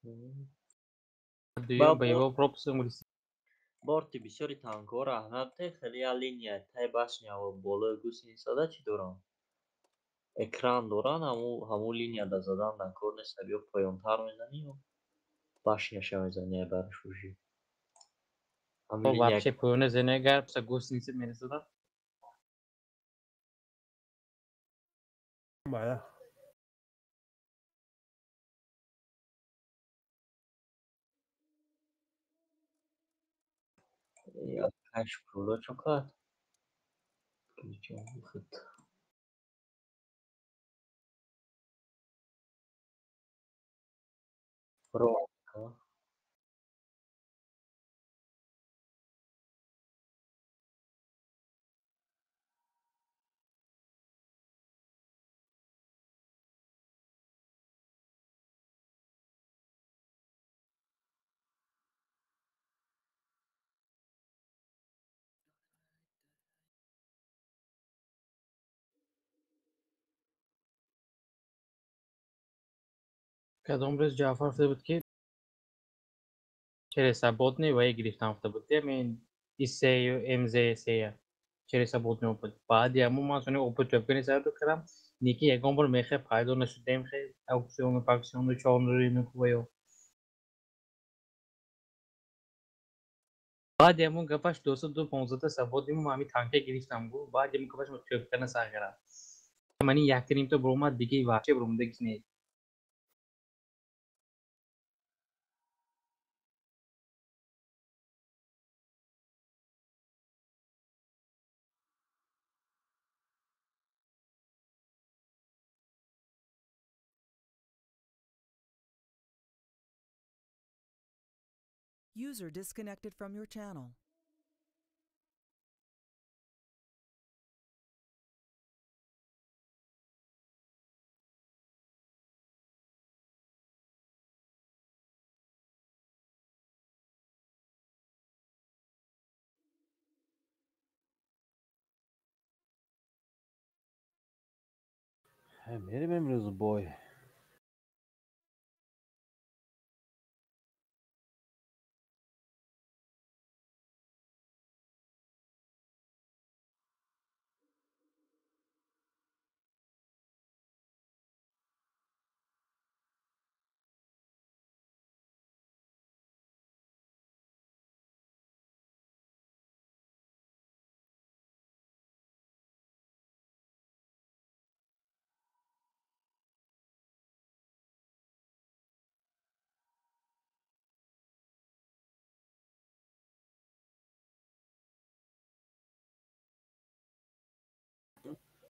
Дуюм боевой пропуск Борти бисёри танкҳоро аҳамият диҳед, хеле як линия таи башняво болои гусеницада чӣ доранд? Экран доранд, ҳамун линияда задан дар кор нест, ё поёнтар мезанӣ, ё башняша мезанӣ бараш уже. Вообще поёна зане агар гусеница мерасадам. Мая. Кашкула чокат. Включим выход. Проводка. Кадом рӯз Ҷаъфар гуфта буд, ки через свободный вай гирифтан гуфта буд. Мен ИС-ю МЗС-я через свободный опыт. Баъди ҳамун ман сони опыт ҷобгани сарду кардам, неки ягон бор мехе пайдо нашудем, хе аукциону, пакциону, чорну рынок ваё. Баъди ҳамун гапаш 215 свободный ман ҳамин танка гирифтам гу. Баъди ҳамун гапаш ман тӯбкана сар кардам. Мани якнимта буромад, диги вообще буромадагис нест. User disconnected from your channel. Мерем имрӯз бой.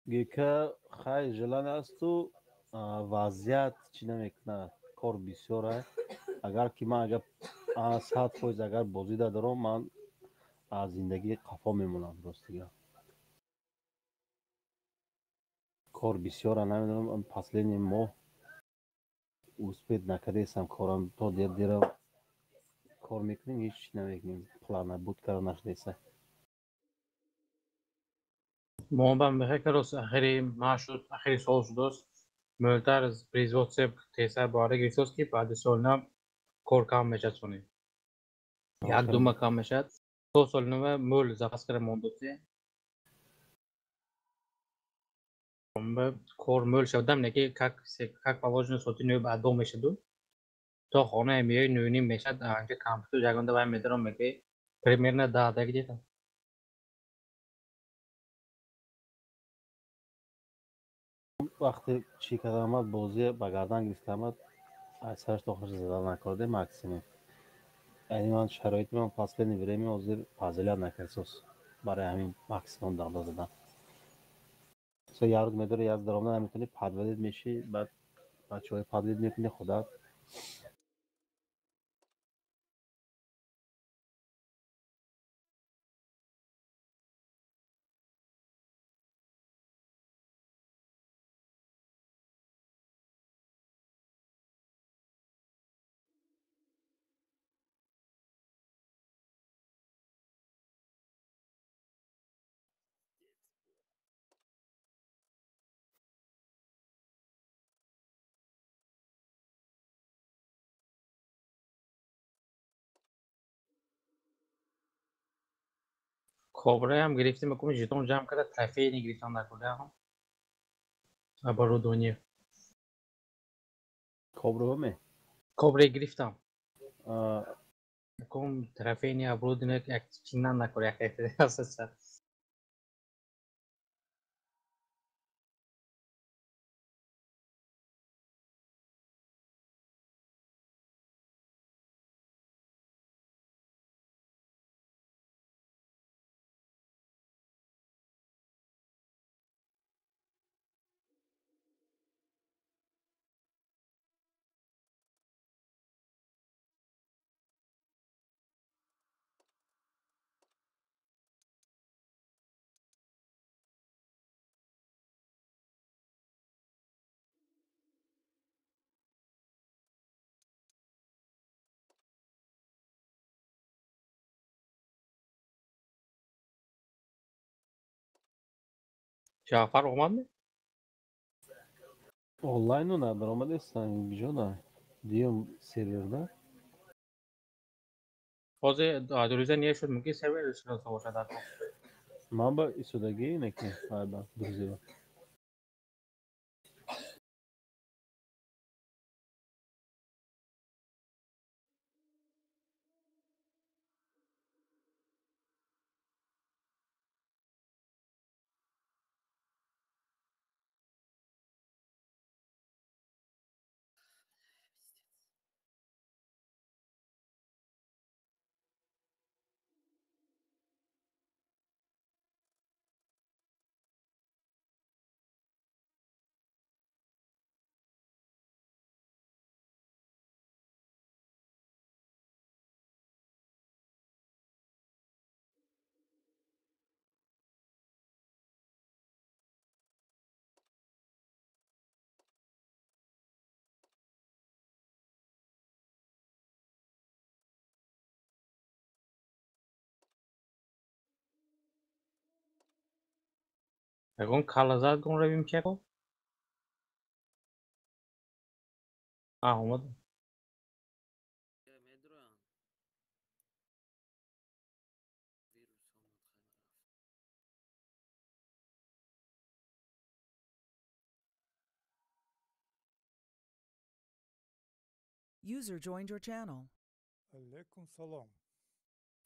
Гека хай желан асту вазъият чӣ намекунад, кор бисёр аст. Агар ки ман агар 100% агар бозӣ дадорам, ман аз зиндагӣ қафо мемонам, ростига. Кор бисёр, намедонам, последний моҳ успеть накардесам корам, то дер дера кор мекунем, ҳеҷ чӣ намекунем, плана буд карда нашудеса. Мо ба мехекарос ахири маҳ шуд, ахири сол шудост. Мӯлтар производство тезтар боварда гирифтост, ки баъди соли нав кор кам мешавад сони. Як дума кам мешавад. То соли нав мӯл запас карда мондоти. Кор мӯл шавадам, неки как положено соати нӯ баъд дом мешаду. То хона меои нӯним мешавад, анҷа компютер ягонда вай медаром меги примерно 10 где-то. Вақте чӣ кардамад, бозӣ ба гардан гирифтамад, аз сараш то охираш зада накарде максимум. Яъне ман шароити ман последнее время ҳозир фазилат накардсоз барои ҳамин максимум дағда задан. Со як рӯз медори, як даромада наметавонӣ, подводить мешӣ, баъд бачаҳои подводить мекунӣ худат. Кобраям гирифтем, акум жетон ҷамъ карда трофей гирифтам дар кудаам. Оборудование. Кобра ме? Кобра гирифтам. Акум трофейни оборудование як чинан накор як ҳафта. Ҷаъфар омадми? Онлайну надаромадестан биҷода. Диюм серверда. Ҳозир друзья не шуд, мумкин сервер шиноса бошад ҳатто. Ман ба исодагӣ ине ки айба друзья. Ягон калазад гон равим чеко? А, омад. User joined your channel. Алейкум салом.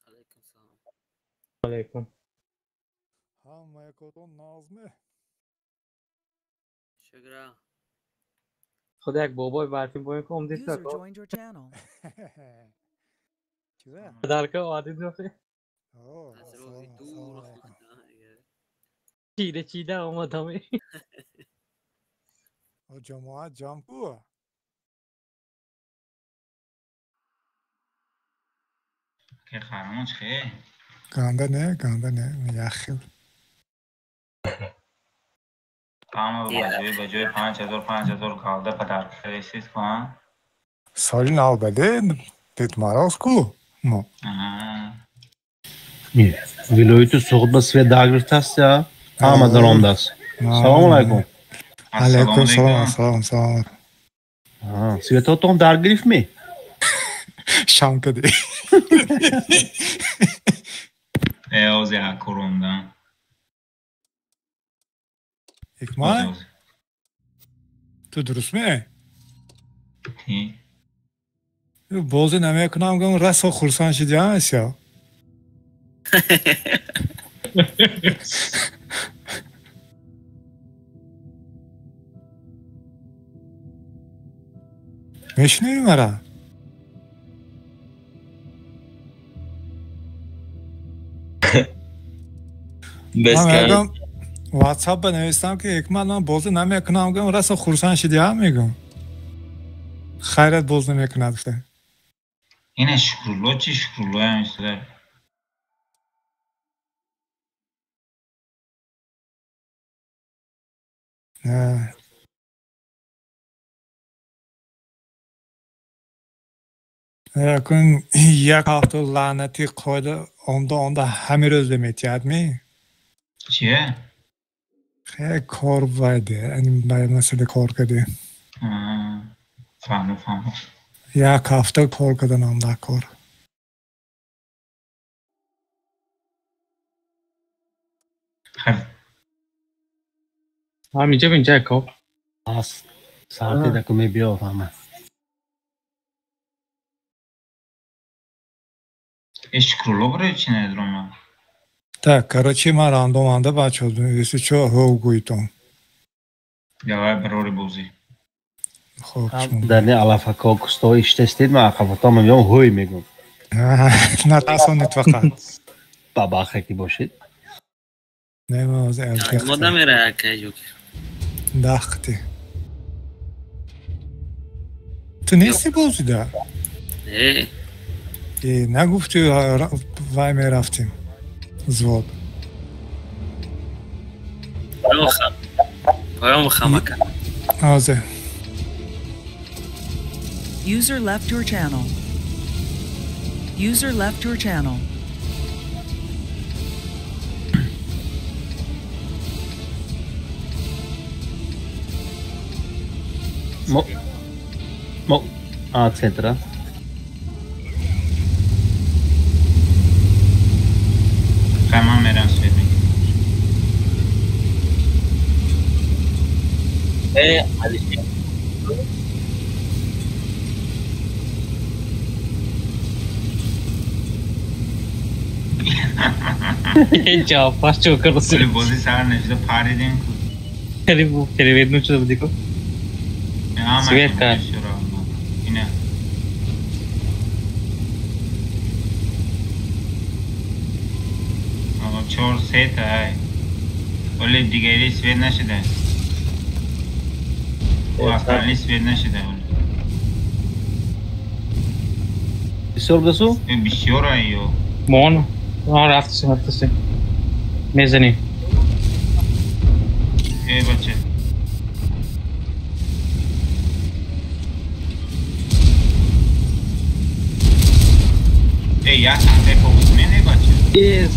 Алейкум салом. Алейкум. Ҳамаякотон нағзме? Шукра. Худо як бобои барфӣ бо ин ком дид User joined your channel. Чида? Дарка омадид нохи. О, Аз роҳи ассалому дур алайкум. Чида чида омадам. О, ҷамоат ҷамъ ку? Ки қаҳрамон чӣ хе? Ганда не, ганда не, як хел. Ҳама ба ҷои 5000 5000 галда падарка кардесиз ку, а? Соли нав баде, Дед Мороз ку? Мо. Вилояти Суғд ба свет даргирифтааст я? Ҳама даромадааст. Салому алайкум. Алайкум салом, ассалом, салом. Светотон даргирифт ми? Шам кади. Э, ози акурунда. Ҳикмат, ту дуруст ме? Ти? Бозӣ намекунам, гум расо хурсанд шуди, а, Исё? Мешунавӣ мара? Ман мегӯям, WhatsApp ба навистам ки Ҳикмат, ман бозӣ намекунам, гум расо хурсанд шуди, а, мегӯм. Хайрат боз намекунад гуфта. Ина Шукрулло чи? Шукруллоям истода. Не. Акун як ҳафта лаънатӣ қоида омда омда ҳамин рӯз метиҳад ми? Чие? Хеле кор вайде, масъала кор кардем. Фаҳмо, фаҳмо. Як ҳафта кор карданам дар кор. Ҳаминҷа инҷа ко. Аст. Саати даку мебиёд ҳама. Э Шукрулло барои чӣ надрома? Так, короче, ман рандоманда бачаҳо, если чо ҳов гӯйтон. Давай барори бозӣ. Хоб. Дар не алафако кусто иштестед, ман ақафото мебиём ҳӯй мегӯм. Натасонед фақат. Бабахе ки бошед. Не, ман ҳозир аз Мода мера акай ҷокер. Дахти. Ту нести бозида? Не. Э, нагуфти вай мерафтем. Взвод. Поём хамака. Ҳозир. User left your channel. User left your channel. Мо а центра. Хай ман мерам свет мегирам. Э, Алишер. Ҷавобпас чо кард? Оли бозӣ сар нашуда паридем ку. Хеле переведну шуда буди ку. Свет кар. Ина. Ало чор сета ай. Оли дигари свет нашуда. О остальные свет нашуда оли. Бисёр будасу? Э бисёр ай ё. Мон. А рафтасем, рафтасем. Мезанем. Э бача. Э як танте фокус мене бача. Yes.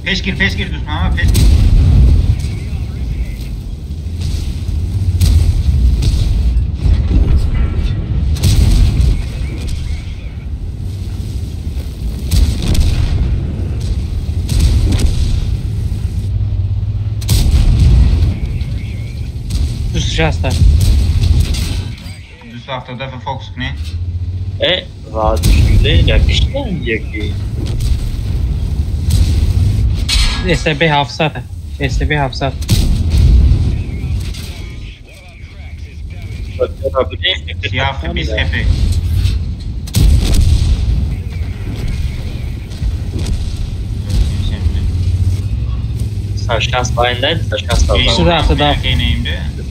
Пеш гир, пеш гир душманма пеш гир. Шаста. Ду ҳафтодафа фокус кунед. Э, воодушевление киштан яки. СБ 700. СБ 700. Сиаф бист хп. Сашас байндай, сашас Сюда,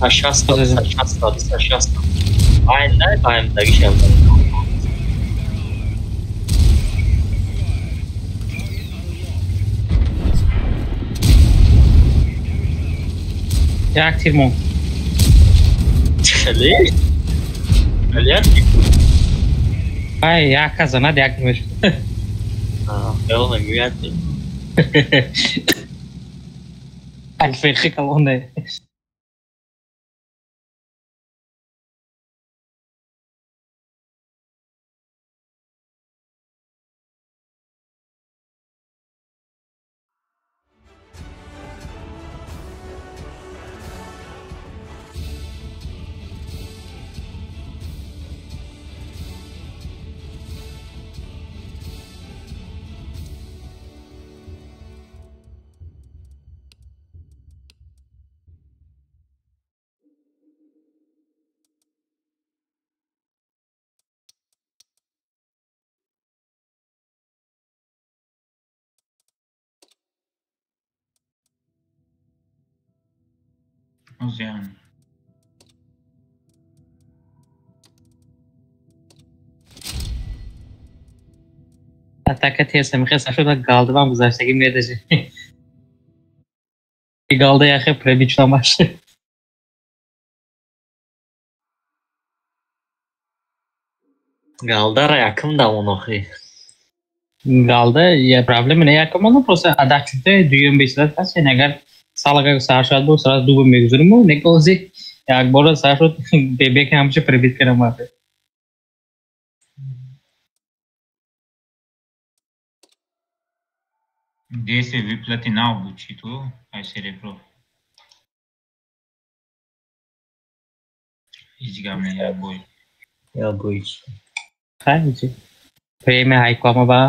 сашас, сашас, сашас. Байндай, байндаги шам. Як тир мон. Хеле? Хеле? Ай, як казанад, як меш. А, хеле мегӯяд. Альфехи колонне. Зиён. Атака тез мехост нашуда галдавам гузаштагӣ медажи. Галда яхе прилично баше. Галдара якм да охи. Галда я проблема не якм оно просто адачуте дуюм бисрат пас агар салага сар шуд бо сразу дуб мегузарим некози як бора сар шуд бебе ки ҳамча прибит кардам баъд. Действие выплаты нав буд чи ту? Ай серебро. Ҳеҷ гап не, як бой. Як бой чи? Хай чи? Премия ҳайкома ба?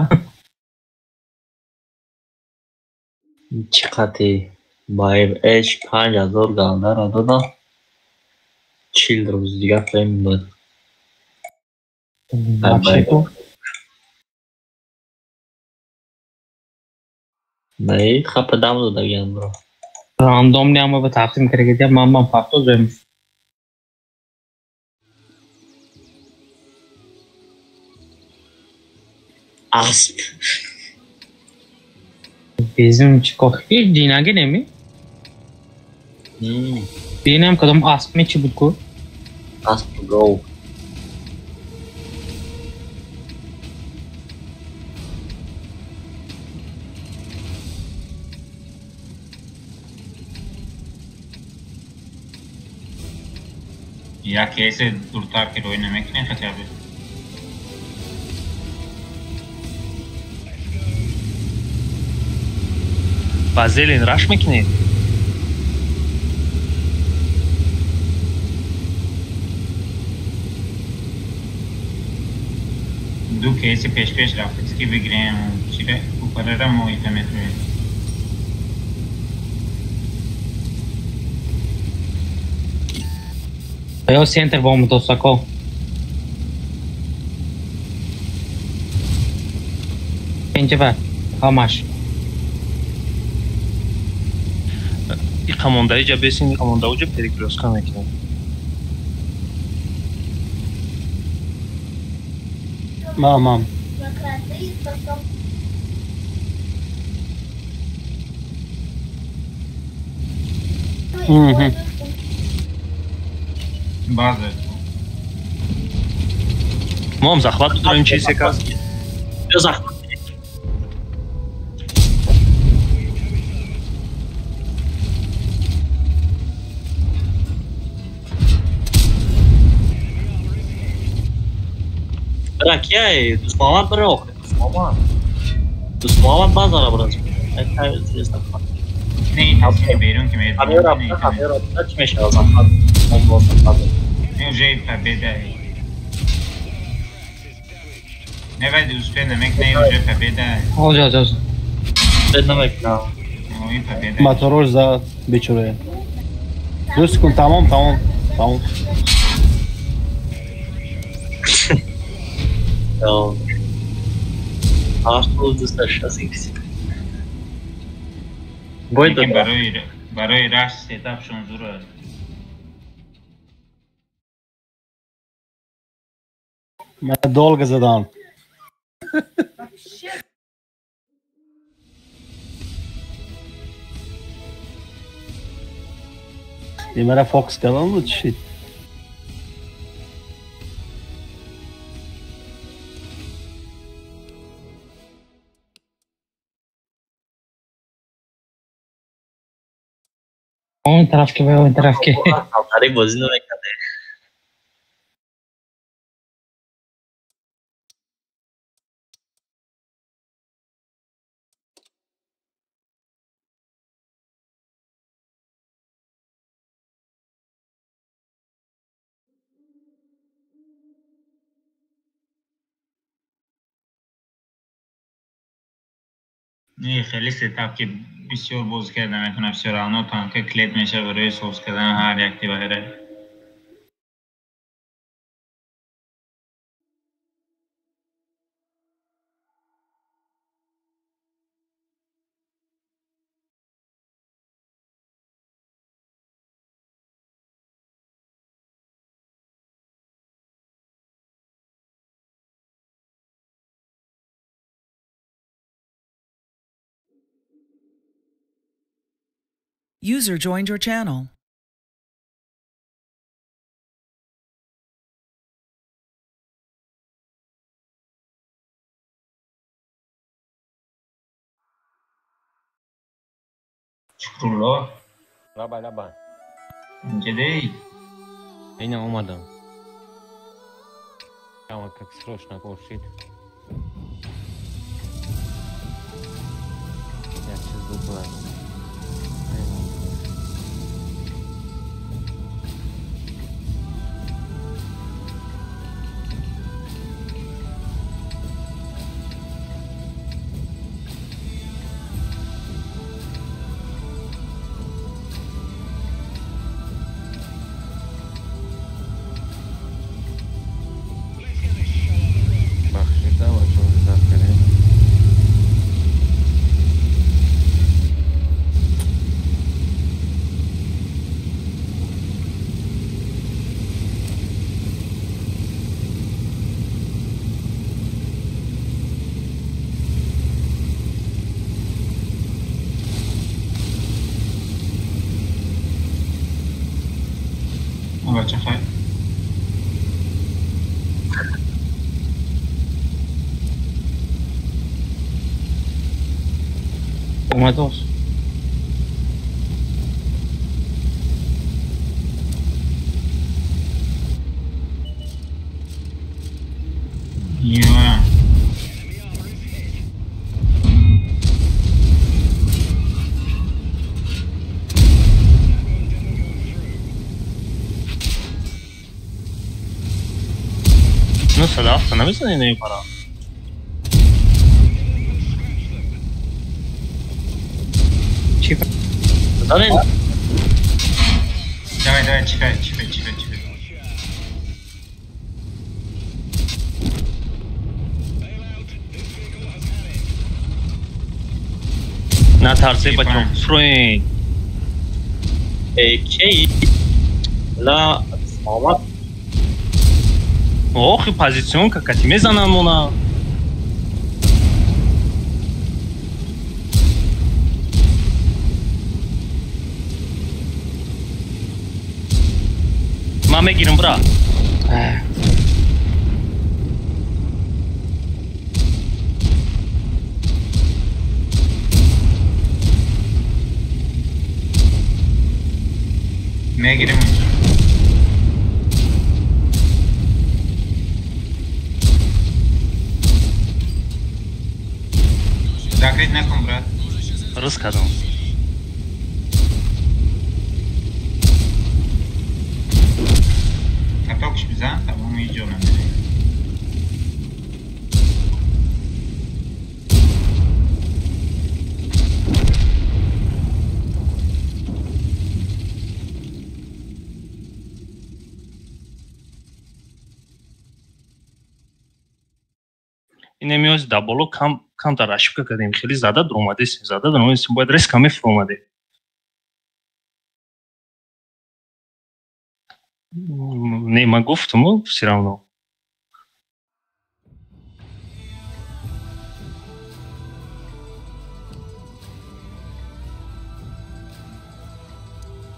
Чӣ қати ба МХ 5000 галдара додам. 40 рӯз дигар премия буд. Не, хапа дам додагиам бро. Рандомни ама ба тақсим карда ман пахто зоем. Асп. Безум чи кохи динаги неми? Динам кадом асп ми чи буд ку? Асп гов. Як кейсе дуртар ки рӯй намекунем хотя бы. Ба зелен раш мекунед? Ду кейси пеш-пеш рафт ки бигирем чире упарера мо ита метроем. Ё центр бо мотосако. Пенҷаба, ҳамаш. Иқамонда иҷа бесин, иқамонда уҷа перекрёстка мекунем. Мам. База. Мом захват дорем чи сека? Ё захват. Ракяй, Дусмамад бро, Дусмамад. Дусмамад базара брат. Это известно. Не, тасвири берун ки мед. Амира, чӣ мешавад захват? Мон захват. Не уже победа. Не вайди успел намекне уже победа. Ҳоҷа, ҳоҷа. Успел намекна. Ой, победа. Моторош зад бечора. 2 секунд, тамом, тамом, тамом. Барои раш сетапшон зур аст. Ман долго задам. Мара фокус кардам буд чӣ? Он тараф ки, он тараф ки. Алтари бозӣ намекард. Не, хеле сетап ки бисёр бозӣ карда метавонад, бисёр равно танка клет мешавад барои соз кардан ҳар як тибаҳра. User joined your channel. Шукрулло. Лаба, лаба. Инҷа Ина омадам. Прямо как срочно кор шид. бикунад. Омадос. Yeah. Ну, садавта намезани на пара. Давай, давай, чекай, чекай, чекай, чекай. На тарсе бачон, фроин. Эй, ла, мама. Ох, позиционка, кати мезанам она. Ман мегирам, бра. Мегирам. Закрыть накун, брат. Рассказал. Инемиоз даболо кам камтар ошибка кардем, хеле зада дуромадесем, зада дуромадесем, бояд резко мефуромаде. Не, ман гуфтам, всё равно.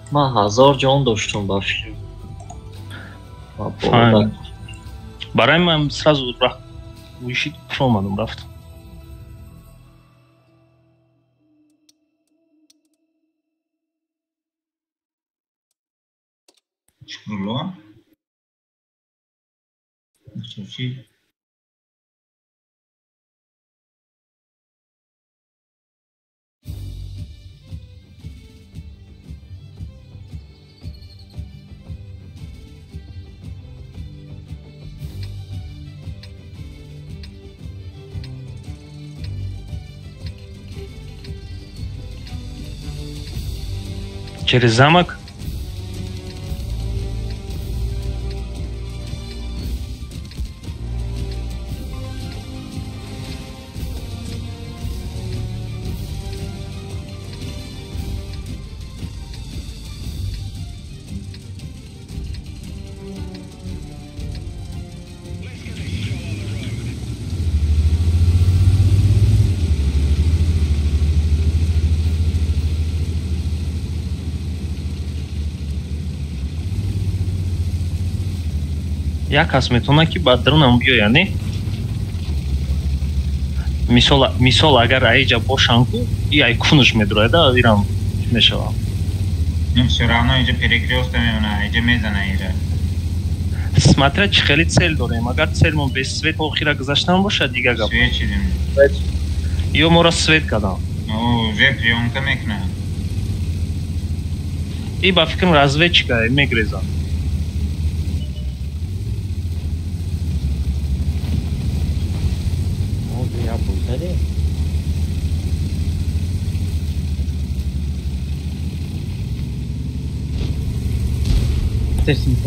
Ман 1000 ҷон доштум ба филм. Барои ман сразу вышит промадам рафт. Шукрулло. Чӣ? Через замок. Як кас метавонад ки ба дарунам биёяд, не? Мисол агар аиҷа бошам ку, и ай кунаш медурояд, ирам чӣ мешавам? Не, всё равно иҷа перекрёстка мемонад, иҷа мезана ира. Смотря чӣ хеле цель дорем. Агар целмон без свет охира гузаштан бошад, дигар гап. Свет чидем. Ё моро свет кардам. Уже приёмка мекунад. И ба фикрам разведчика мегреза.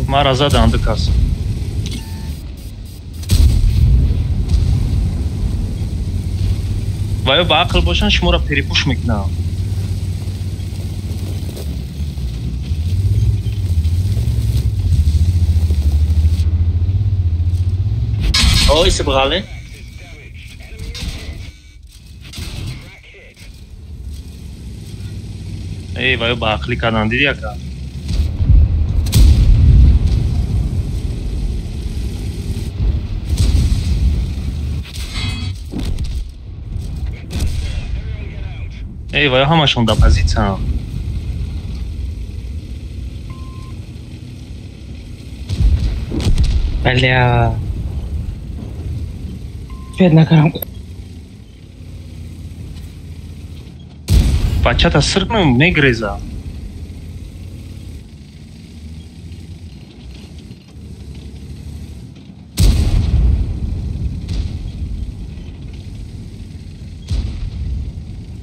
Мара задан ду кас. Ва ё ба ақл бошанд, шуморо перепуш мекунанд. Ой, собрали. Эй, ва ё ба ақлӣ карданд, диди ака? Эй, ва ё ҳамашон дар позитсияанд. Бля. Свет накарам. Бачата сир кунам мегреза.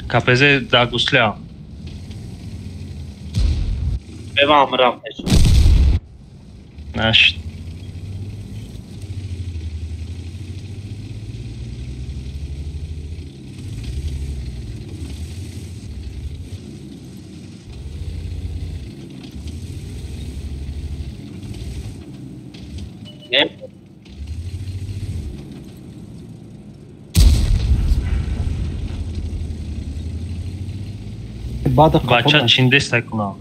КПЗ да гусля. Бевам рафтеш. Наш. Бача чиндеста кунам.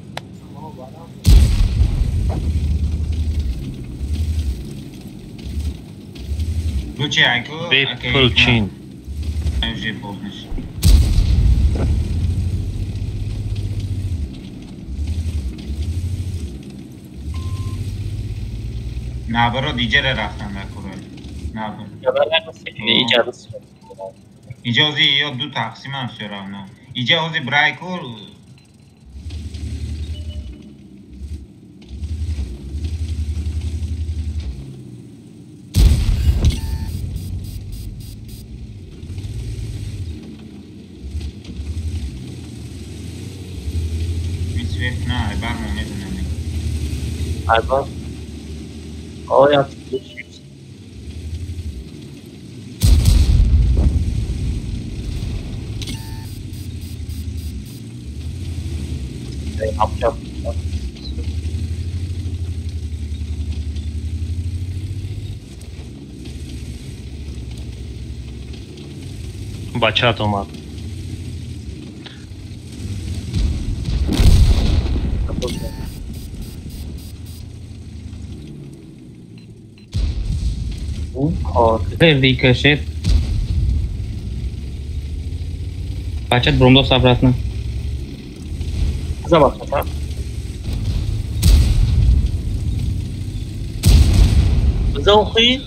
Бепул чин. Наоборот, иҷара рафтан дар курай. Наоборот. Иҷози ё ду тақсимам всё равно. Иҷози брайкур мисвет на, айбар мо медонам. Айбар. Оя, Бачат омад. Рикошет. Бачат брумдос обратно. За бачата. Зоухи?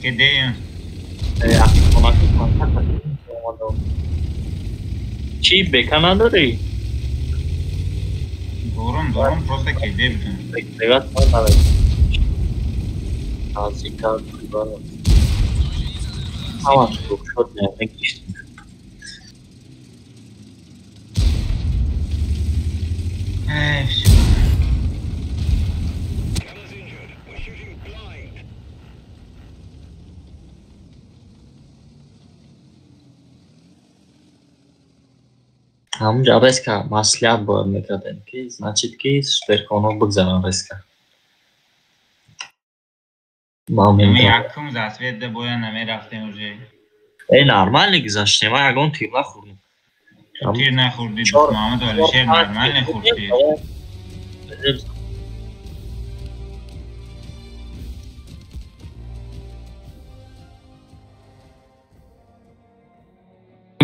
Кедея. Чӣ бека надорӣ? Дорам, дорам, просто кеде будам. Приват наздиктар приват. Ҳамаш шуд мегиштем. Эй, всё. Ҳамунҷа резка маслиҳат бояд мекардем, ки значит ки суперконҳо бигзаранд резка. Якум засвет да бояд намерафтем уже. Э, нормально гузаштем, ман ягон тир нахӯрдем. Тир нахӯрдӣ, Муҳаммад Алишер нормально хӯрдӣ.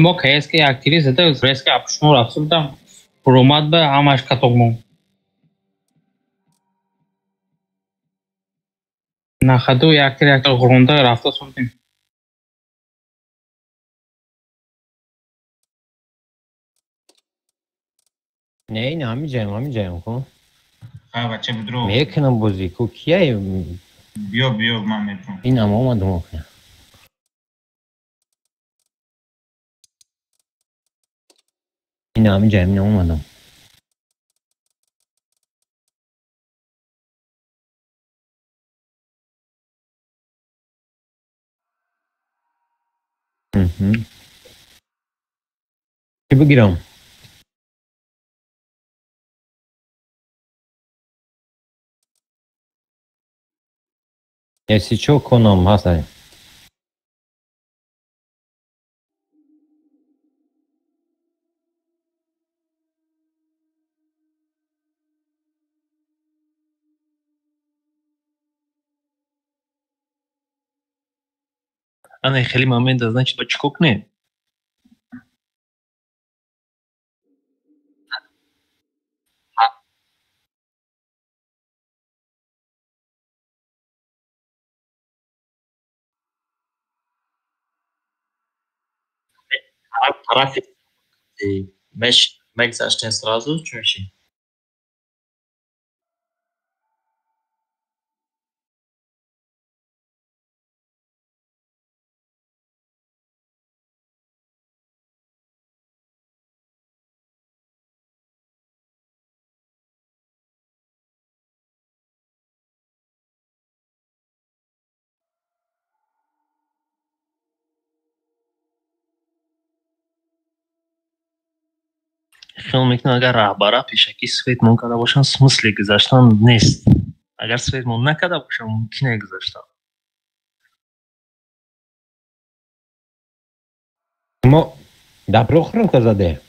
Мо КСК як тири зада, резка апушмо рафта будам. Буромад ба ҳамаш каток монд. На ходу як тир як тир ғурунда рафта сумдем. Не, ин ҳамин ҷаем, ҳамин ҷаем ку. Ха, бача бидро. Мекунам бозӣ ку, кияй? Биё, биё, ман метавонам. Инам омадам охир. Ин ҳамин ҷаем, ин омадам. Чӣ бигирам? Если чё, конам ҳастай. Ана хеле момент, значит, ба чӣ кор кунем? Тарафи мегзаштем сразу чӣ меши? Хиёл мекунам, агар раҳбара пешакӣ светмон карда бошанд, смысли гузаштан нест. Агар светмон накарда бошанд, мумкине гузаштан. Мо дар Прохоровка заде?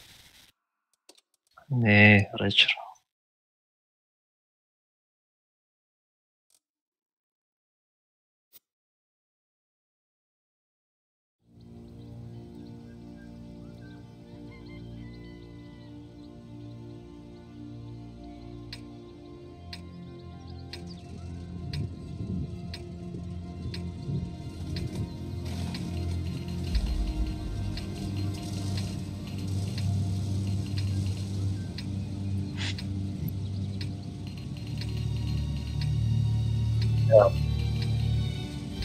Не, речро.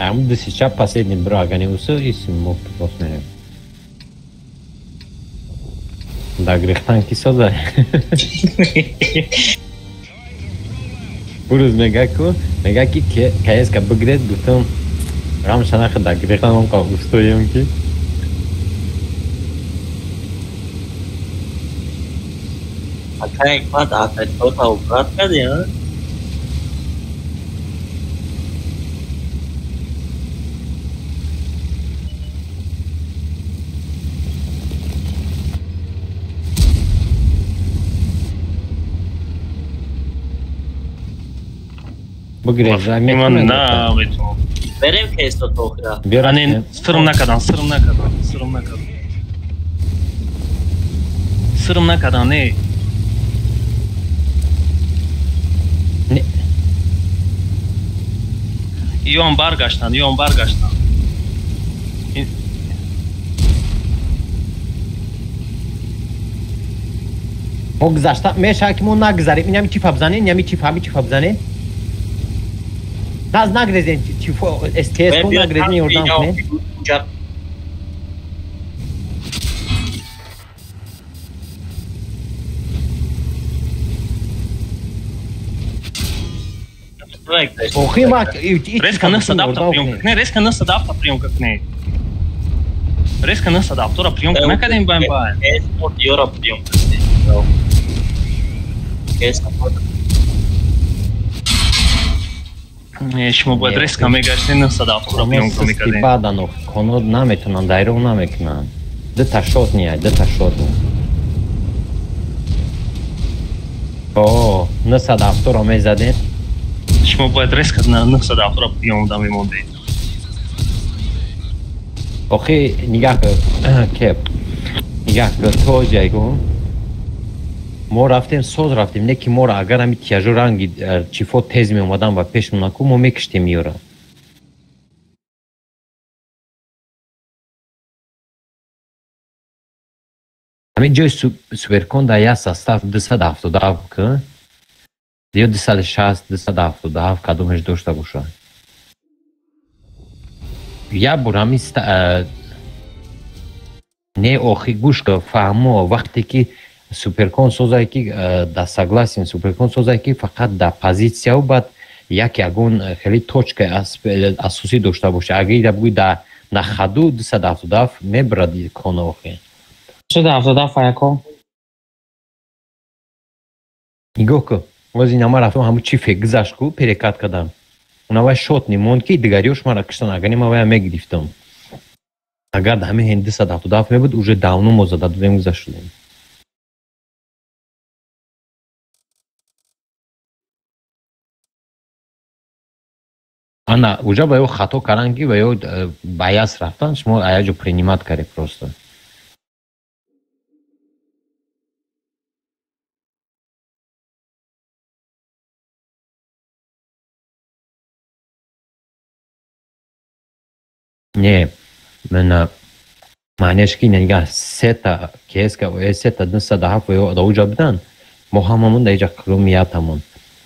Ам да сейчас последний брак, они усилились, мог просто. Да, грехтан кисоза. Урус мегаку, мегаки каеска бигрет гуфтам. Рам шанаха да грехтан он ка устоем ки. Ака Ҳикмат афетҳота убрат кардӣ, а? Ман наметавонам. Берем кейсо то охира. Ане, сирм накардан, сирм накардан, сирм накардан. Сирм накардан, не. Не. Ём баргаштанд, ём баргаштанд. Мо гузашта, мешавад ки мо нагузарем. Ин ҳами чифа бизанем, ин ҳами чифа, ҳами чифа бизанем. Наз нагрезем, чифо СТС ко нагрезем, ёрдам кунем. Охи ма резко 907 приёмка кунем, резко 907 приёмка кунем. Резко 907 приёмка накардем баем баем. Ёра приёмка кунем. Шумо бояд резко мегаштед 907 приёмка мекардем. Бадан коно наметавонанд, дайров намекунанд. Дута шот ния, дута шот. О, 907 мезадем. Шумо бояд резко 907 приёмда мемондед. Охи нигаҳ кун, кеп. Нигаҳ кун, то ҷайгу. Мо рафтем, соз рафтем, не ки моро агар ҳами тияжо ранги чифо тез меомадан ба пешмон наку, мо мекиштем ёра. Ҳамин ҷои суперкон дар як состав 277 ки ё 260, 277 кадомеш дошта бошад. Як бор ҳамин не охи гӯш кун, фаҳмо вақте ки суперкон созае ки да согласен суперкон созае ки фақат да позитсияу баъд як ягон хеле точкаи асосӣ дошта бошад. Агар ида бигӯй да на хаду 277 мебарад кона охи. 277 яко. Нигоҳ кун, боз ина ман рафтам ҳамун чифе гузашт ку перекат кардам. Унавай шот немонд ки дигариёш мара киштан, агар не ман вая мегирифтам. Агар ҳамин ҳен 277 мебуд, уже давно мо зада додем гузашт шудем. Ана, уже ба ё хато кардан ки ба ё баяс рафтан, шумо аяҷо принимат каре просто. Не, ман маънеш ки нигаҳ сета КСК сета 207 ё да уҷа будан, мо ҳамамон да иҷа кроми ятамон.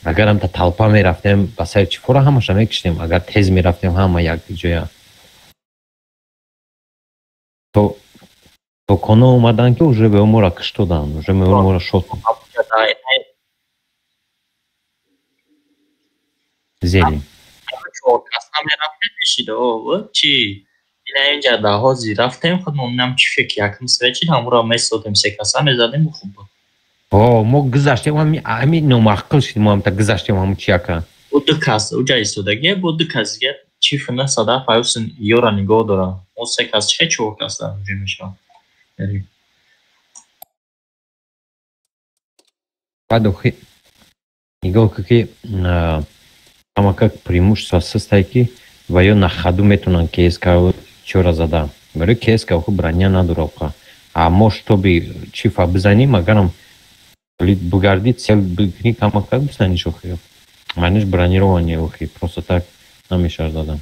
Агар ҳамта толпа мерафтем ба сари чифора ҳамаша мекиштем, агар тез мерафтем ҳама як ҷоя. То коно омадан ки уже ба моро киштодан, уже моро шот. Зери. Чор каса мерафтем мешид, чи ина инҷа дар ҳозир рафтем худмон нам чӣ фикр якм свечи ҳамуро месодем, се каса мезадем, хуб буд. О, мо гузаштем ҳами номаъқул шид, мо ҳамта гузаштем ҳамун чияка. Бо ду кас уҷа истодагия, бо ду кас дига чиф насада фаюсин ёра нигоҳ дора. Мо се кас чӣ чор кас дар уҷа мешавад. Баъд охи нигоҳ кун ки ҳамака преимущество систай ки ва ё на хаду метавонанд КСК чора зада. Барои КСК охи броня надора оқа. А мо штоби чифа бизанем, агарам бугардӣ цел бикунӣ камакак бизаниш охи. Маъниш бронирование охи, просто так намешавад задан.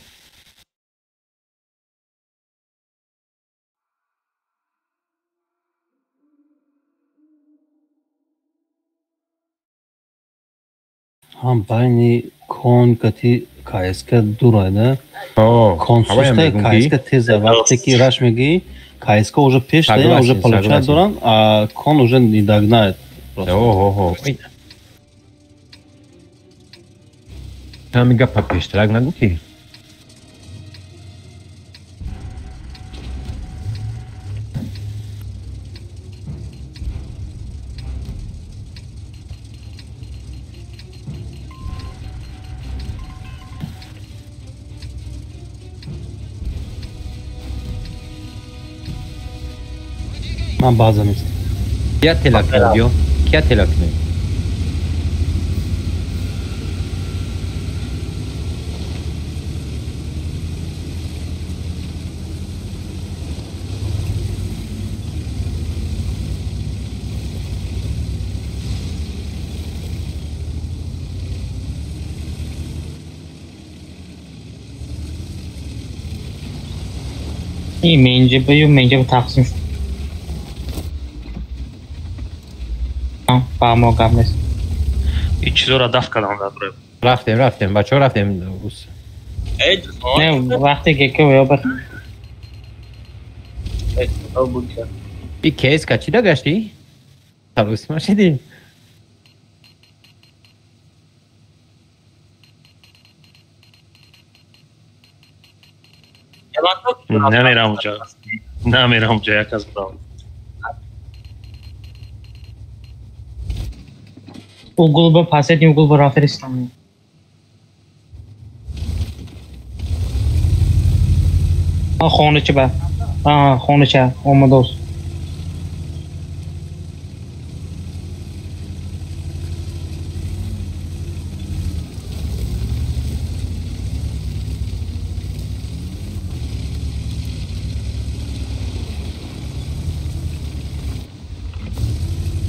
Ҳам байни кон кати КСК дурайда. Кон суста, КСК теза. Вақте ки раш мегӣ, КСК уже пеш да, уже получать доранд, а кон уже не догнает. Оҳо. Ҳамин гапа пештарак нагуфтӣ? Ман баъзан нест. Кия тела кунед ё? Кия тела кунед? И менҷа ю менҷа тақсим шуд. Ба мо гап нест. Ин чизоро дафт кардам дар бораи. Рафтем, рафтем, бачаҳо рафтем. Не, вақте ки ки ё бар. И КСК чӣ да гаштӣ? Тарусима шидӣ? Намерам уҷа. Намерам уҷа, як аз будам. Угол ба последний угол ба рафтаристам. Хонача ба. Хонача омадост.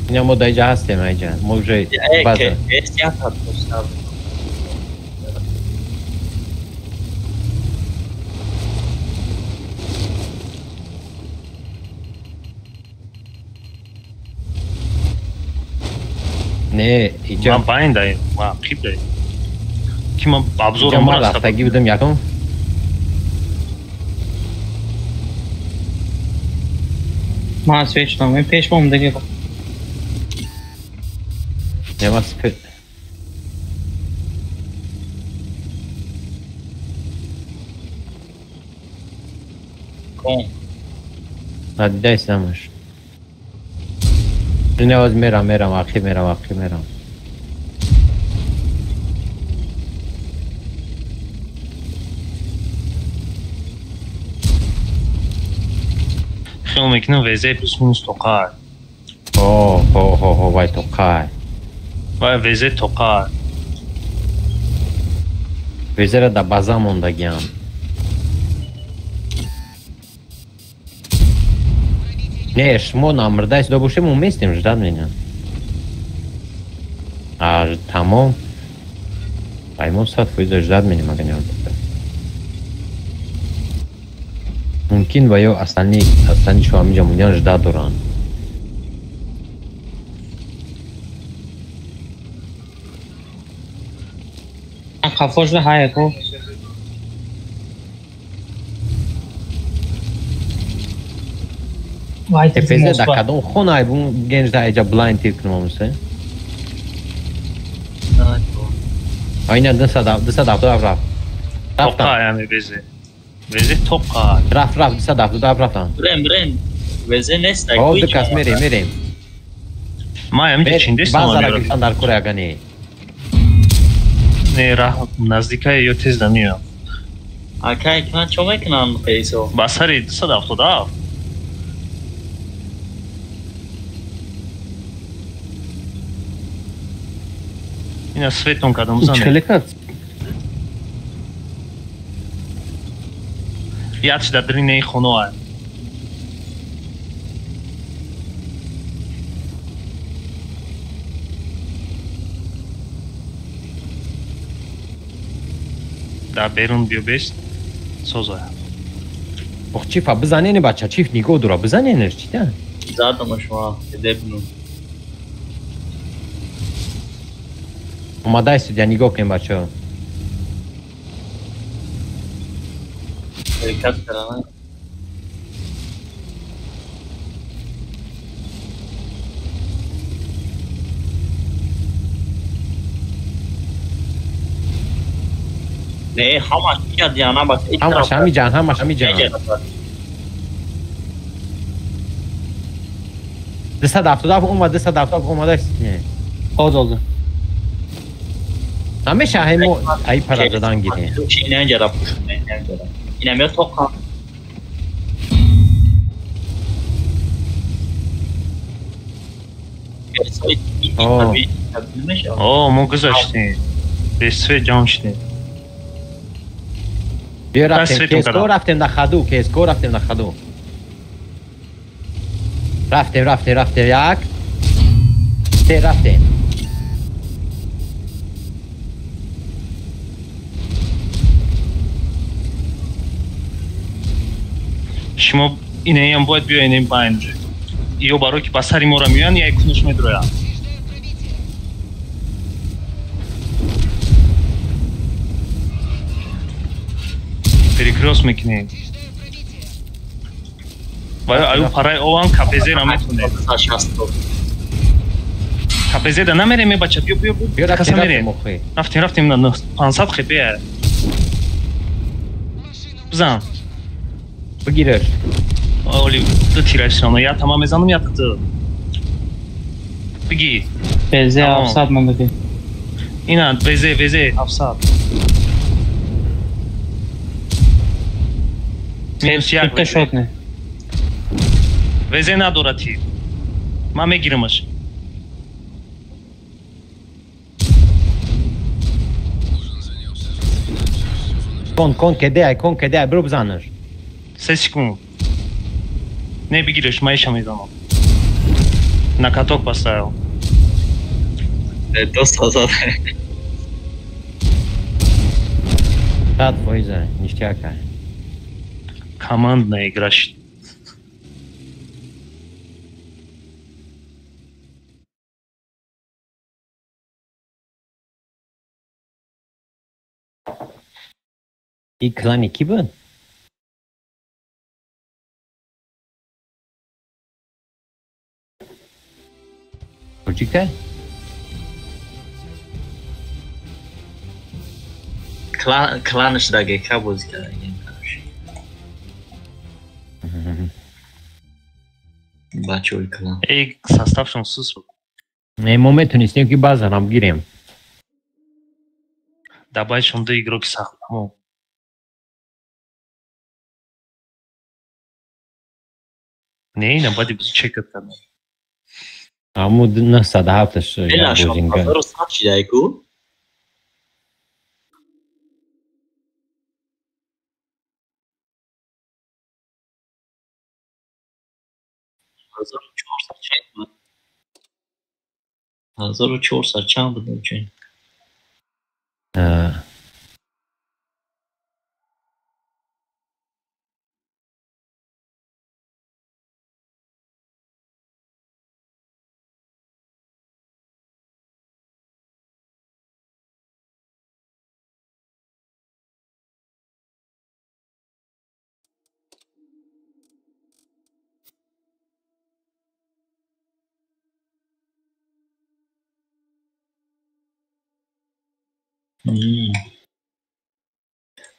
Ина мо дар инҷа ҳастем, айҷа. Мо уже база. Не, иҷа. Ман байн даем, ман қиб даем. Ки ман обзорам ман рафтагӣ будам якум. Ман свет шудам, ин пеш момдаги. Не, ман свет. Кон. Надидаистамаш. Не, оз мерам, мерам, ақиб мерам, ақиб мерам. Хел мекунам ВЗ плюс минус тоқай. О, хо, хо, хо, вай тоқай. Вай ВЗ тоқай. ВЗ-ра да база мондагиам. Не, шумо намрда сюда бошем, уместим, ждать меня. А тамом. Аймон сад фоиза ждать меня, мага не мумкин ва ё остальные шо ҳаминҷа мундиан ждать доранд. Хафо шуда ҳая ко. ФЗ да кадом хона ай бун генж да айҷа блайнд тир кунам се? Айна 277 рафт. Тоқа яъне ВЗ. ВЗ тоқа. Рафт, рафт, 277 рафтан. Брем, брем. ВЗ нест. О, ду кас мерем, мерем. Ман ҳаминҷа чиндестам. Базара гирифтан дар кора ягане. Не, раҳ наздикае ё тез намеоям. Акай, ман чо мекунам пейсо? Ба сари 277. Ина светон кардам зане. Чӣ кард? Яч дар дрини хоноа. Дар берун биё бест созая. Ох, чифа бизанени бача, чиф нигоҳ дора, бизаненеш чи да? Задам шумо, дебну. Омадай судя, нигоҳ кунем бачаҳо. Ҳаракат кардан. Не, ҳамаш ҷана бача. Ҳамаш ҳамиҷан, ҳамаш ҳамиҷан. 277 омад, 277 омада. Оз оз. Ҳамеша ҳай мо ай пара задан гирем. Инанҷара пушт, инанҷара. Инам ё тоқа. О, мо гузаштем. Бесвет ҷамъ шудем. Биё рафтем, кеско рафтем на хаду, кеско рафтем на хаду. Рафтем, рафтем, рафтем, як. Се рафтем. Шумо инаям бояд биёед ба инҷо. Ё барои ки ба сари моро меоянд, я кунуш медроянд. Перекрёст мекунем. Ва аю параи овам КПЗ-ра метонем. КПЗ-да намерем, е бача, биё, биё, биё, каса мерем. Рафтем, рафтем на 500 хп. Бизан. Бигираш. Оли, ду тираш шано, я тамам мезанам, я ту. Биги. ВЗ 700 мондаги. Ина, ВЗ, ВЗ 700. Минус як. Дута шот не. ВЗ надорад тир. Ман мегирамаш. Кон, кон кеде, кон кеде, биру бизанаш. 3 секунд. Не бигираш, ман иша мезанам. На каток поставил. Дост озод. 100 фоиза, ништяка. Командная игра. И клани ки буд? Тоҷика? Кланаш да ГК бозӣ кардагем. Бачаҳои клан. Эй, составшон сус буд. Не, мо метонистем ки баъзан ҳам гирем. Да байшон ду игроки сахт. Не, ина баъди бозӣ чекат кардам. Ҳамун 907-аш бозинга. 1100 шидай ку? Чанд буд? 1400 чанд буд инчунин?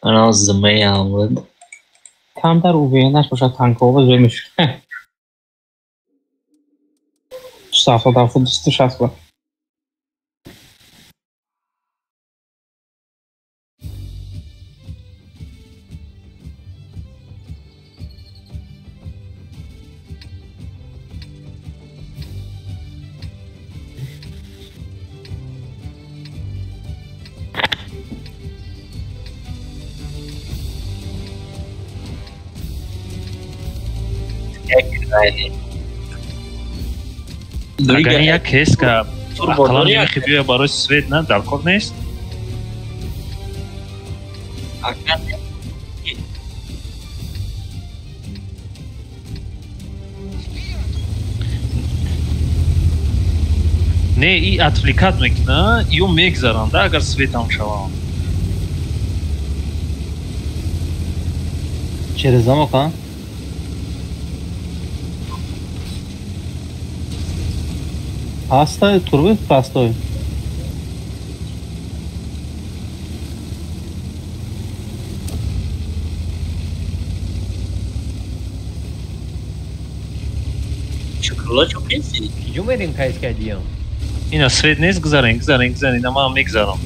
Ана змея буд. Камтар уверенаш бошад танкова зӯр мешуд. 77 260 буд. Агар як кеска ақаллан мехи биёя барои свет на дар кор нест? Не, и отвлекать мекуна, ё мегзаранд, агар светам шаванд. Через замок, а? Ҳастай турби простой. Шукрулло чо кеси? Киҷо мерем кайска диям? Ина свет нест, гузарен, гузарен, гузарен, ина ман мегзарам.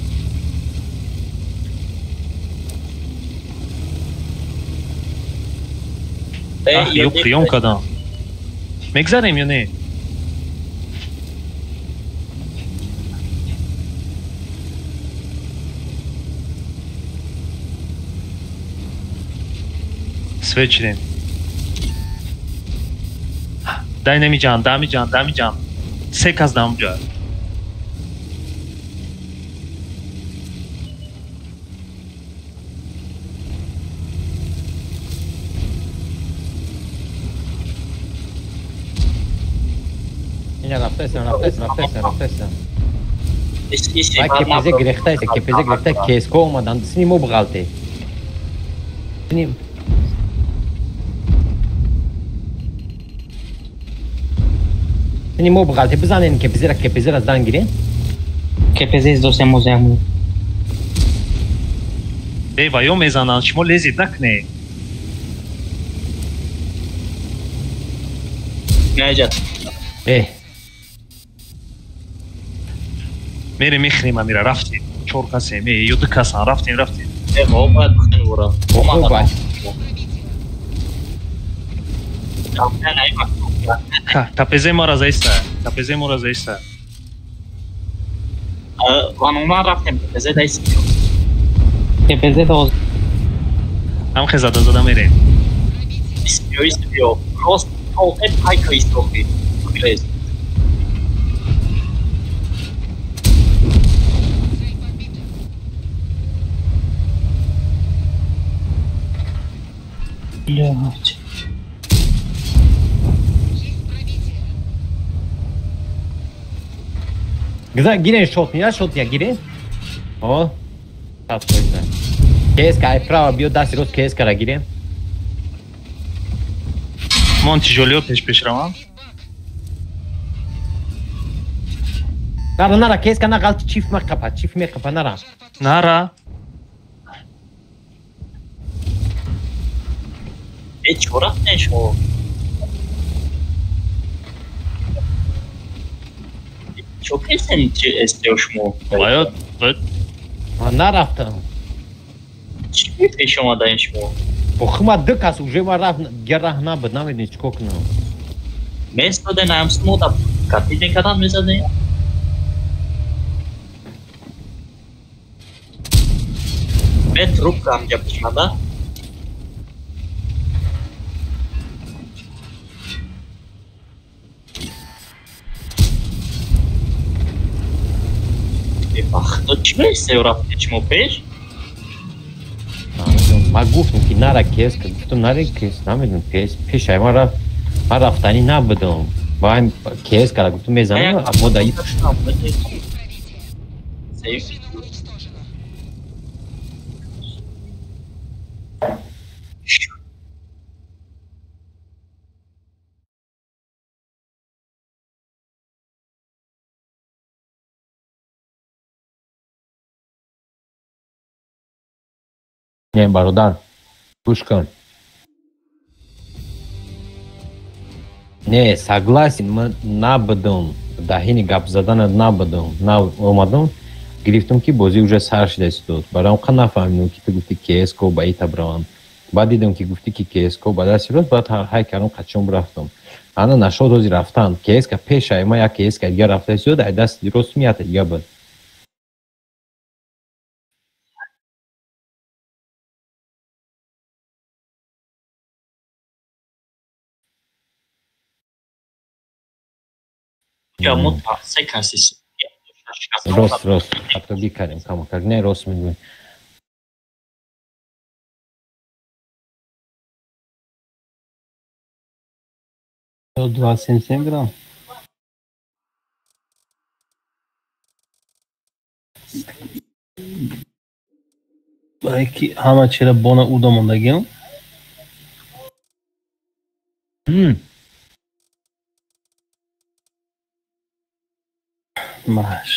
Ах, ё приём кардам. Мегзарем ё не? Свет шидем. Дай намиҷан, дамиҷан, дамиҷан. Се кас дамҷа. Ина рафтаистам, рафтаистам, рафтаистам, рафтаистам. Вай КПЗ гирехтаиста, КПЗ гирехта, КСК омадан, сини мо бғалте. Сини Сини мо бғалте, бизанен КПЗ-ра, КПЗ-ра здан гирен. КПЗ издосем озяму. Э, ва ё мезананд, шумо лезид накунед. Наҷат. Э. Мерем мехӯрем амира, рафтем. Чор касем, э, ё ду касан, рафтем, рафтем. Э, мо бояд бихӯрем ура. Мо КПЗ мора заиста, КПЗ мора заиста. Вануман рафтем, КПЗ даист. КПЗ доз. Ҳам хе зада зада мерем. Биё, биё. Рост толте пайка истохи. Грез. Блядь. Гиза гирен шотня, шотня гирен. О, сад фоиза. КСК ай право биё дасти рост КСК-ра гирем. Мон тижолиё пеш-пеш равам. Нара, нара, КСК на ғалти чиф меқапа, чиф меқапа, нара. Нара. Э, чо рафтен шумо? Чо кесен чи СТО шумо? Бояд, бояд. Ман нарафтам. Чӣ пеш омадаин шумо? Охи ма ду кас уже ма рафт, дигар раҳ набуд, намедонӣ чӣ кор кунам. Местоден ҳамсмо да катид мекардан мезаден? Ме трубка ҳамҷа пешмада? Бахто чӣ месеё рафте шумо пеш? Ман гуфтам ки нара КСК, гуфтам наре КС, намедонам пеш, пеш ай ман рафт, ман рафтанӣ набудам. Ба ҳам КСК-ра гуфтам мезанам, мо да Не, бародар, гӯш кун. Не, согласен, ман набудам, дар ҳини гап задана набудам, на омадам, гирифтам ки бозӣ уже сар шуда истод. Барои он қа нафаҳмидам ки ту гуфтӣ КСК ба ита биравам. Баъд дидам ки гуфтӣ ки КСК ба дасти рост, баъд ҳай кардам қачон рафтам. Ана нашод ҳозир рафтан. КСК пеш ай ма як КСК дигар рафта истод, ай дасти рост меята дигар буд. Рост, рост, хатогӣ кардем, камакак. Не, рост мегӯем. 277 грамм. Барои ки ҳама чира бона уда мондагиам. Маш.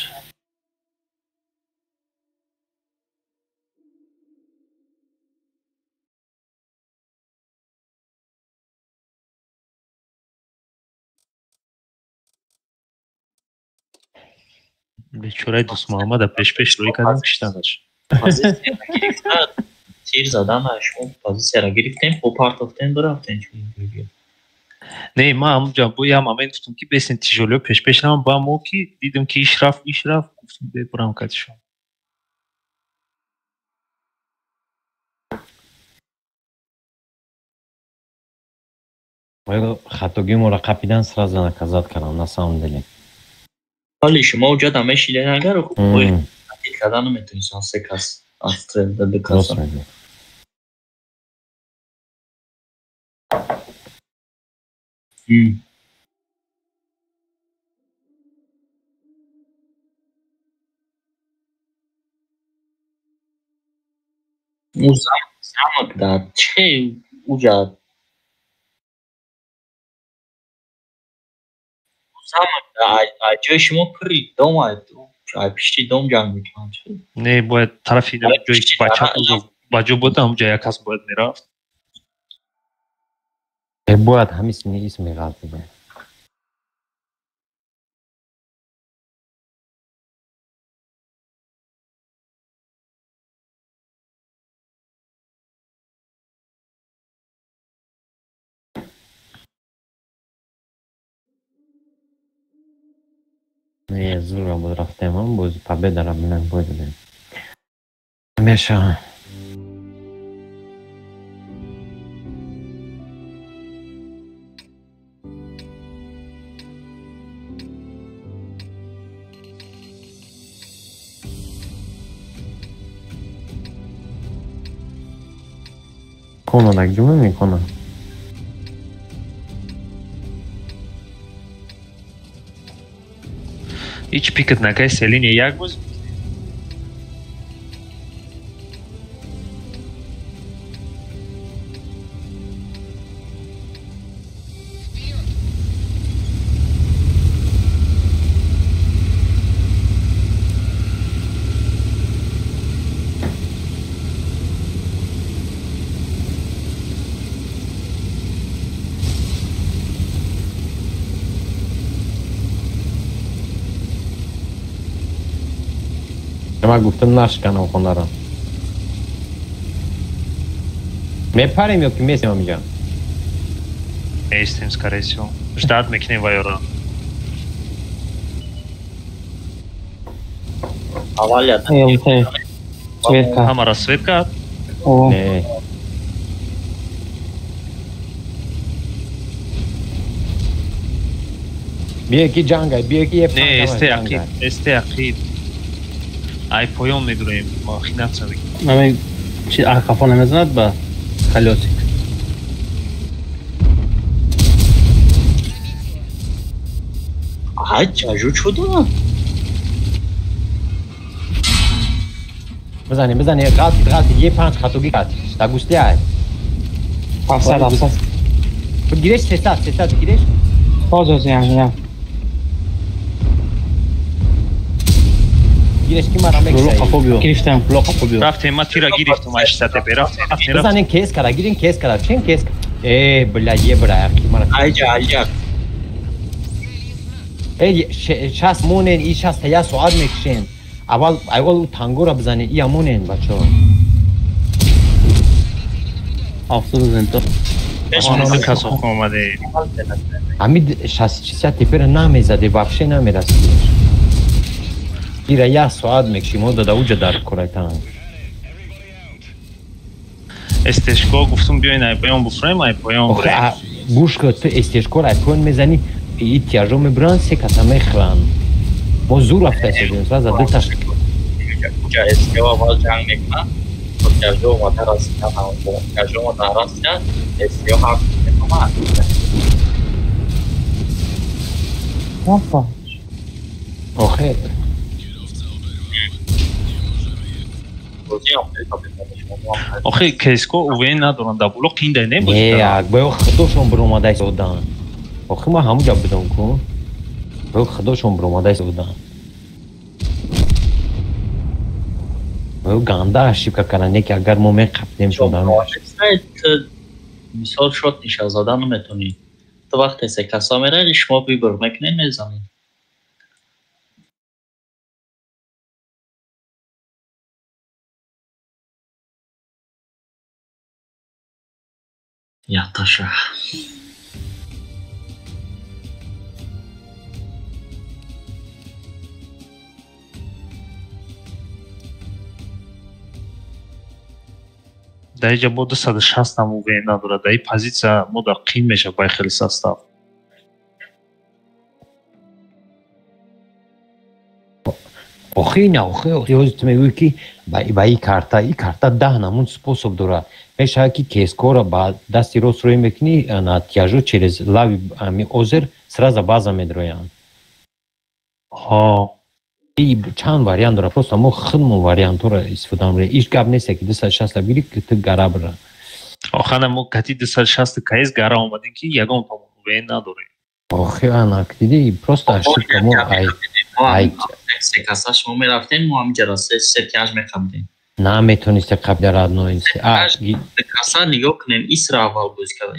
Бечораи Дӯстмуҳаммада пеш-пеш рӯй кардам, киштанаш. Тир задан шумо позитсияро гирифтем, бо партофтем, бирафтем. Не, ман ҳамунҷа бо як момент гуфтам ки бесен тижолиё пеш-пеш равам, ба мо ки дидам ки иш рафт, иш рафт, гуфтам бебурам катишон. Хатогии моро қапидан сразу наказать кардам, на самом деле. Вале шумо уҷа да мешидед агар катид кардан наметонистанд се кас аз ду каса. Ӯ замок да чӣ уҷа замок да ай ҷои шумо пури дом ай пишти дом ҷанг мекунанд. Не, бояд тарафи ҷои бача ба ҷо буд, ҳамунҷа як кас бояд мерафт. Бояд ҳамин исм меғалтида. Не, зура буд рафтем, ҳам бози победаро бинам бой додем. Мешавам. Кона так ҷумла мекунам. Ҳеҷ пикат накай селине як боз. Ман гуфтам нашканам хонаро. Мепарем ё ки местем ҳамиҷа? Местем, скорее всего. Ждать мекунем вайора. Авалия. Ҳамара свет кард? Не. Биё ки ҷангай, биё ки Не, эсте ақиб, эсте ақиб. Ай поён медуроем, махинатса мекунем. Ами чи қафо намезанад ба колёсик. Ай, чажу чудо. Бизанем, бизанем, ғалтид, ғалтид, е панҷ хатогӣ кард. Да густи ай. 700, 700. Бигиреш 300, 300 бигиреш. Боз оз ям. Гиреш ки мара мекшаи. Гирифтам. Рафтем, ма тира гирифтам, 800 тепе, рафтем, рафтем. Бизанем кес кара, гирин кес кара, чин кес. Э, бля, е бра, ки мара. Айҷа, айҷа. Эй, 60 монен, и 61 соат мекшен. Аввал, аввал тангора бизанед, ия монен, бачаҳо. 70 зинто. Оно касоф омаде. Ҳамин 60 тепера намезаде, вообще намерасид. Ира як соат мекшим, мо дада уҷа дар кораи танг. Эстешко гуфтум биёин ай поён буфурем, ай поён бурем. Гӯш кун, ту эстешкоро ай поён мезанӣ, и тяжо мебуранд, се каса мехӯранд. Мо зур рафта истодем, сразу ду таш. Уҷа СТО аввал ҷанг мекунад, то тяжо омада расида, тяжо омада расида, СТО ҳафт мекунад. Опа. Охе. Охе, кеско УВН надоранд, дар боло қиндай не бозӣ Не, карданд. бо худошон биромада истоданд. Охе, ман ҳамуҷа будам ку. Бо худошон биромада истоданд. Бо ганда ошибка карданд, не ки агар мо меқапидем шудан. Мисол шот ниша зада наметонӣ. Ту вақте се каса меравӣ, шумо выбор мекунед, мезанед. Яташа. Дар инҷа мо 260 ам УВН надорад. Дар ин позитсия мо дар қин мешавад бо хеле состав. Охи на, охи, охи, ҳозир ту мегӯӣ ки ба ин карта, ин карта даҳ намун способ дорад. Мешавад ки кескора ба дасти рост рӯй мекунӣ, на тяжо через лави ами озер сразу база медроянд. Ҳо. И чанд вариант дорад, просто мо худмон вариантҳоро истифода мебарем. Ҳеҷ гап нест ки 260 бигирӣ, ки ту гара бира. Охана мо кати 260 КС гара омадем ки ягон томон УВН надорем. Охи, ана, дидӣ, просто ошибка мо ай Се каса шумо мерафтем, мо ҳамиҷаро се тяж меқабдем. Наметонисте қабда родной. Каса нигоҳ кунем, исра аввал бозӣ кард.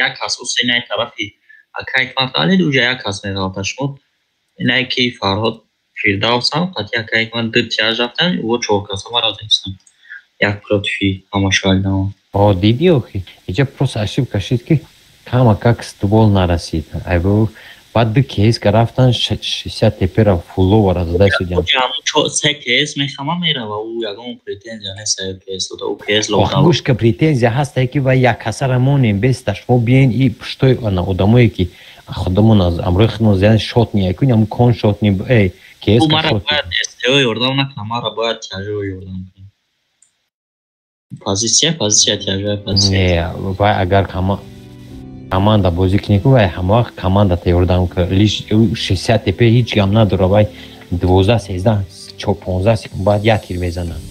Як кас усе най тарафи акай кварталед, уҷа як кас меғалта. Шумо най ки Фарҳод Фирдавсам, қати акай ман ду тяж рафтам, ӯ чор каса мара зестам. Як против ҳамашалдаон. О, дидӣ охи? Иҷа просто ошибка шид ки кама как ствол нарасид. Ай бо баъд ду кейс ка рафтан 60 тепера фулловара зада истодиям. Се кейс мехама мерава, ӯ ягон претензия нест, се кейс дода, ӯ кейс Ох, гӯш ка претензия ҳастае ки ва як касара монем, беста шумо биен и пуштой ана одамое ки худамон аз амрои худмон зиён шот ниякунем, ам кон шот ни, эй, кейс ка мара шот. Бояд СТО ёрдам накунам, мара бояд тяжо ёрдам кунам. Позитсия, позитсия, тяжо, позитсия. Не, вай агар команда бозӣ кунӣ ку вай ҳама вақт командата ёрдам кар. Лиш 60 тепе ҳеҷ гам надора, вай 12, 13, 15 секунд баъд як тир мезанад.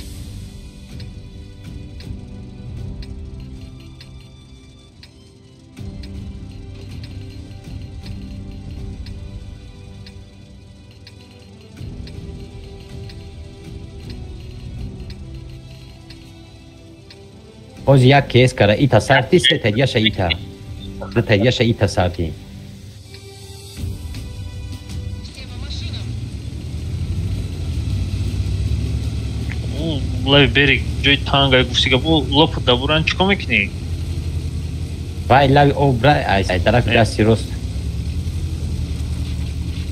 Ҳозир як кес кара ита сарти, се тагияша ита. Ду тагияша ита сарти. Лави берег ҷои танга гуфтига бу лопу дабуран чӣ кор мекунӣ? Вай лави об ра ай тарафи дасти рост.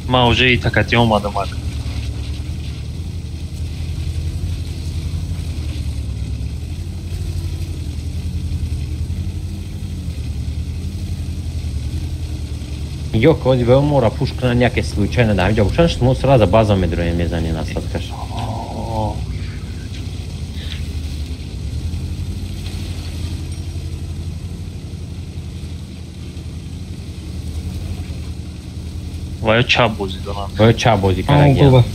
Ман уже итакати омадам ак. Ё кози ба моро пуш кунанд яке случайно дар ҳаминҷо бошанд, шумо сразу база медроем мезанед остаткаш. Ва ё чап бозӣ доранд. Ва ё чап бозӣ карагиянд.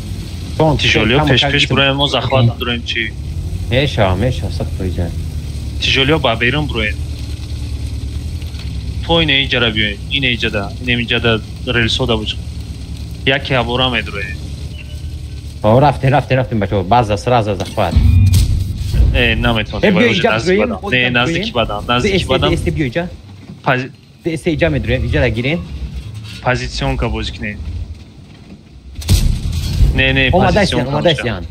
Тижолиё пеш-пеш буроем, мо захват надорем чӣ? Мешава, мешава, 100%. Тижолиё ба берун буроем. То ине иҷара биёем, ине иҷада, ине иҷада релсода буч. Яке ҳабора медроем. О, рафтем, рафтем, рафтем, бачаҳо, база сразу захват. Э, наметавонем. Э, биё иҷа буроем, Не, наздики бадам, наздики бадам. Эсте биё иҷа. Эсте иҷа медроем, иҷара гирем. Позиционка бозӣ кунем. Не, не, позиционка. Омадаистиян.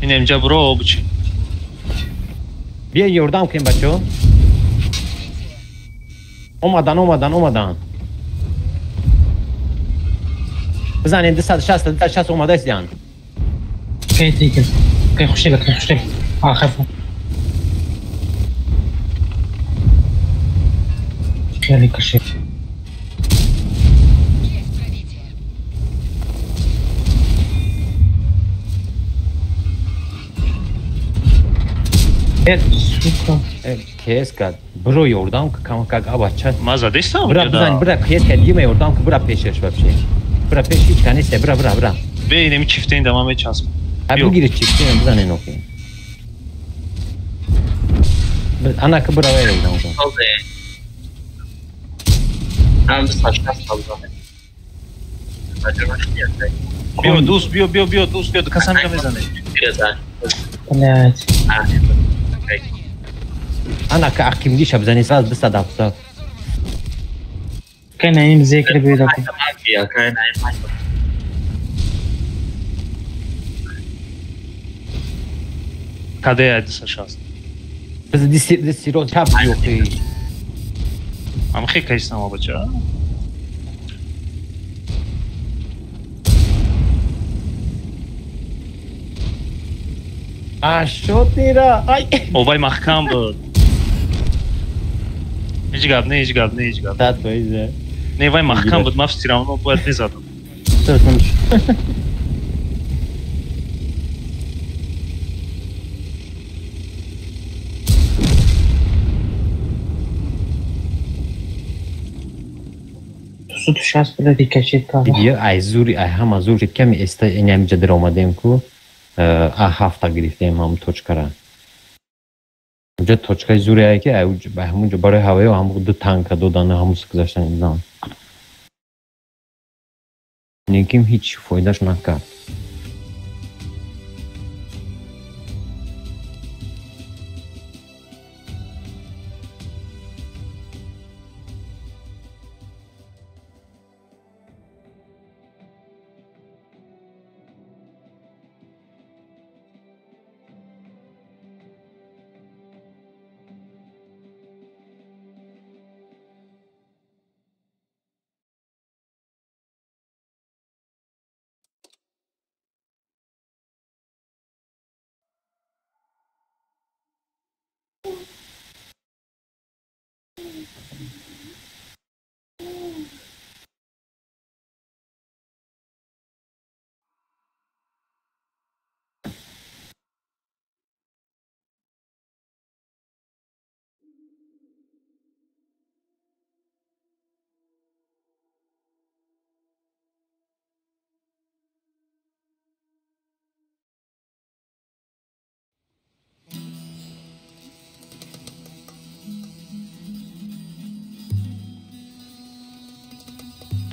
Ине инҷа буро бучи. Биё ёрдам кунем бачаҳо. Омадан, омадан, омадан. Бизанем 260, 260 омадаистиян. Кай тикер. Кай хушела, кай хушела. А, хафу. Хеле каши. Сука. Кес кард. Бро ёрдам кам как абача. Ма задестам. Бра бизан, бра кес кард, дима ёрдам ки бра пешаш вообще. Бра пеш ҳеч ка нест, бра бра бра. Бе инеми чифтен да ма мечасп. А бигири чифтен бизан иноки. Ана ки бра ёрдам кун. Биё дӯст, биё, биё, биё дӯст, биё, касам ка мезане. Блядь. Ана ки ақимгиша бизани сразу 270. Кай наим зекр биёда. Каде 260? Биз диси роз чап биёқи. Амхи кайсам абача. Ашотира. Ай. Овай маҳкам буд. Ҳеҷ гап не, ҳеҷ гап не, ҳеҷ гап. 100%. Не, вай маҳкам буд, ман всё равно бояд мезадам. Суту шаст буда рикошет кард. Видео ай зури, ай ҳама зур шид, ками эста инамиҷа даромадем ку, а ҳафта гирифтем ҳам точкара. Уҷа точкаи зури ай ки ай ҳамунҷо барои ҳаваё ҳам ду танка додан ҳамус гузаштан идан. Лекин ҳеҷ фоидаш накард.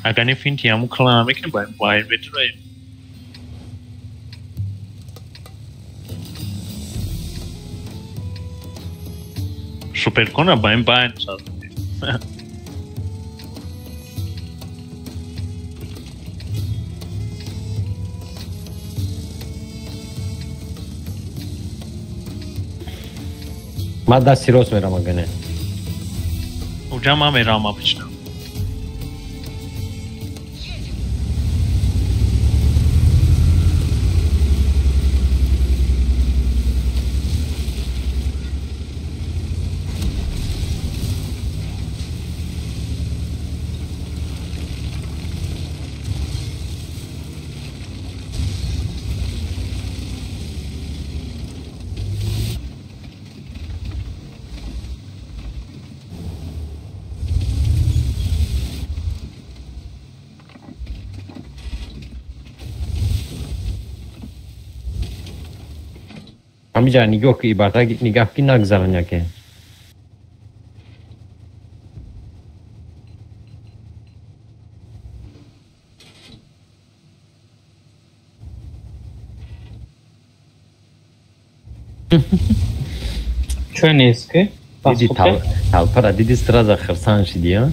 Агар не финти ҳамун клана мекунем, баён метураем. Суперкона баён баён сад. Ман дасти рост мерам агане. Уҷа ман мерам обычно. Ҳамиҷа нигоҳ ки ибарта нигоҳ ки нагзаран яке. Чё нест ки? Диди талпара диди сразу хирсан шиди, а?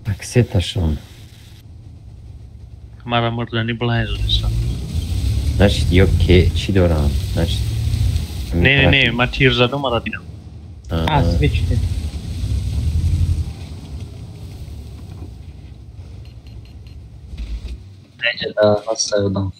Аксеташон. Мара мурдани блайз дошта. Значит, ё ке чӣ дорам? Значит. Не, не, не, ман тир задам, мара дидам. А, свечки. Да, ҳаста одам.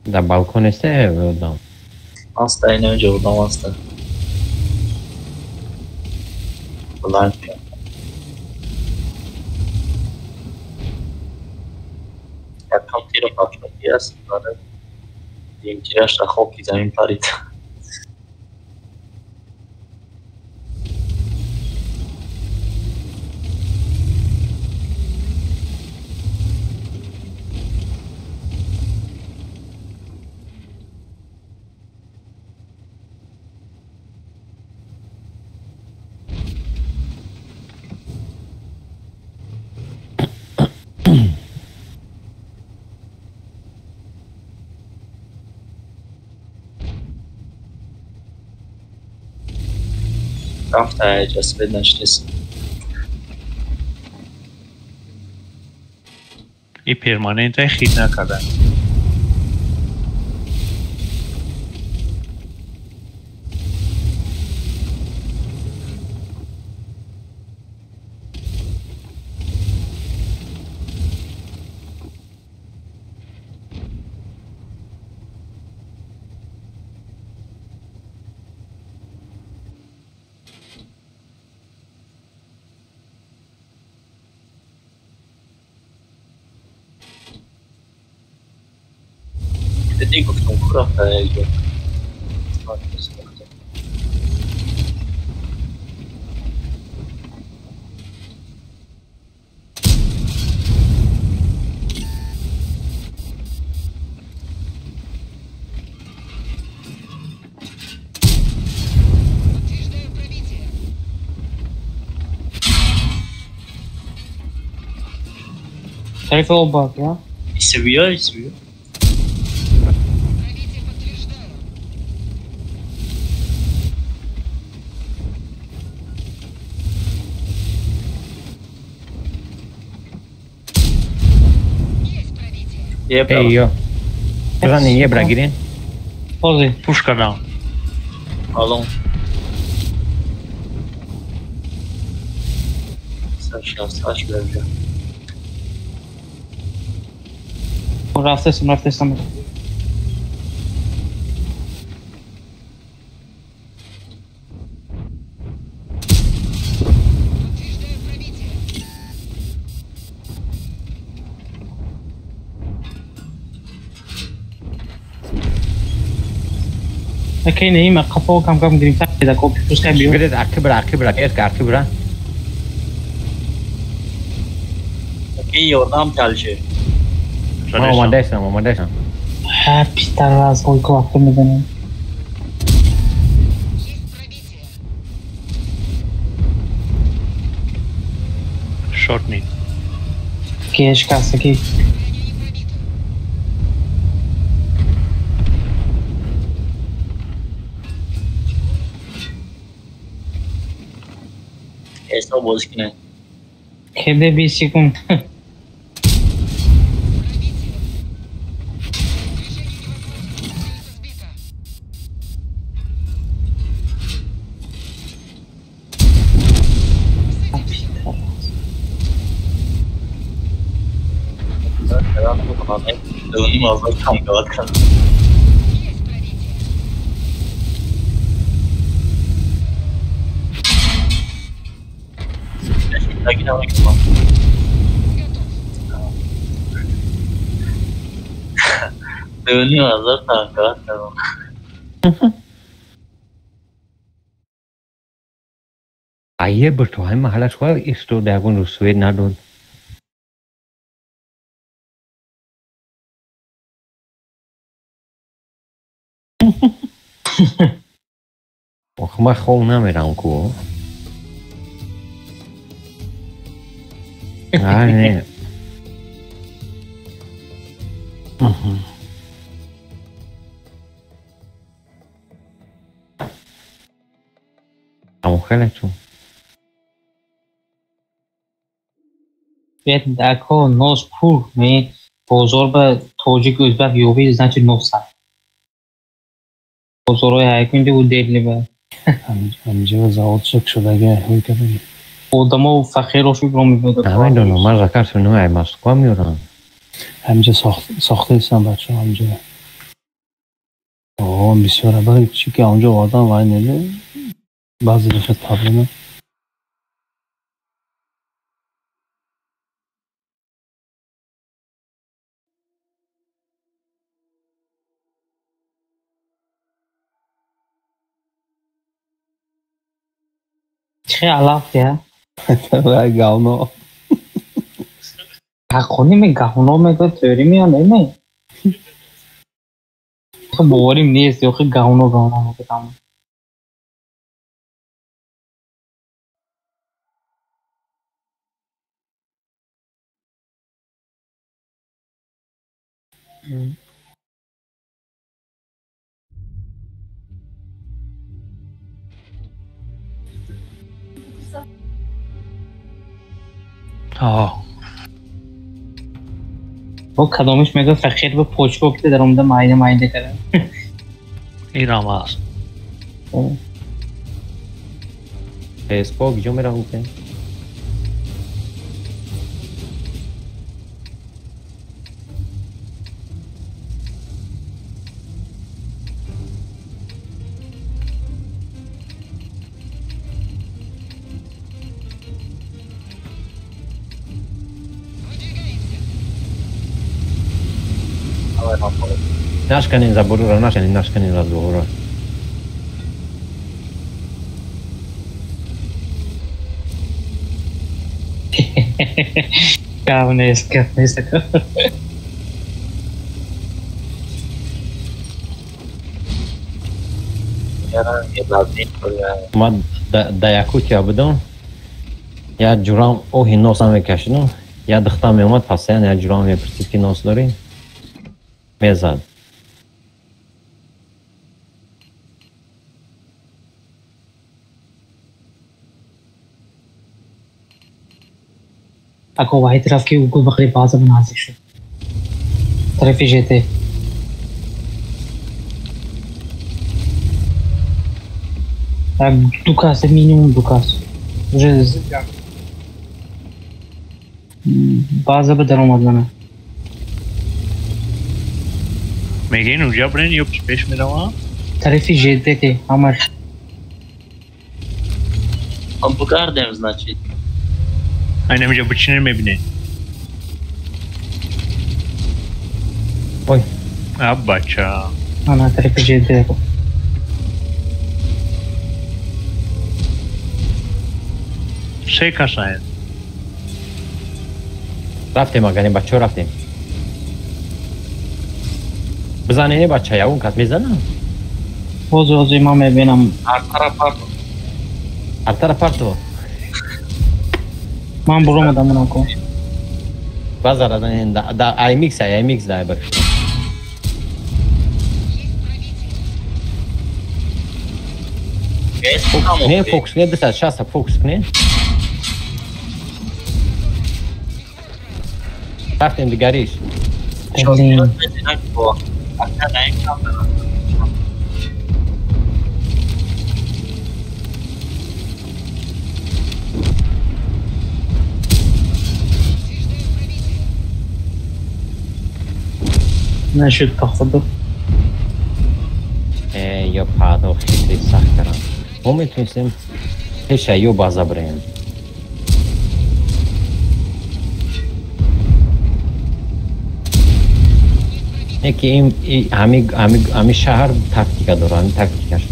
Дар балкон неста одам? Ҳаста, ина инҷо одам ҳаста. Баланд. Якам тира пафшакӣ аст, баъд дим тираш дар хоки замин парид. Рафта ҷасбед наштест. И перманента хит накардан. Диди гуфтум ку рафта ҷо. Тарифи обак, я? Исвиё, исвиё. Эй, ё. Бизанин ебра гирин. Ҳозир. Пушка дам. Алон. 168 левжа. Рафтесам, рафтесам. Окей, не има қафо кам кам гирифта да копи пускай биё. Гиред акибра, акибра, эрк акибра. Окей, ёрдам талше. Ман омодаистам, омодаистам. Ҳа, питар аз ойко вақто мезанем. Шортни. Ки шикаста ки. ҳисоб бозӣ кунед. Кеде 20 секунд. Айе бир то ҳамин маҳалла чӣ истода ягон русвет надод. Ох, ман хов намерам ку. Не. Амухеле чу. Ако нос пур ме бозор ба тоҷик ӯзбак ёбӣ значит нос сар. Бозорҳои ҳайкунди ӯ дерли ба. Ҳамҷо завод шук шудаги ҳуй кадаги. Одамо фақиро шукро мебодад. Намедонам, ман заказ намай Москва меорам. Ҳамҷо сохтаистам бачаҳо ҳамҷо. О, бисёр барои чӣ ки онҷо овардан вай неле баъзе бошад проблема. Чӣ алаф я? Говно. Ҳаққонӣ ме говно мегӯяд тӯри мея неме? Боварим нест, охи говно говно мегӯяд ҳама. Бо кадомиш мегӯяд фақир ба почко ки даромада майда майда карда. Инам аст. Фейсбук ҷо меравам гуфтем? Нашканин заборура, нашканин, нашканин разговора. Гавнес, гавнес. Ман да Якутия будам, як ҷурам оҳи нос намекашидам, як духтар меомад постоянно як ҷурам мепурсид ки нос дорӣ? Мезад. Ако ваҳид рафт ки гул ба хеле баъза наздик шуд. Тарафи ЖТ. Ду кас, минимум ду кас. Уже баъза ба даромад мана. Мегӯен унҷа бирен ё пеш меравам? Тарафи ЖТ ки ҳамаш. Бугардем, значит. Айнамиҷа бичине мебинед. Ой. А бача. Ана тарафи ЖТ. Се касаед. Рафтем агане бачаҳо рафтем. Бизанене бача ягон кас мезанам? Ҳозир ҳозир ман мебинам. Ҳар тараф партов. Ҳар тараф партов. Ман буромадам онако. Базар да IMX IMX да бир. Не фокус не 260 фокус не. Рафтем дигариш. Нашуд походу. Ё падо хитри сахт кардам. Мо метавонистем пеша ё база бираем. Не ки ин ҳами шаҳр тактика дорад, ҳами тактикаш.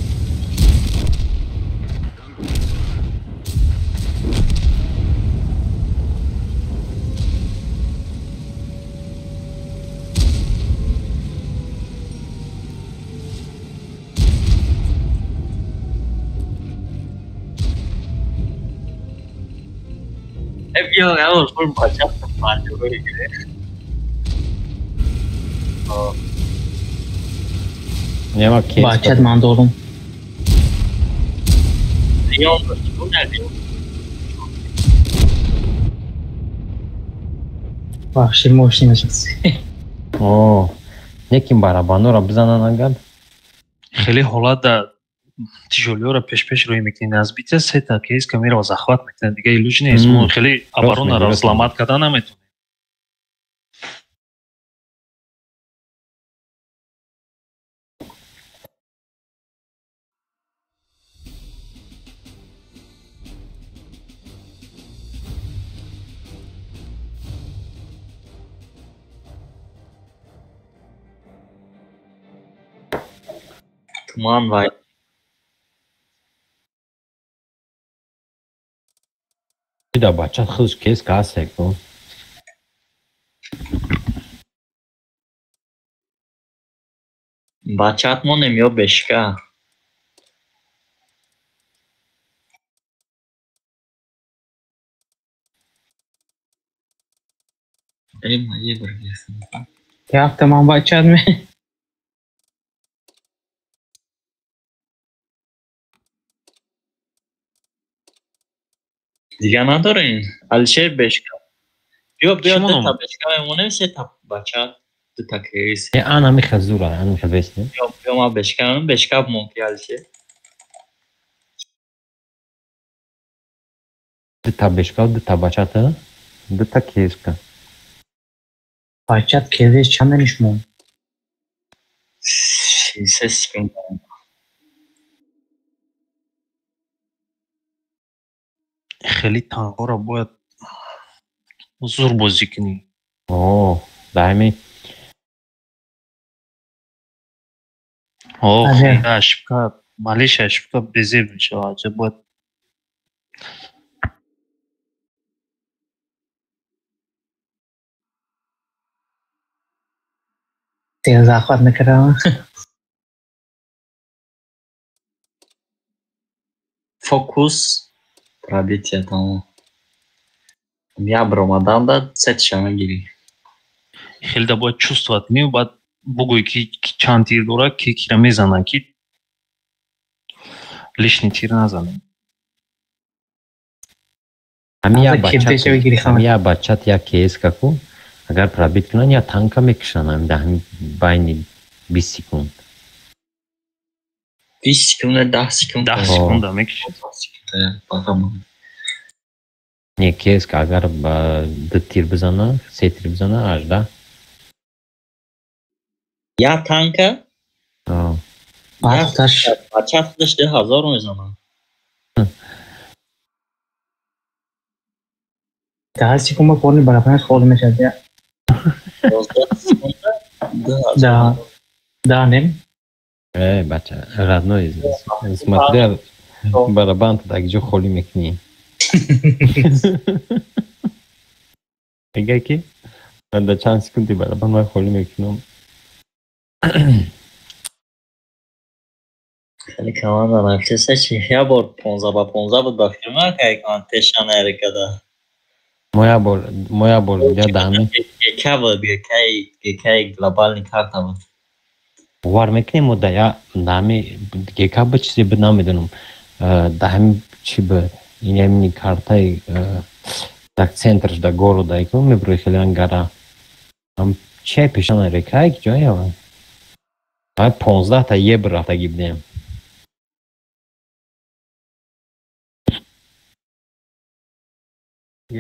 Бачат ман дорум. Бахши мошина шуд. О, неким барабанора бизанан агар. Хеле ҳолат да тижолиёро пеш-пеш рӯй мекунед. Аз битя сета кейс камераро захват мекунад. Дига илуҷ нест. Мо хеле оборонаро взломать карда наметавонем. Туман вай. Да бачат худш кес касек бу. Бачат монем ё бешка. Як тамам бачат ме. Дига надорем. Алишер бешка. Биё биё дута бешка мемонем, сета бача, дута кейс. Ана миха зура, ана миха весне. Биё биё ма бешка мемонем, бешка бимон ки Алишер. Дута бешка, дута бачата, дута кейска. Бачат кезеш чанд нишмон? 6 секунд. Хеле танҳоро бояд зур бозӣ кунӣ. О, даими. О, ошибка, малейшая ошибка безеб мешавад. Бояд захват накардам. Фокус пробитие тамом. Я баромадам да сетша мегирӣ. Хеле да бояд чувствовать кунӣ, баъд бугӯӣ ки чанд тир дорад, ки кира мезанад, ки лишний тир назанад. Ҳами як бачат як кейс каку, агар пробит кунанд, як танка мекушанд ҳами дар ҳами байни 20 секунд. 20 секунд, 10 секунд. 10 секунда мекушад. Не, кейс агар ба ду тир бизана, се тир бизана, 18. Як танка? Бача худаш 2000 мезанад. 10 секунд ба полни барабанаш холӣ мешавад. 12 секунд? Да. Да, нем? Бача, родной, смотря барабан так ҷо холӣ мекунӣ. Мега ки ман дар чанд секунди барабан ман холӣ мекунам. Хеле команда рафтеса чи як бор 15 ба 15 буд ба фикр ман ки команда тешана эркада. Мо як бор я дами. ГК буд, ГК глобальный карта буд. Бовар мекунем мо да я дами ГК буд чизе буд намедонам. Да ҳами чи буд? Ин ҳамини картаи дар центрш да города икун меброи хеле ангара. Чӣ пешана река ки ҷоя? Ман 15 та ебр рафтагӣ будем.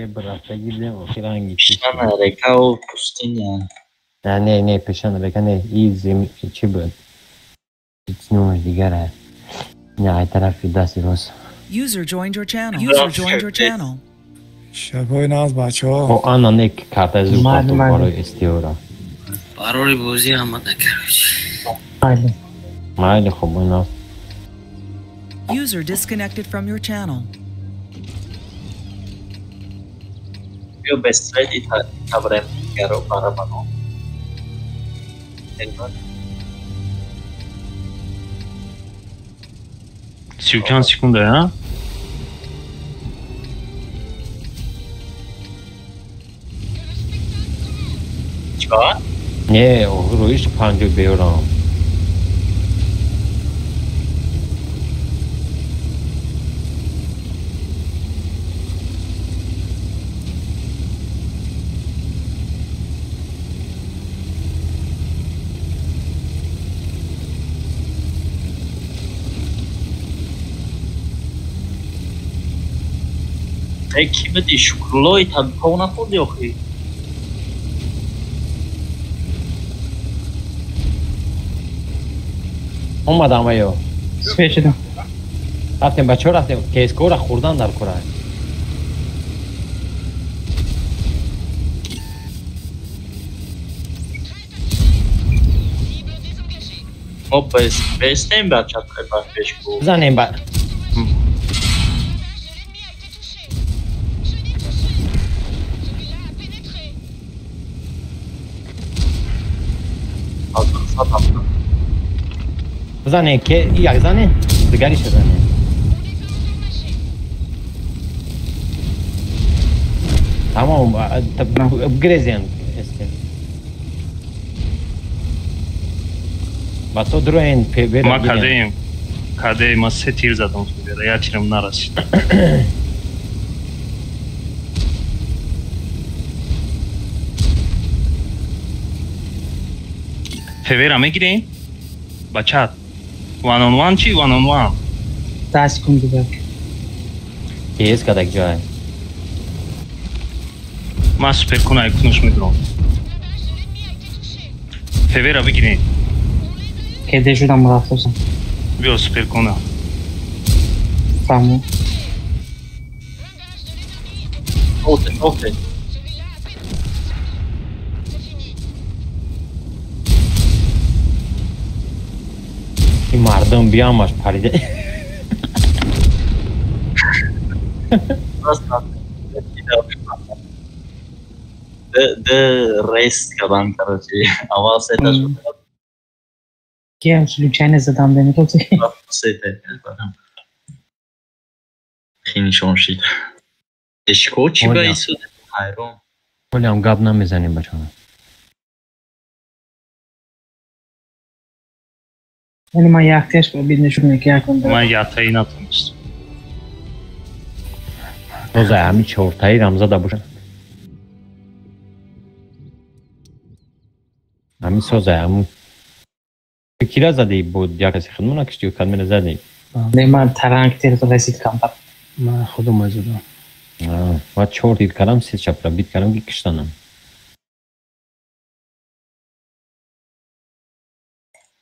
Ебр рафтагӣ будем, охир ранги чӣ? Пешана река у пустыня. Не, не, не, пешана река не, и земи чӣ буд? Номаш дигара. Не, ай тарафи дасти рост. User joined your channel. User joined your channel. Шабои нағз, бачаҳо. О, ана не, карта зуд Майли, партоб майли. барои СТО-ра. Барори бозӣ омада, короче. Майли. Майли, хуб, ина. User disconnected from your channel. Биё бесред итабрем дигаро барабано. 35 секунда, а? Чикор? Не, рӯиш панҷу беёрам. Э, кӣ буди? Шукрулло итаб нахӯрди охи? Омадам ва ё. Свет шудам. Рафтем, бачаҳо, рафтем. КСКО-ра хӯрдан дар кора. Мо бестем бача ба пешку. Бизанем ба. Бизанем, ке як занем, дигариша занем. Тамом, грезем эстем. Бачаҳо дуроен ПБ-ра Ма гирем. кадаем. Кадаем, ма се тир задам ФБ-ра, як тирам нарасид. ФБ-ра мегирем? Бачат. One on one чи? One on one. 10 секунд дигар. КС кадак ҷой. Ман суперкуна кунуш медурам. ФБ-ра бигирем. Кеде шудам рафтосам. Биё суперкуна. Фаҳмо. Оте, оте. Ин мардум биямаш парида. Просто д рест кадан, короче. Аввал сета шуд. Киям случайно задам демитоци. Сета. Хинишон шид. Эшко чӣ ба Оля. исуд? Ҳайрон. Ҳолиам гап намезанем, бачаҳо. Яъне ман яктеш бид нишон ки якун. Ман ятаи натонистам. Тоза ҳами чортаи рамзада боша. Ҳами соза ҳамун. Кира зади буд як каси хидмат накишти кадмера зади. Не, ман таранг тир расид камтар. Ман худам задам. Ва чор тир кардам, се чапра бит кардам ки киштанам.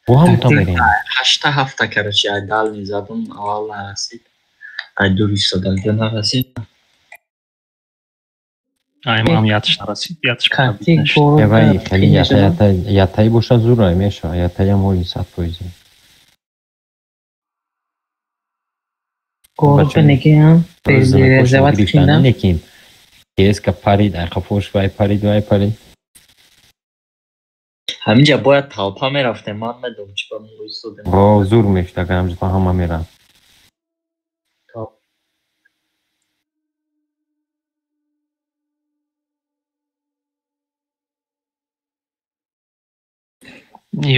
Бо ҳам та мерем. Ҳашта ҳафта, короче, ай дальний задум, аввал нарасид. Ай дур истодагида нарасид. Ай, ман ятиш нарасид, ятиш Картик нашид. Эвай, хеле ята ята ятаи боша зура меша, ятаям ҳоли 100%. Горб неки ҳам резават киндам. Неким. КСК парид, ай қафош вай парид, вай парид. Ҳаминҷа бояд толпа мерафтем, ман медонам чӣ ба мо истодем. Во зур мешта, агар ҳамҷа ҳама мерам.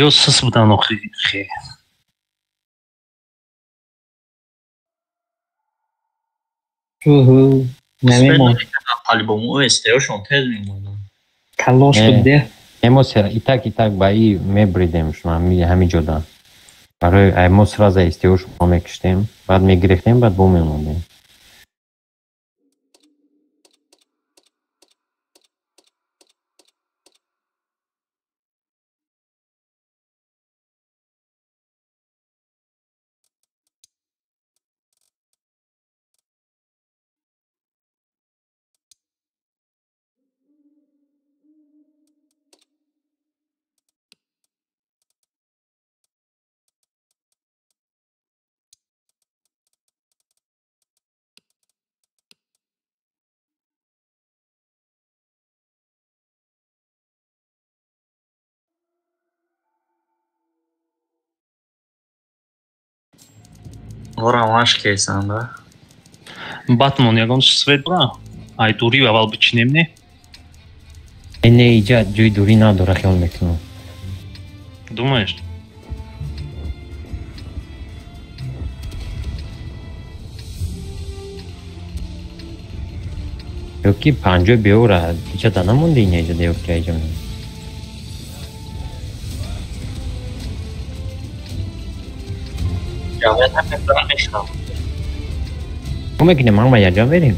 Ё сис будан охи. Хе. Уҳу. Намемон. По-любому СТО-шон тез мемонад. Талош Не. буд де. Мо итак ба и мебридем шумо ҳамин ҷода. Барои мо сразу истео шумо мекиштем, баъд мегирифтем, баъд бо мемондем. Ора маш кейсан, да? Батмон ягон свет бра. Ай дури аввал бичинем, не? Не, иҷа ҷои дурӣ надора, хиёл мекунам. Думаешь? Ёки панҷои беора иҷа да намонди ина иҷа да ёки иҷа. Ҷамъият ҳамин мешинам. Мо мекунем ҳама якҷо мерем.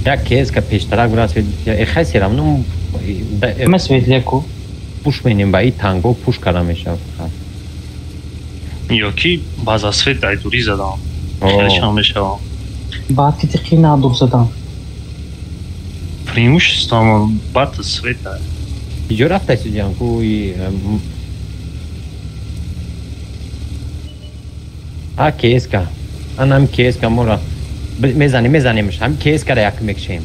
Як кеска пештарак бира свет хай серам ну ма светляку пуш менем ба и танго пуш карда мешавад фақат. Ёки баъза свет дай дурӣ задам. Хеле чанд мешавад. Баъд ки тиқи надур задам. Преимущество баъд свет дай. Иҷо рафта судиям ку и а кеска. Анам кеска мора мезанем мезанемш ҳам кескара як мекшем.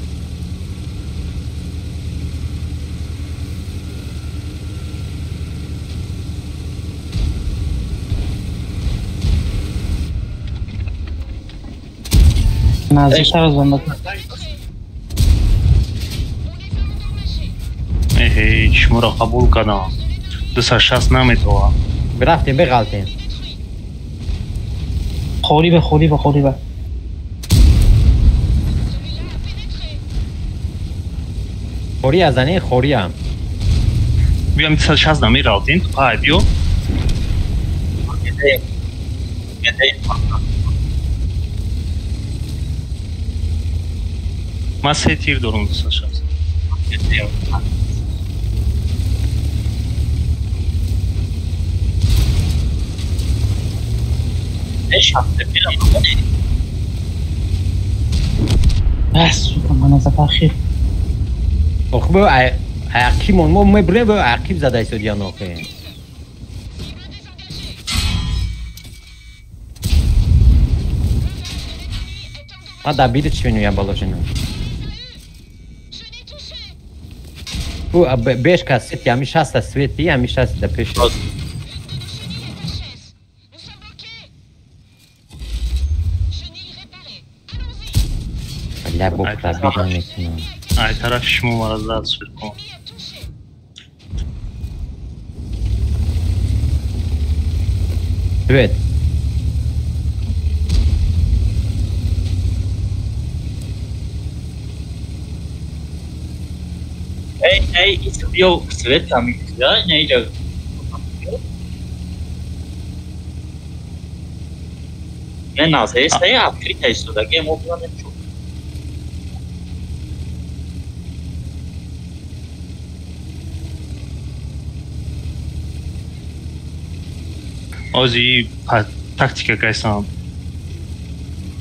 Наздиктар аз банда. Эҳ, шуморо қабул кардам. 260 наметова. Рафтем беғалтем. Хори ба хори ба хори ба. Хори аз ане хориам. Биём 260 намеғалтем, ту пай биё. Ман се тир дорам 260. Бас, мана запахи. Ох, бо ақибмон мо мебурем, бо ақиб зада истодиян охе. Ма да биду чӣ менӯям балошина. Ӯ беш кас сети ҳами шаста свети ҳами шаста да пеш. Бо пробида мекунам. Ай тарафи шумо мара зад шуд. Свет. Эй, эй, биё свет кам да, не иҷа. Не наз, эй, открыта истодаги, мо биланем чу. Ози тактика кайсам.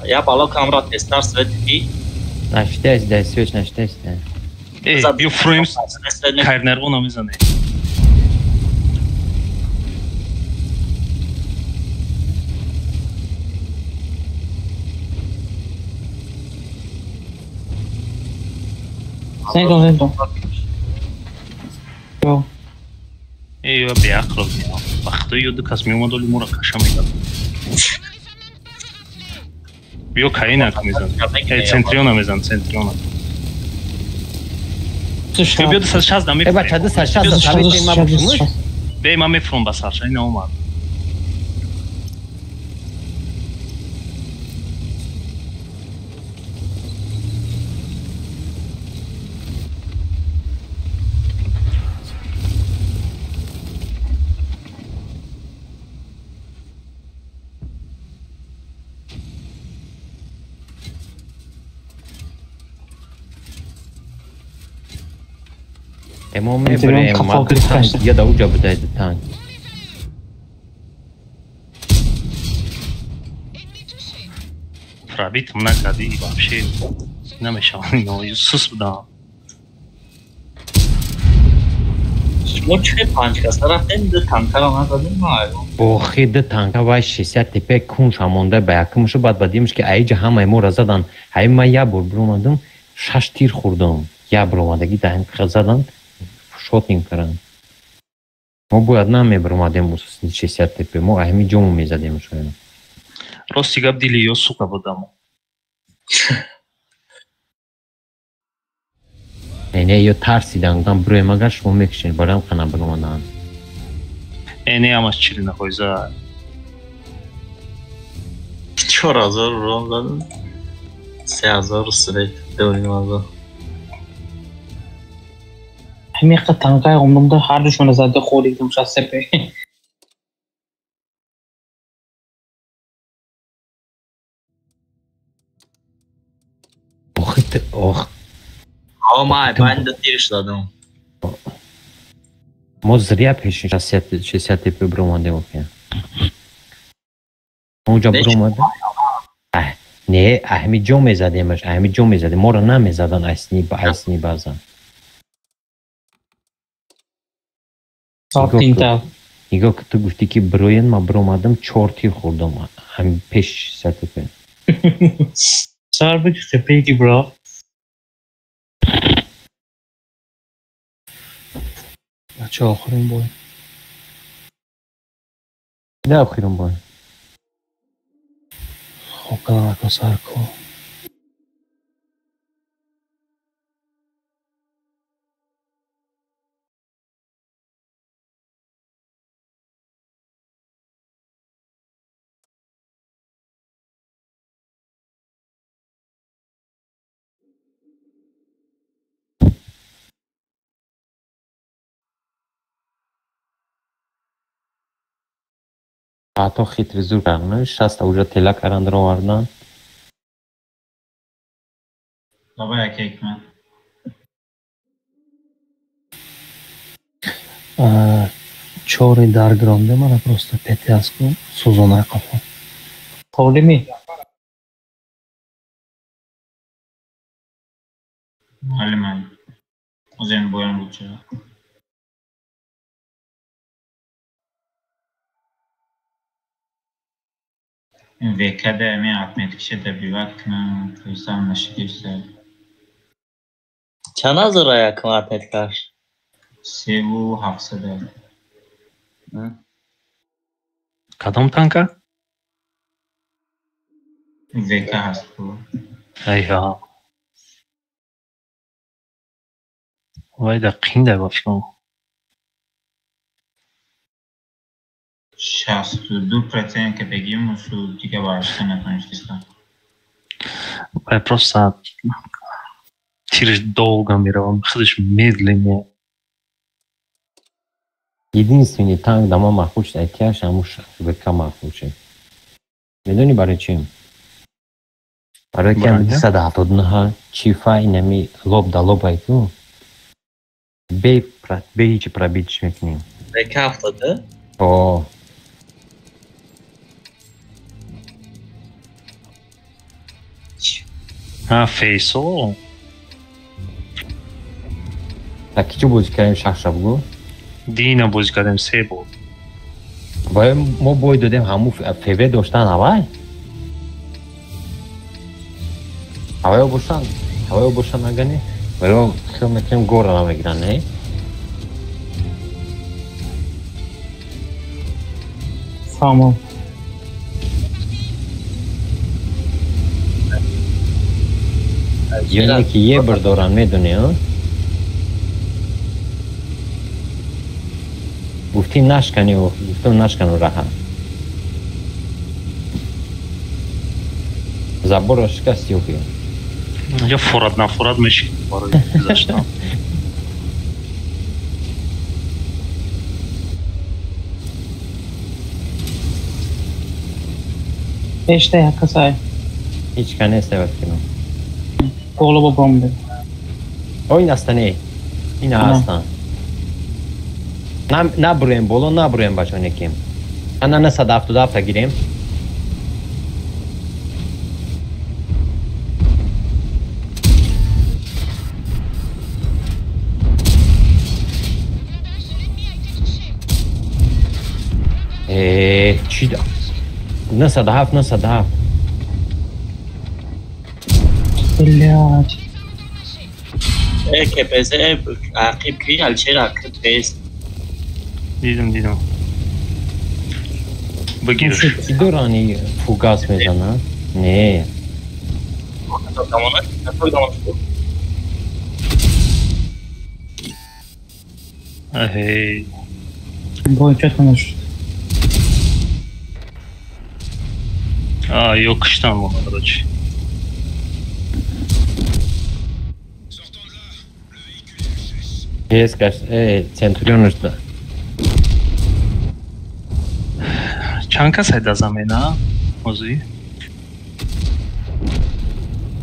Я бало камера тестар свет ки. Наштес, да, свет наштес, да. Эй, биё фреймс карнерво намезане. Зентон, зентон. Ё. Эй, ё беақл меам. Вақтои ёду кас меомад, оли моро каша мекард. Биё каинак мезан. Эй, центриона мезан, центриона. Биё 260 да мефурем. Э, бача, 260 да ма бушумуш? Бе, ма мефурам ба сарша, ина омад. Мо мебарем, ма ду танк дига да уҷа будай, ду танк. Пробитым накарди, вообще намешавам, ино сус будам. Шумо чӣ панҷ каса рафтем, ду танкаро назадем, ма Охи, ду танка вай 60 ТП кунша монда ба якумшу, баъд ба димш ки аиҷа ҳамаи моро задан. Ҳай, ман як бор биромадам, шаш тир хӯрдам. Як бор омадагӣ да ҳам задан, шотним кардам. Мо бояд намебиромадем 60 ТП, мо ҳами ҷому мезадем шояд. Рости гап, дили ё сука будам. Не, не, ё тарсидан, гуфтам бироем, агар шумо мекушед, бароям қана биромаданд. Э, не, ҳамаш чилина фоиза. 4000 урон задам. 3000 свет, 2500. Ҳамиқа танкаи омдамда ҳар душона зада холидам шастепе. Охи, ох. О, май, банда тирш дадам. Мо зря пеши 60 ТП биромадем, охи. Онҷа биромадем. Не, ҳами ҷо мезадемаш, ҳами ҷо мезадем. Моро намезадан айсни ба айсни баъзан. Нигоҳ, ту гуфтӣ ки бироен, ман биромадам, чор тир хӯрдам ҳами пеш 60 ТП. Сар бики ки бро. Бача, охирин бой. Не, охирин бой. Хоб кардам, ако сар ко. Ҳатто хитри зур кардан, шаста уже тела каранд ровардан. Баба, яке ҳикмат. Чори дар гиронде мана просто пети астку сӯзона қафо. Холими? Ҳали ман. Озен боям буд ча. ВК-да ами отметкиша добивать кунам, фейсам нашидиса. Чанд ҳазора якум отметкаш? 3700. Кадом танка? ВК ҳаст ку. Айҳа. Вай да қинда ба фикрам. 62% катагӣ мусу дига барашта натонистистам. Вай просто тирш долго меравам, худаш медленнее. Единственный танк да ман маъқул шуд, айтияш ҳамун ВК маъқул шуд. Медонӣ барои чӣ? Барои ки ҳами 279 чифа инами лоб да лобай ку. Бе ҳичи пробитиш мекунем. ВК 72? О. А, фейсо? Так чӣ бозӣ кардем, шахша бугӯ? Дина бозӣ кардем, се бор. Вай, мо бой додем, ҳамун ФВ доштан ҳавай? Ҳавайо бошанд, ҳавайо бошанд, агани? Вайо хел мекунем, гора намегиранд, не? Фаҳмам. Ё не ки ебр доранд, медонӣ, а? Гуфтӣ нашкани, гуфтам нашкану раҳа. Заборро шикасти охи. Я фурат нафурат меши барои гузаштан. Пешта як касай. Ҳеҷ ка нест, ба фикрам. Боло бо бомбе. О, ин аста не. Ина ҳастанд. Набурем боло, набурем бачо некем. Ана 977 гирем. Чӣ 907 907. Блядь. КПЗ ақиб ки Алишер ақиб бест. Дидам. Бигирш. Чӣ дорани фугас мезана? Не. Эй. Бой чё-то нашел. А, ё киштан мо, короче. Есть, Центурион что? Чанд кас айда замена? Озӣ?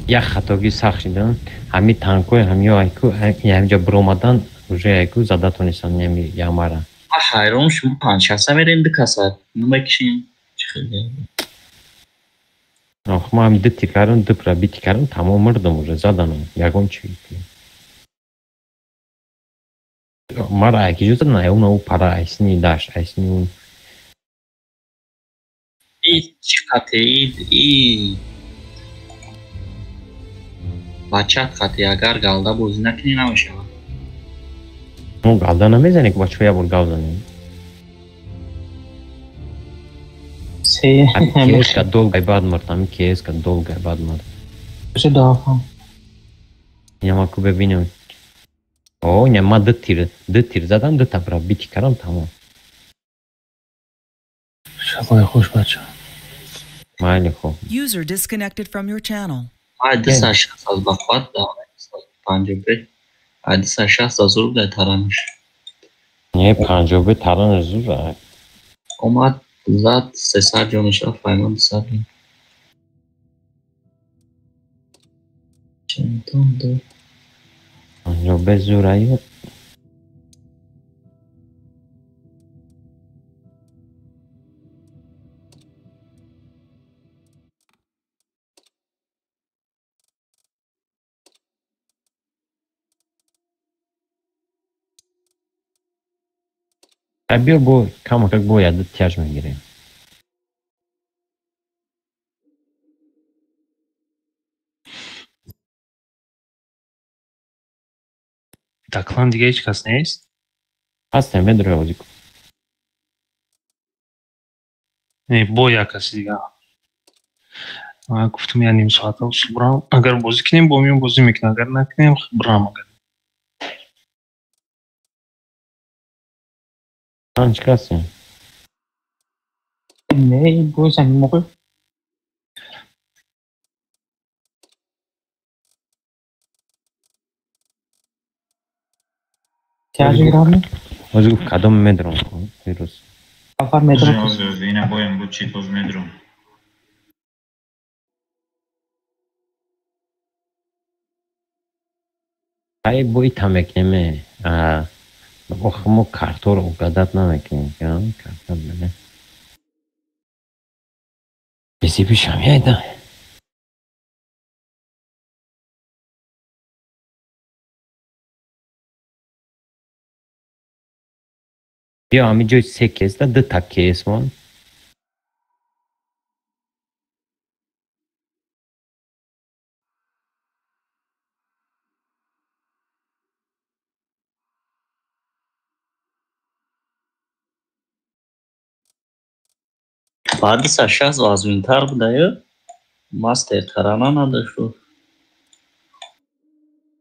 Як хатогӣ сахт шидан. Ҳами танкои ҳамиё айку ҳамиҷа биромадан уже айку зада тонистан ҳами ямара. Ҳайрон шумо панҷ-шаста мерем ду каса. Намекишем. Чӣ хеле? Ох, ман ҳами ду тир кардам, ду пробити кардам, тамом мурдам уже заданам. Ягон чӣ. Мара айкиҷо задан, ай уна у пара айсни дашт, айсни ун. И чӣ қате и бачат қате агар галда бозӣ накунӣ намешавад. Мо галда намезанем, ки бачаҳо як бор гав занем. Киеска долго бад мурд, ами киеска долго бад мурд. Чӣ дафам? Ина ку бибинем. О, ина ма ду тир задам, ду та пробити кардам, тамом. Шабои хуш бача. Майли хуб. User disconnected from your channel. Ай 260 аз бахват да 55. Ай 260 аз зур да таранаш. Не 55 таранаш зур ай. Омад зад 300 ҷонаш рафт, паймон 200. Чентон ду. 55 зур ай. Биё бо камакак бо яда тяж мегирем. Даклан дига ҳеҷ кас нест? Ҳастем, медрои бозӣ кун. Не, бо як каси дига. Ман гуфтам я ним соата брам. Агар бозӣ кунем, бо миён бозӣ мекунем, агар накунем, брам агар. Панҷ касем. Не, боз ҳамин моқе. Тяж гирам? Ҳозир гуфт кадом медром вирус. Афар медром. Ҳозир ина боям буд чӣ тоз медром. Ай бо ита мекунем. Ох, мо карторо угадат намекунем, карта бале. Бисипи шамяйда. Биё ҳамин ҷои се кес да ду та кес мон. Баъди 160 вазминтар будаю мастер тарана надошту.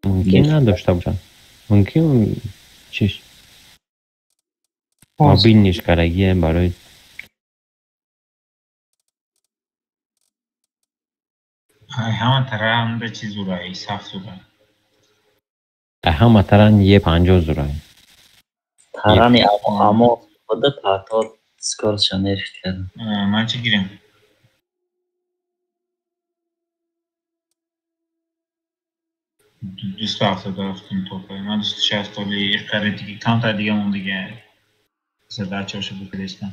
Мумкин надошта бошад. Мумкин чиш мобилниш карагие барои ҳама таран ба чӣ зурай сахт зурай. Ҳама таран е 50 зурай. Тарани амо худа партор скоростша нерифт кардам. Ман чӣ гирем? Дусту ҳафтоду ҳафтум топа. Ман 260 толи иқари диги камтар дига мондига. Задачаша букадестан.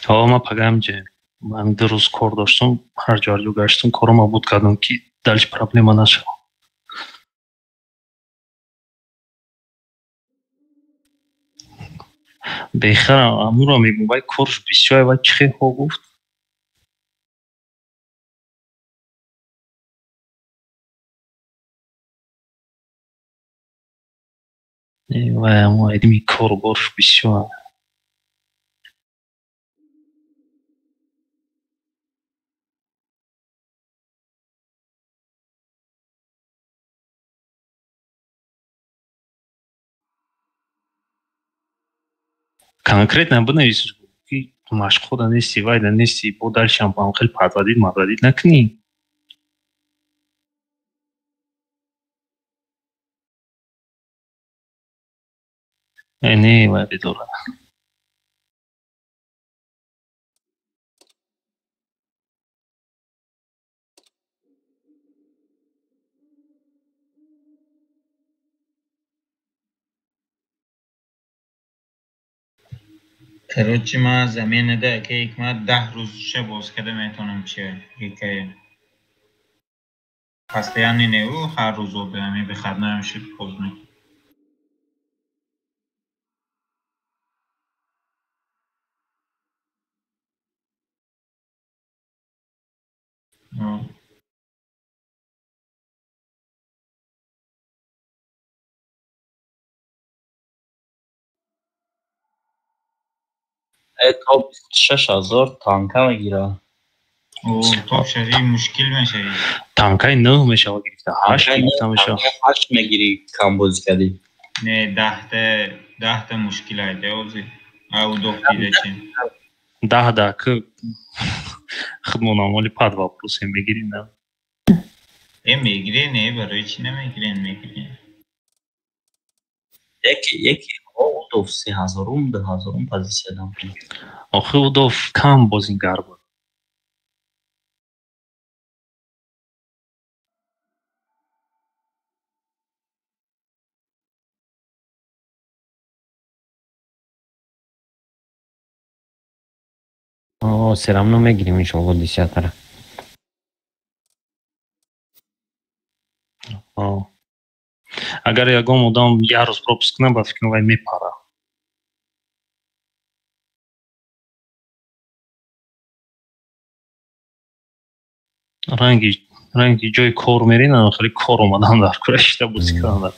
Ҳо, ман пагаам ҷе ман ду рӯз кор доштам, ҳар ҷо ҳар ҷо гаштам, корома буд кардам, ки дальше проблема нашавад. Бехарам, амуро мегӯм, вай корш бисёр, вай чӣ хел ҳо гуфт? Вай амо айдими кору борш бисёр. Конкретно бинависиш, ки машқҳода нести, вайда нести, бо дальше ам хел подводить мадводить накунӣ. Не, вай бедора. Короче, ман заменада ака Ҳикмат 10 рӯз ша боз карда метавонам, чи ҳикоя. Постоянно не, ӯ ҳар рӯз ода ҳамин выходной шуд, боз мекунам. То 26 000 танка мегира. Топ шави мушкил мешави. Танкаи нӯҳ мешава гирифта, ҳашт гирифта мешава. Ҳашт мегирӣ, кам бозӣ кардӣ. Не, 10-та, 10-та мушкил айда ози. Ау доф дида чи. 10 да ки худмонам оли под вопросем мегирем, на? Э, мегире, не, барои чӣ намегирен, мегирен. Яки Удов сеҳазорум, дуҳазорум позитсия дам. Охи Удов кам бозингар буд. Всё равно мегирем, иншоалло, десятара. Агар ягон одам як рӯз пропуск кунад, ба фикрам, вай мепара. Ранги ҷои кор мерин, хеле кор омадан дар кора шита бозӣ кардан дар.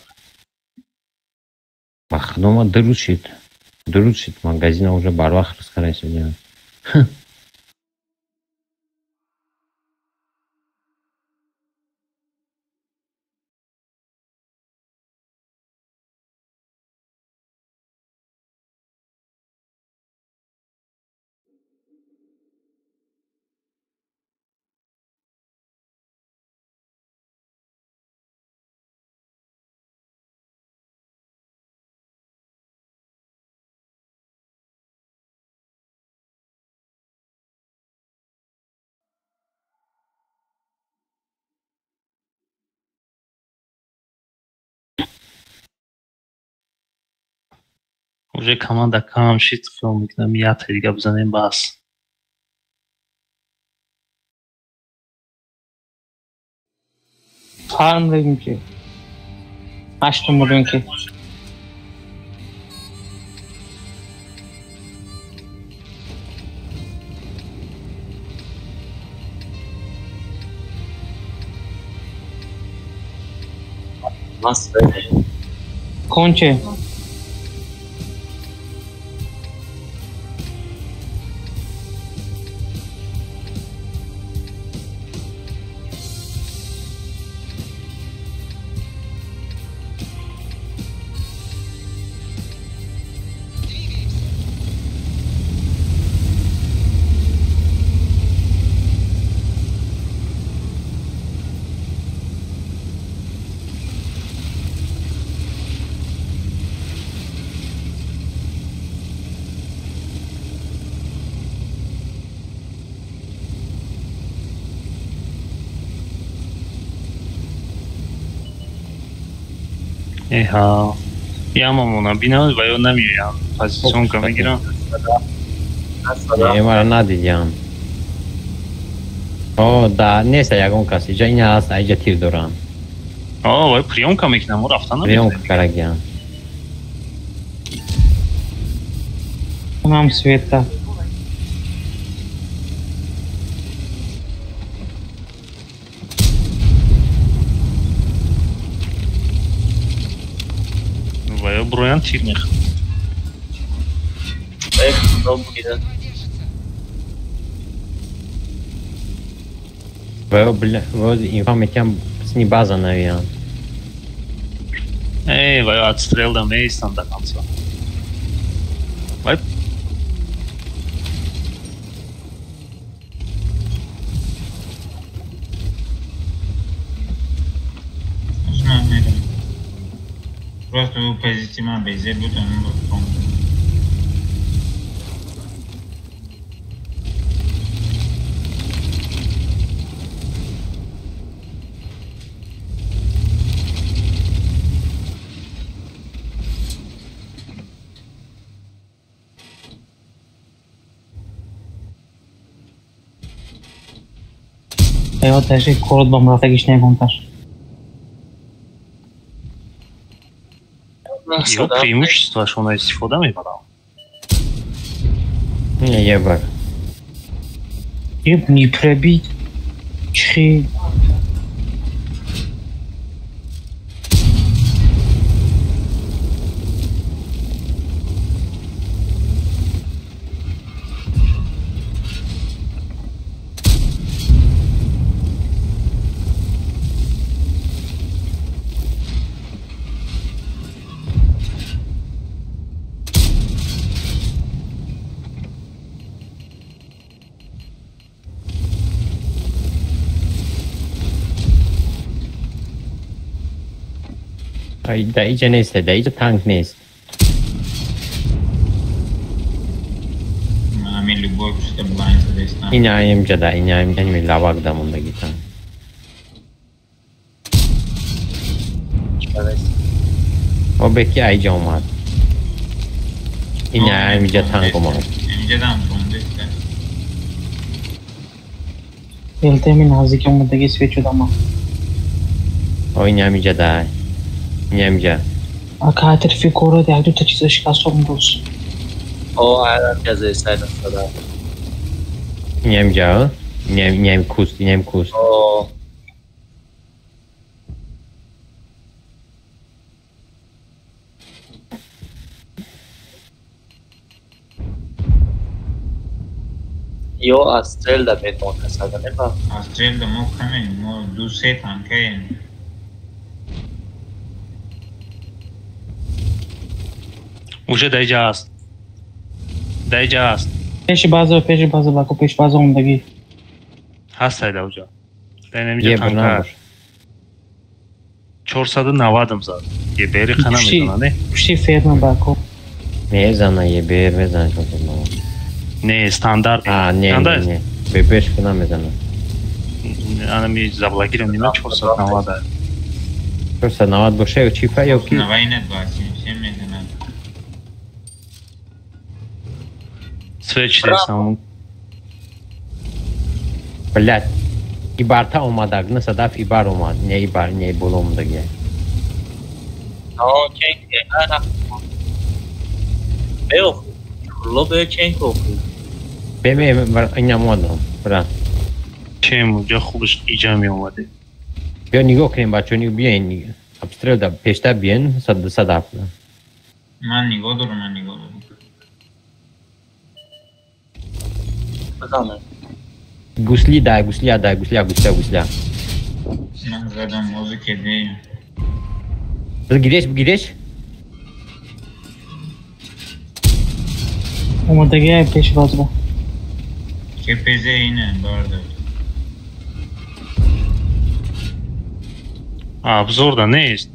Ба худо, ма 2 рӯз шид. 2 рӯз шид, магазина уже барвақт ризқара сегодня. Уже команда кам шид, хиёл мекунам, якта дига бизанем, бас. Фарм дадим, ки ҳаштум будем, ки конче. Эҳа. Ямамона бинам ва ё намеоям. Позиционка мегирам. Не, мара надидям. О, да, нест ягон кас. Иҷа ин ҳаст, иҷа тир дорам. О, вай приёмка мекунам, рафта намекунам. Приёмка карагиям. Нам света. Ва ё броян тир мехӯрад. Ва бля, инфа метиам сни база навиям. Эй, ва ё отстрел да меистам до конца. Вай Просто позиция ман безе буд, он был. Ё даже корот ба мурафтагиш негонташ. Ё преимуществоашонро истифода мебарам. Не, ебар. Еб не пробить. Чихи. Да иҷа нест, да иҷа танк нест. Ина имҷа да, ина имҷа лавак да мондаги танк. О беки аиҷа омад. Ина имҷа танк омад. Элтеми наздики омадаги свечу дама. О ина имҷа да. Немҷа. Ака атирфи корот як дута чиза шикастом боз. О, айран казе сайда сада. Немҷа, нем нем куст, нем куст. О. Ё астрел да бетон касада неба. Астрел да мо каме, мо ду се танкаем. Уже даиҷа аст. Даиҷа аст. Пеши база, пеши база, баку пеш база омадагӣ. Ҳаст айда уҷа. Дар инҷа танка. 490 зад. Ебери қана медона, не? Пушти ферма баку. Мезана, ебер мезана 490. Не, стандарт. А, не, не. Бебеш кана мезана. Ана ми заблокирован нима 490. 490 боше, чифа ё ки? 97 мезана. Свеч ресам. Блядь. Ибарта омадаг, на садаф ибар омад, не ибар, не боло омадаги. О, ченк, на. Бео, ло бе ченк оху. Бе ме ина омадам, бра. Чем ҷа хубаш иҷа меомаде. Биё нигоҳ кунем бачаҳо, биёен обстрел да пештар биёен садаф. Ман нигоҳ дорам, ман нигоҳ дорам. Гусли дай, гусля дай, гусля, гусля, гусля. Ман задам музыке дей. Гиреш, гиреш? Омадаги пеш базба. КПЗ ине, барда. А, обзорда нест.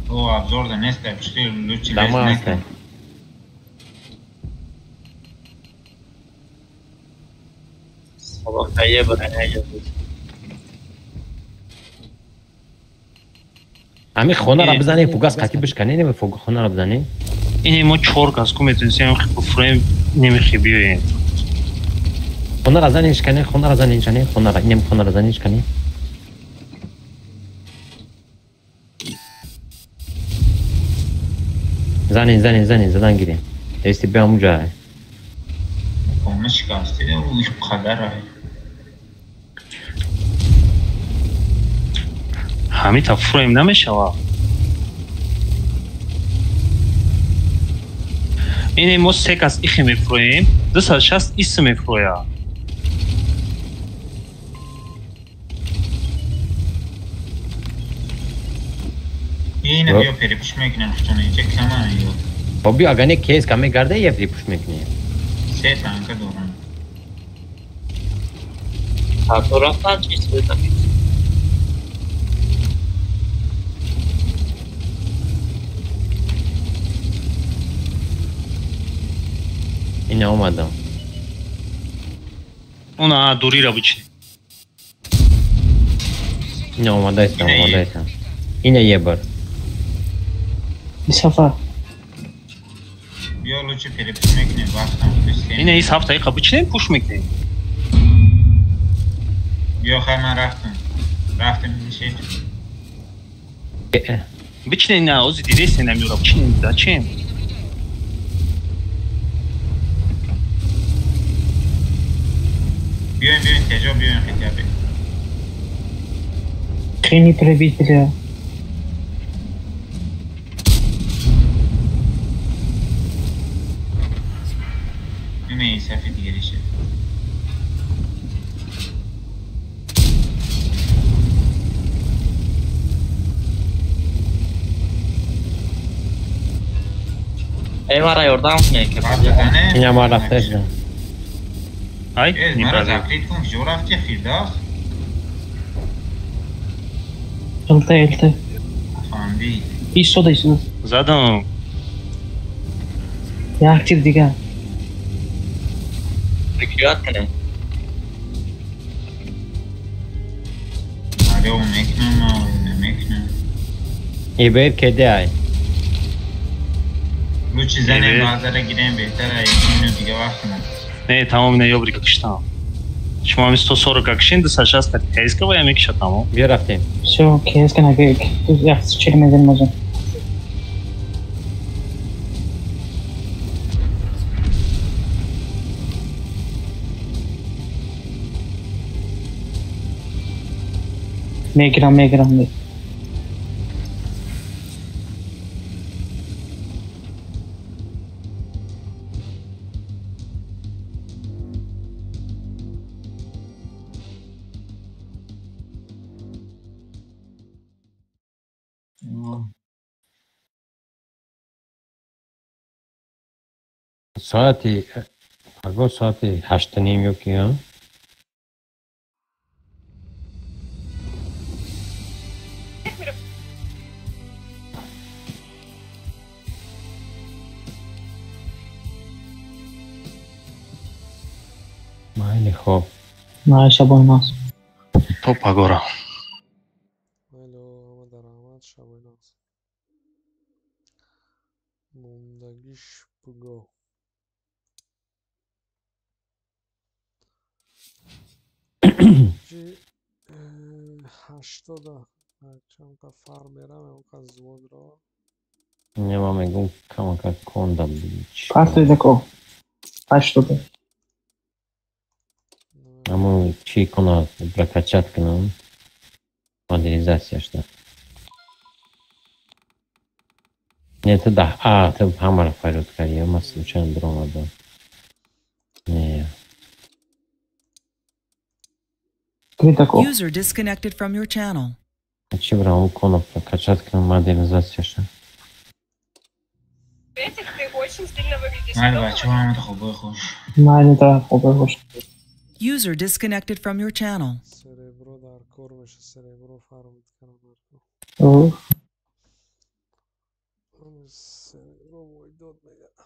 О, обзорда нест, пушти лучше лез не. Ами хонара бизанем, фугас қатӣ бишканем, не хонара бизанем. Ине мо чор кас ку метавонистем бифурем, немихе биёем. Хонара занем шиканем, хонара занем шиканем, хонара, инем хонара занем шиканем. Занем, занем, занем, задан гирем. Если биам уҷа. Хона шикасте, ӯ қадар ай. Ҳамита фурем намешава. Ине мо се кас ихе мефурӯем, 260 ис мефурӯя. Ина биё перепуш мекунем, хутона инҷа кама ё. Хоб биё агар не кейс каме гарда я перепуш мекунем. Се танка дорам. Ҳатто рафтан чиз бетам. Ина омадам. Она дурира бичи. Ина омадаистам, омадаистам. Ина ебар. Исафа. Биё лучше перепуш мекунем, вақтам кустем. Ина ис ҳафта иқа бичинем, пуш мекунем. Биё хай ман рафтам. Рафтам нишед. Бичинем на, ози дидесен намюра, бичинем, зачем? Биёем, биёем, теҷо биёем хотя бы. Хини пробить, бля. Ине сафи дигарише. Эй, мара ёрдам кунед ки. Ина ма рафтаистам. Ай, мара закрит кун, куҷо рафти, Фирдавс? Элте, элте. Фанди. Истода, истода. Задам. Як тир дигар. Прикриват кунед. Алё, мекунам, намекунам. Ибер кеде ай. Лучше занем базара гирем беҳтар ай, минут дига вақт на. Не, тамом не ёбрика киштам. Шумо ҳами 140 кишин, 260 кати кейска ва я мекиша тамом. Биё рафтем. Всё, кейска нагӯ. Як чил мезанем озон. Мегирам, мегирам. Соати паго соати 8:30 ё ки майли хоб. Майли шабои наз. То пагора. Шабои наз. Мондагиш пуго. Ҷи 80 чанқа фар мерам, онқа зводро. Не, ма мегум камака конда. Партоидако. 80. Аму чи кона прокачать кунам. Модернизация шда. Не, ты да, а, ты ҳамаро фарёд кардӣ, ман случайно дуромадам. Не. User disconnected from your channel. Чи брам кона прокачать кунам модернизация шда. Майли бачаҳо ҳамата хобои хуш. Майли да, хобои хуш. User disconnected from your channel. Серебро дар кор меша, серебро фарм кунам дар кор. Серебро войдод мега.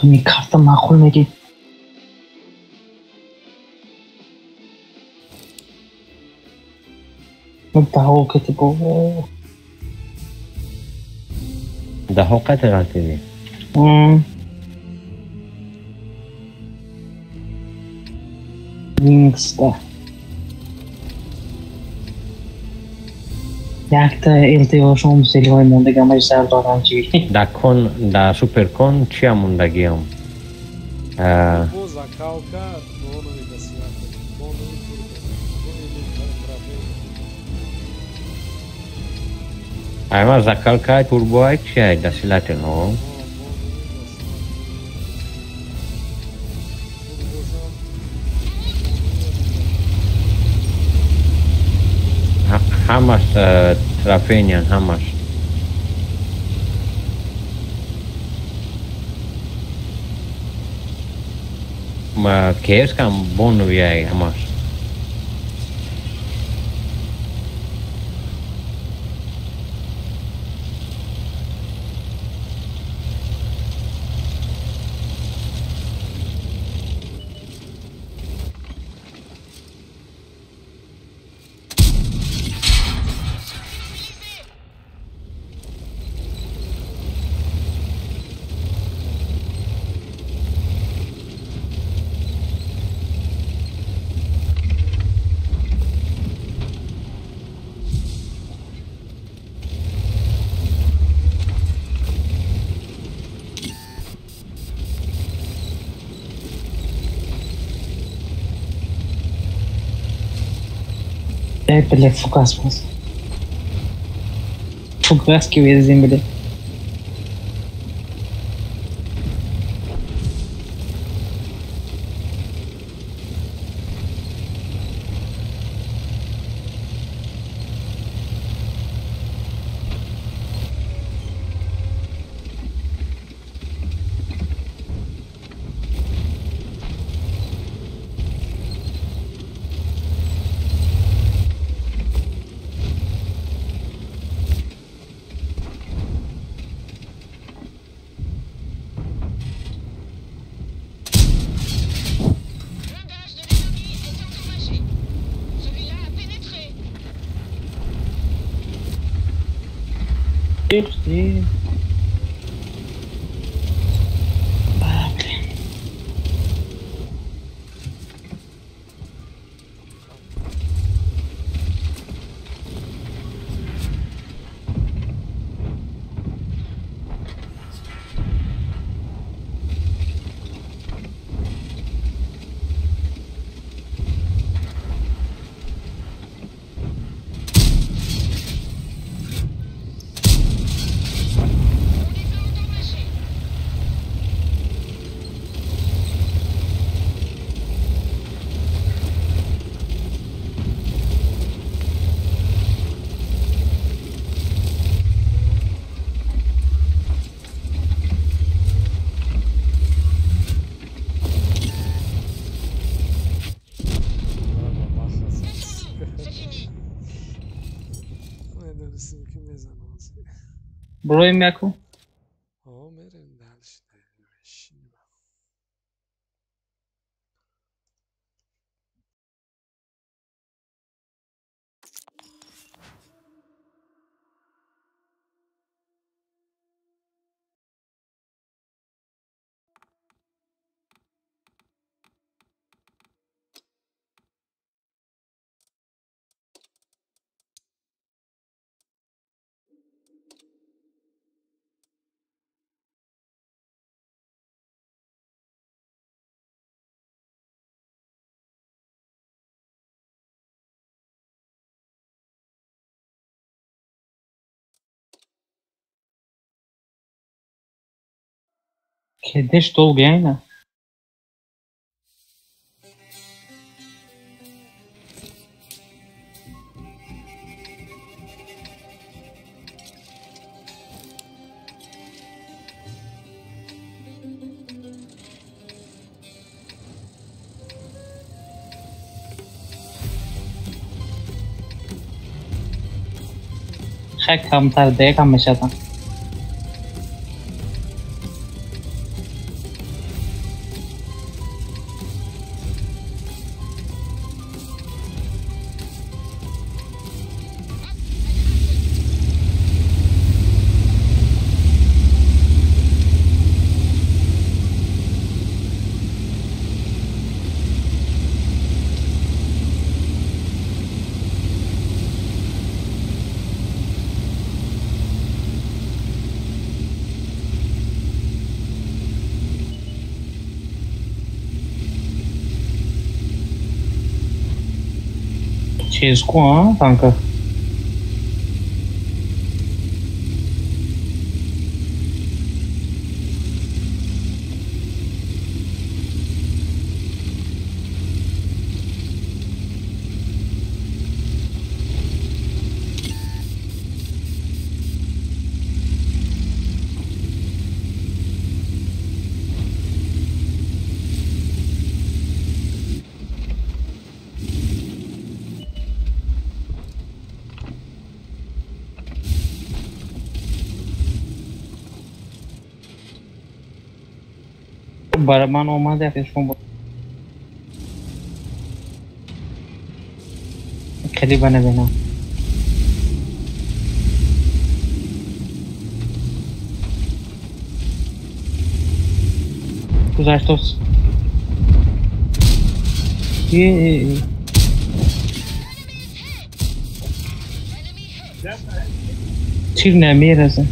Ми карта маъқул мегӣ. Даҳо кати бо. Даҳо қати ғалтидӣ? Вингста. Якта илтиёшон селиҳои мондаги ҳамаи сар дорам чи. Да кон, да суперкон чия мондагиам? Бо закалка бонови дасиятел, бонови турбо, бо или трофей. Айма закалка турбо ай чия дасилател, но? Ҳамаш трофейнян, ҳамаш. Ма кескам боновиай ҳамаш. Блядь, фугас бас. Фугас ки везем, блядь. Броем яку? Мерем дальше. Кедеш долго айна. Хай камтар декам мешавам. Тезку, а, танка? Барои ман омад якешон хеле ба набинам. Гузаштос. Тир намерасад.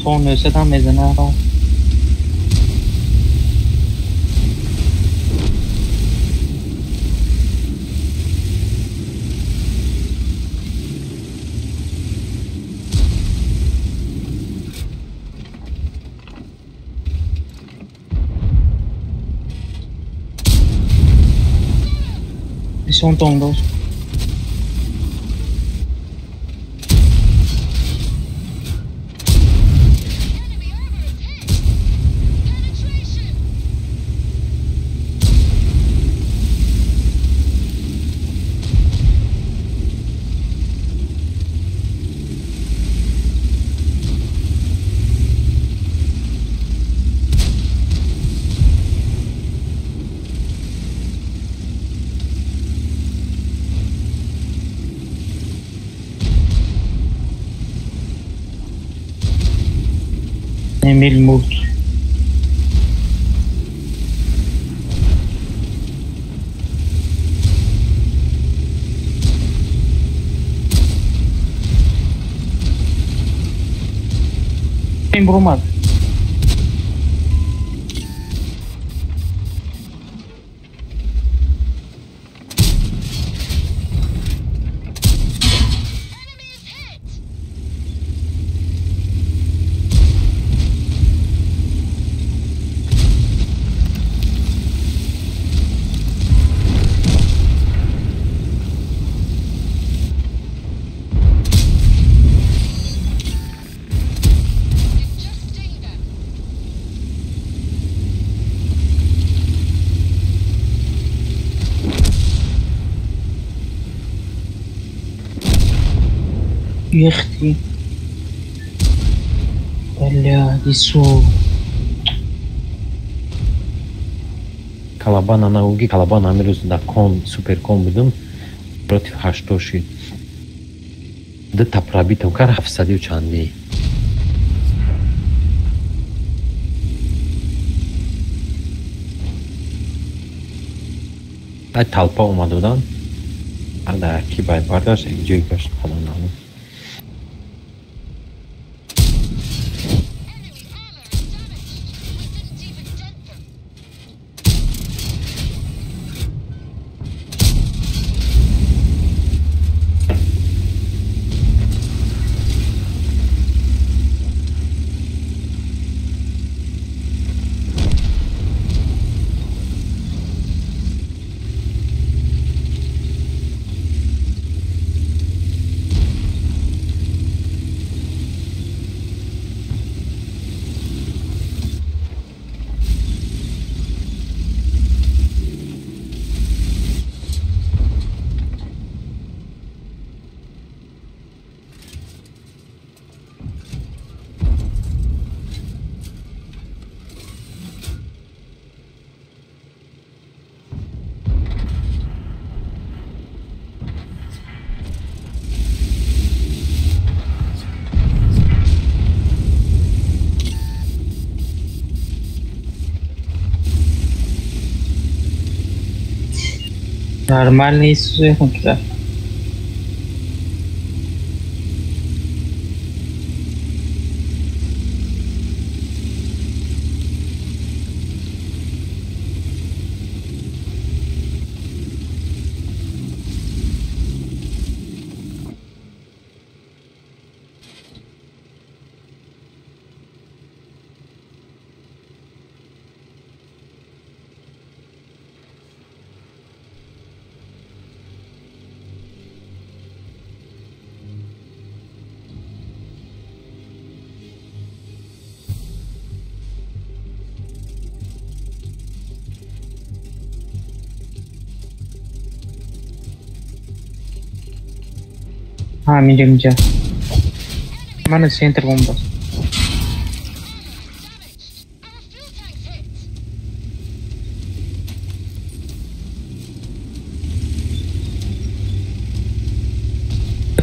То 900 ҳам мезана ро. Бисён тонг дошт. Эмил мурд. Ин буромад. Ехти. Бля, дису. Калабан анауги, Калабан ҳамин рӯз дар кон суперкон будам, против ҳашто шид. Дута пробитам кар ҳафтсадию чандӣ. Ай толпа омада буданд. Дар ки бай бардашт, як ҷой гашт фалон намуд. Нормальный сухункида. Ҳа, минҷа, минҷа. Мана центр бомба.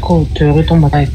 Ко, тӯғитон ба тайп.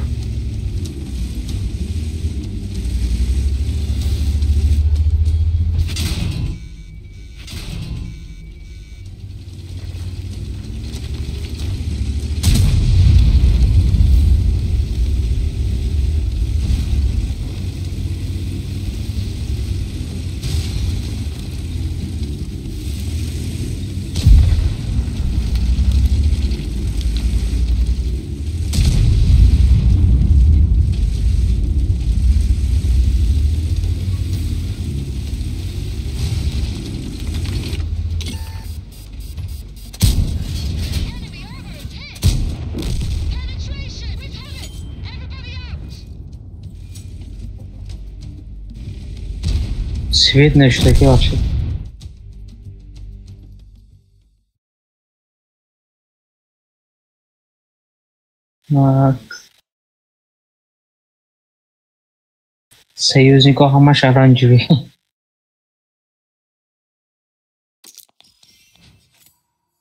Свет нашудаки бахшид. Союзнико ҳамаш оранжевый.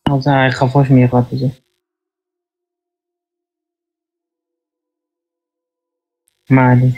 Ҳозир айқафош мехоҳад биза. Майли.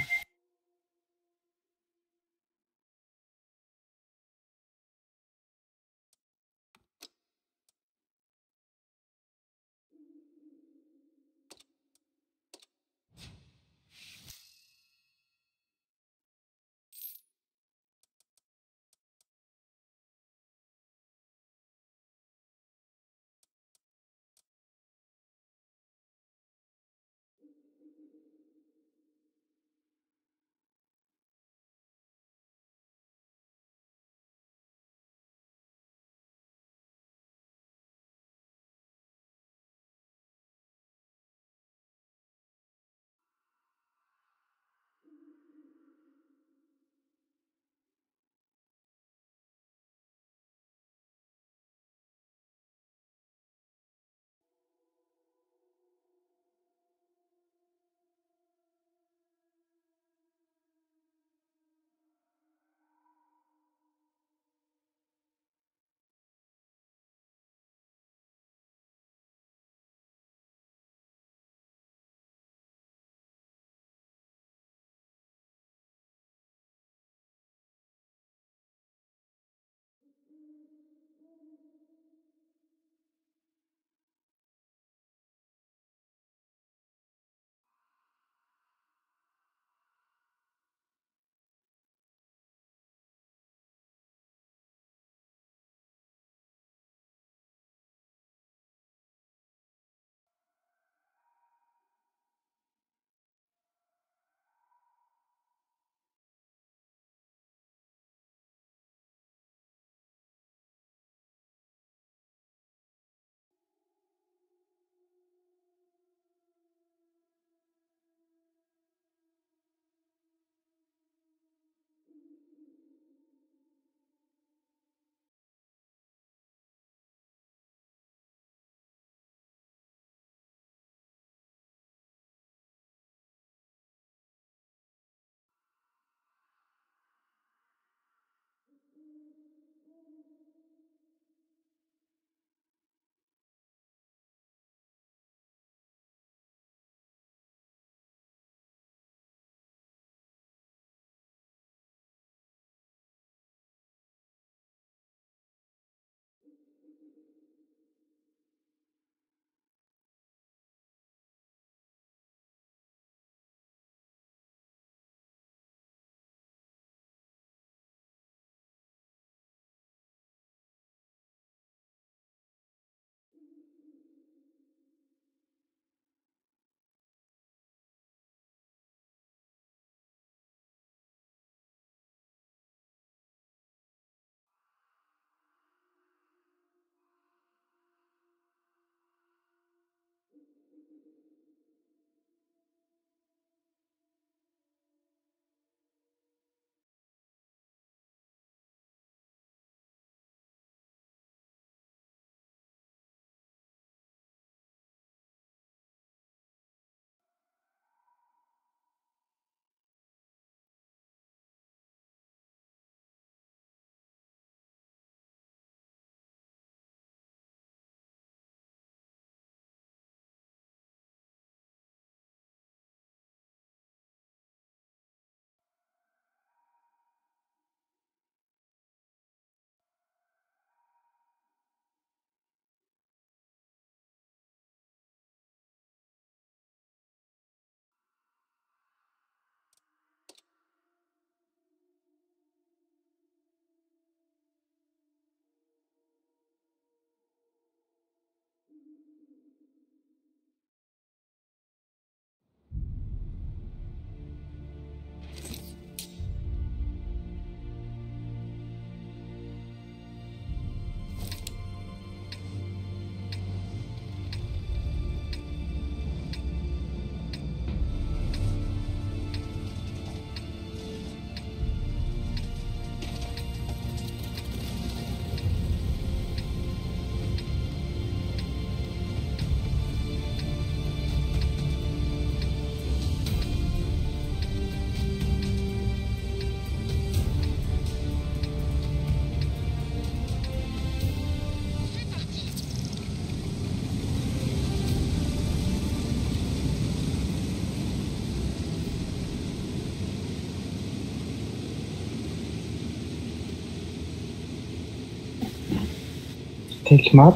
Hikmat.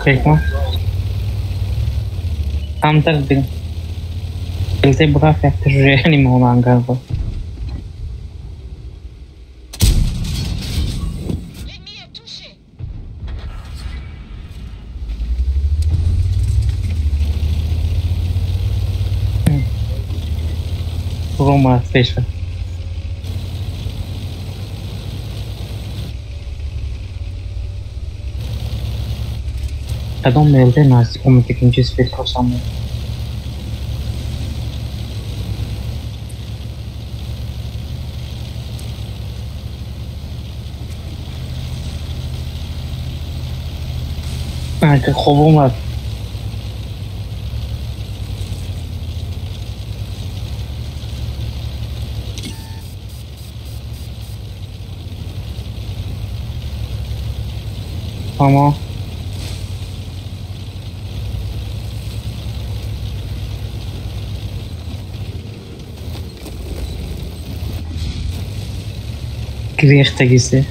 Hikmat. Камтар дилте бура фактор нимонангар бо. Рома пеша. Кадом мелде наздик омадагим чиз фикр хоб омад. Ама гирехтагисе.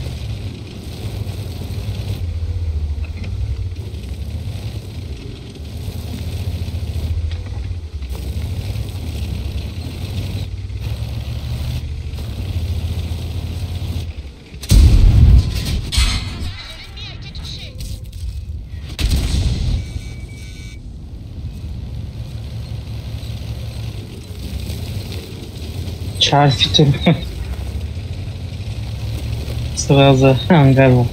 Чарфи сразу ангар.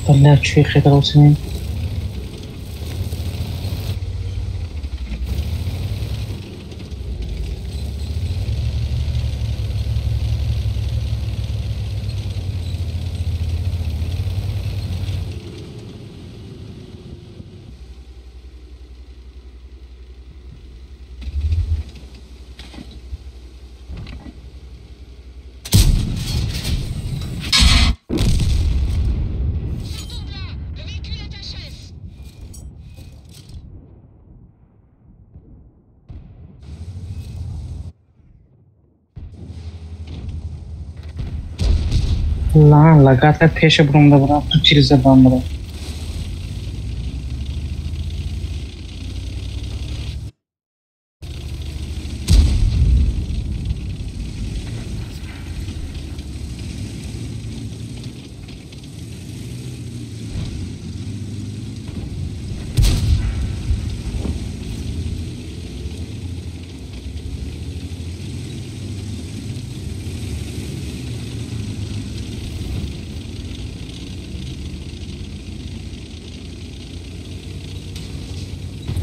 Бля, чӣ хитросини. Лагата пеша брумда бра, ту тир задан бра.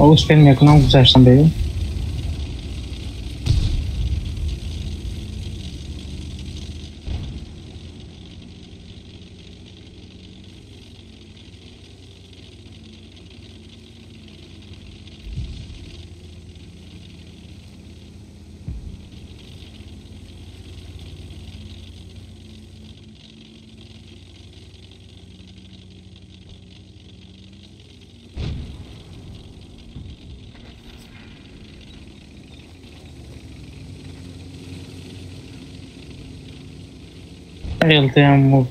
Успел мекунам гузаштам бе. LTM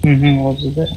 Угу, да.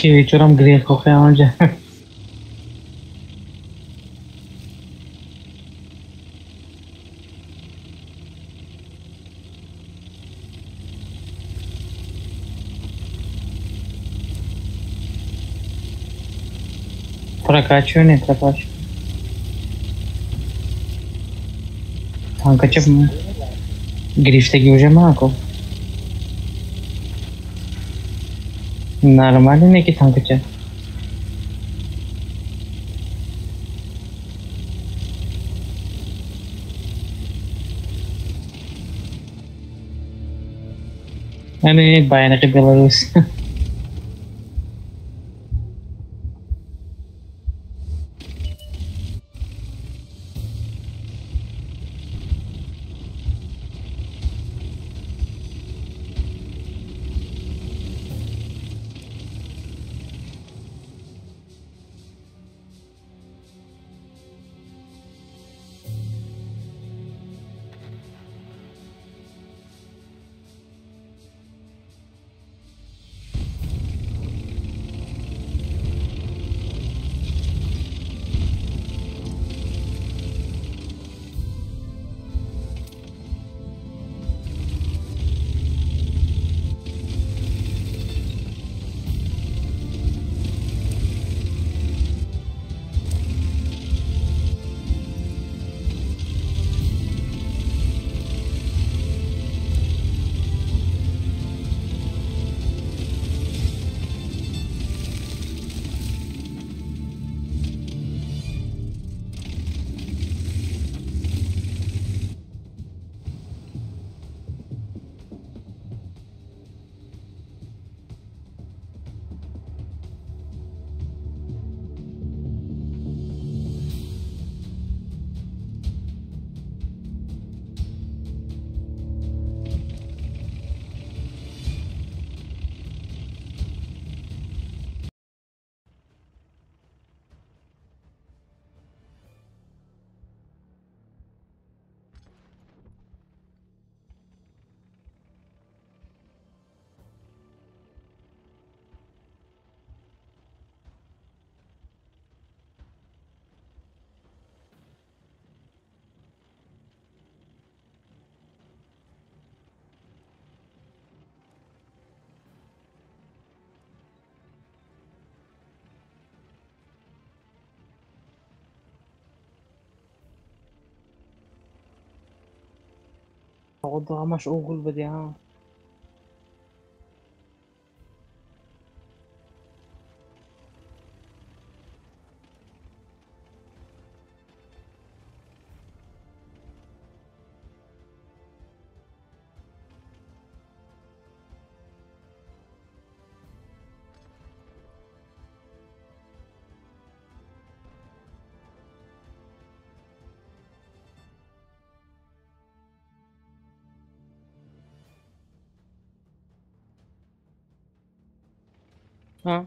Ки чорам грех охе онҷа. Прокачивание, прокачивание. Танкача гирифтагӣ уже мако. Нормально неки танкача. Ами байнақи Беларус. Ҳамаш оғул буди, ҳа. Ҳа.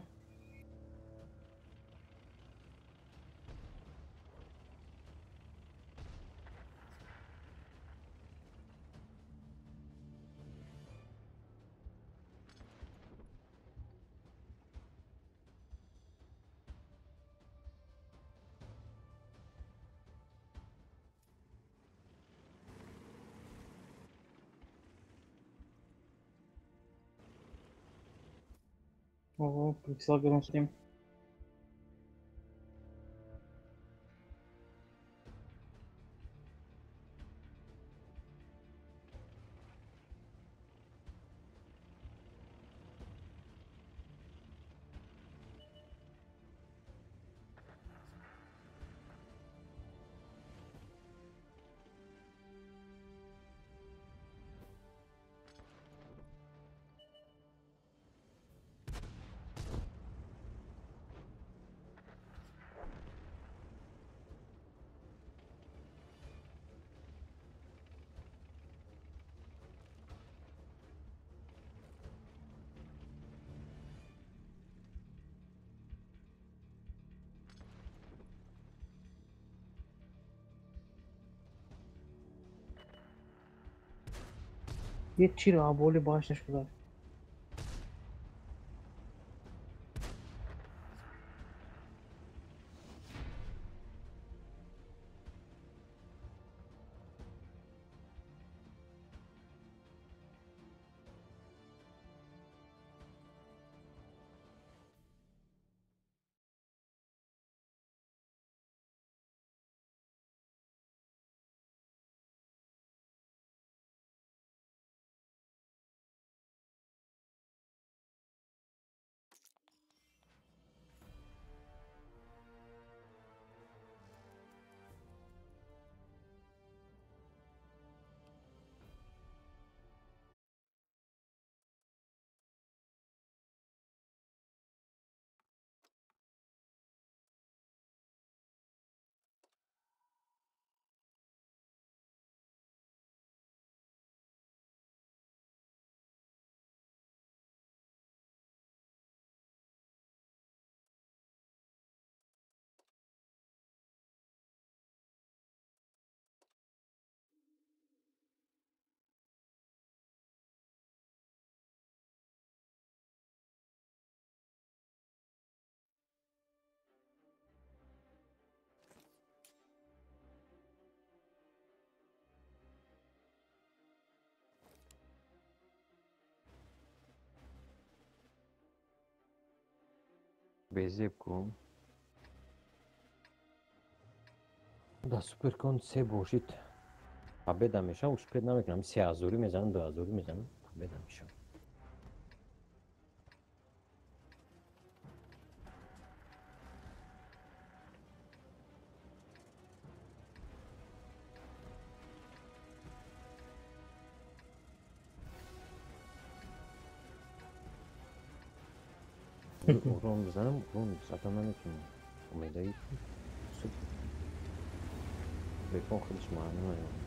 Ого, пиксел гарон шудем. Як чиро боли башняш гузашт. Безеб кун. Да суперкон се бошид. Победа мешам, успеть намекунам. Се азури мезанам, ду азури мезанам, победа мешам. Урон бизанам, урон задан наметунам. Умедаи бекон худаш маъно надорад.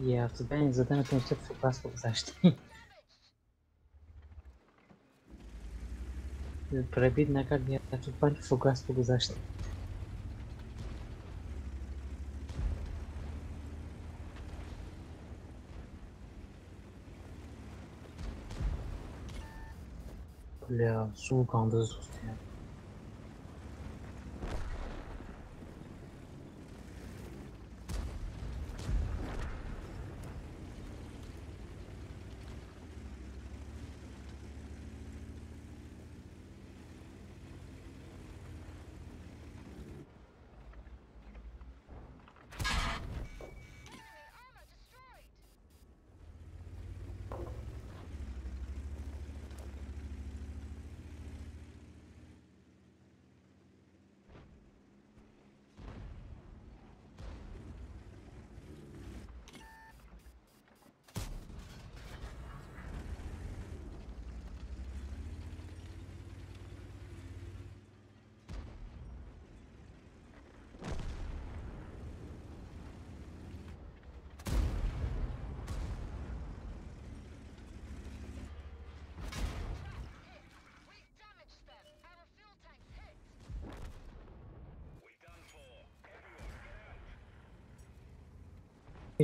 Е, заданатон фугас гузаштем. Пробит накард, 75 фугас гузашт. Бля, сука, он засустил.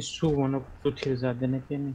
Сувано ту тир заде некени.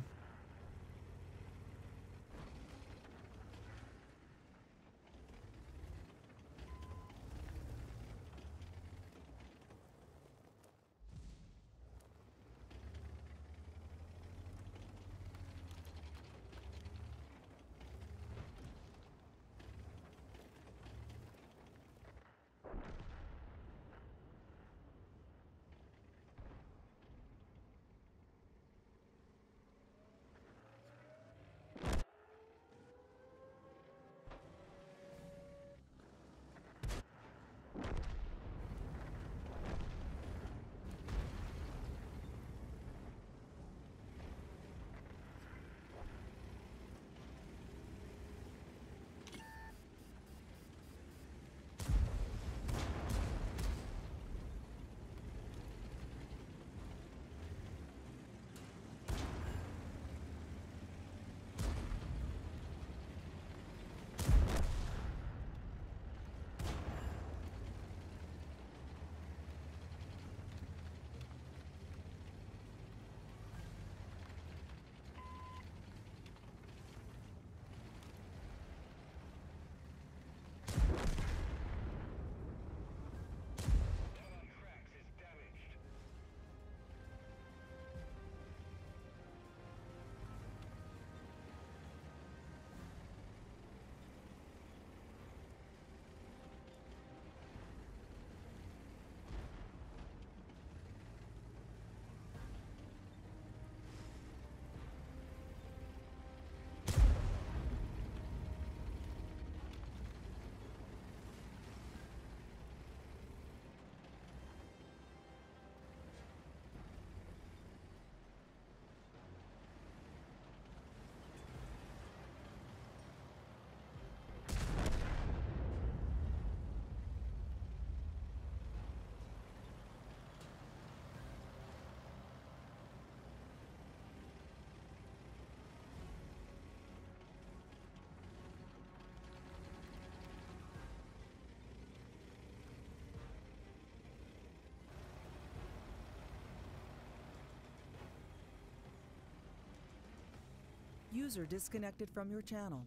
User disconnected from your channel.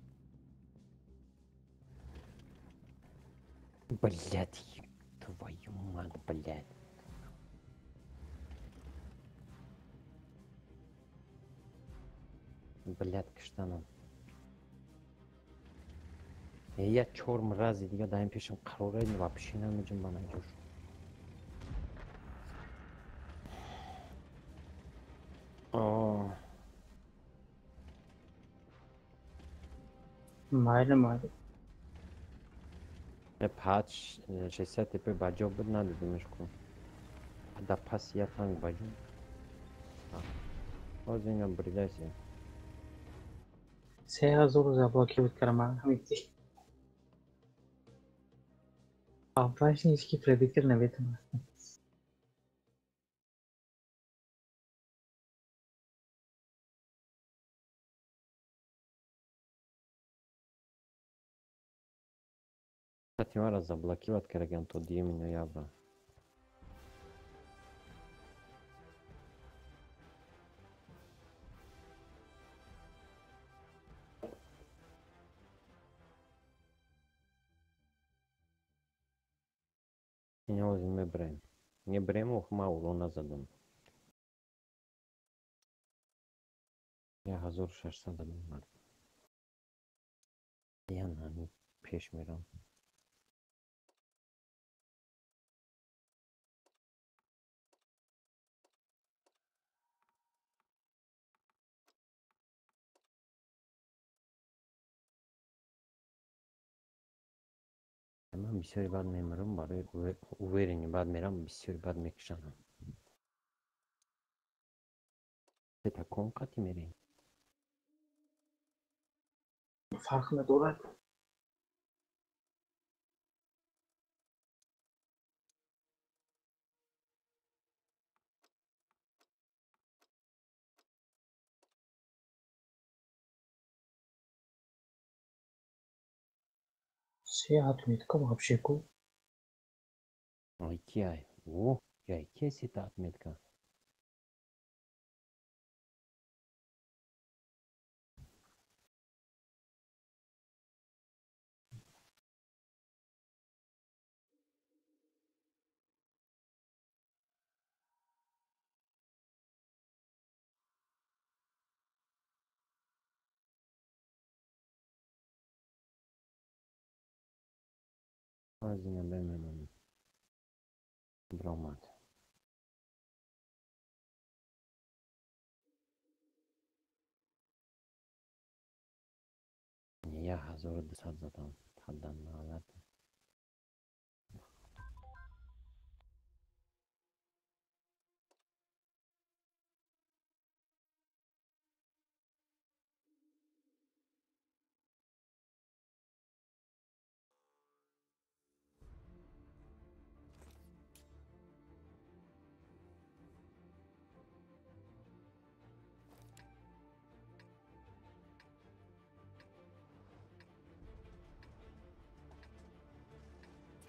Блять, твою мать, блять. Блять, киштанам. Я чор мрази дига даим пешам қарор вообще намеҷум ба наҷош. Майли, майли. Пач 60 ТП ба ҷо буд, надидимаш ку. Да пас я танк ба ҷо. Ҳозир инам бридаси. 3000 заблокировать карма ҳамити. Аввалш ҳеч ки предиктор наметавонист. Тимара заблокировать караган то 2 ноября. Мебрем. Мебрем, ох, ма урон задам. 1600 задам. Я на пеш мерам. Ман бисёри бад мемирам, барои уверени бад мерам, бисёри бад мекушанам. Сета кон қати мерем. Фарқ надорад. Се отметка вообще ку. Ай кияй. О, яй ки сета отметка. Азина бемемон. Бромад. Я 1200 задам. Ҳаддан наалат.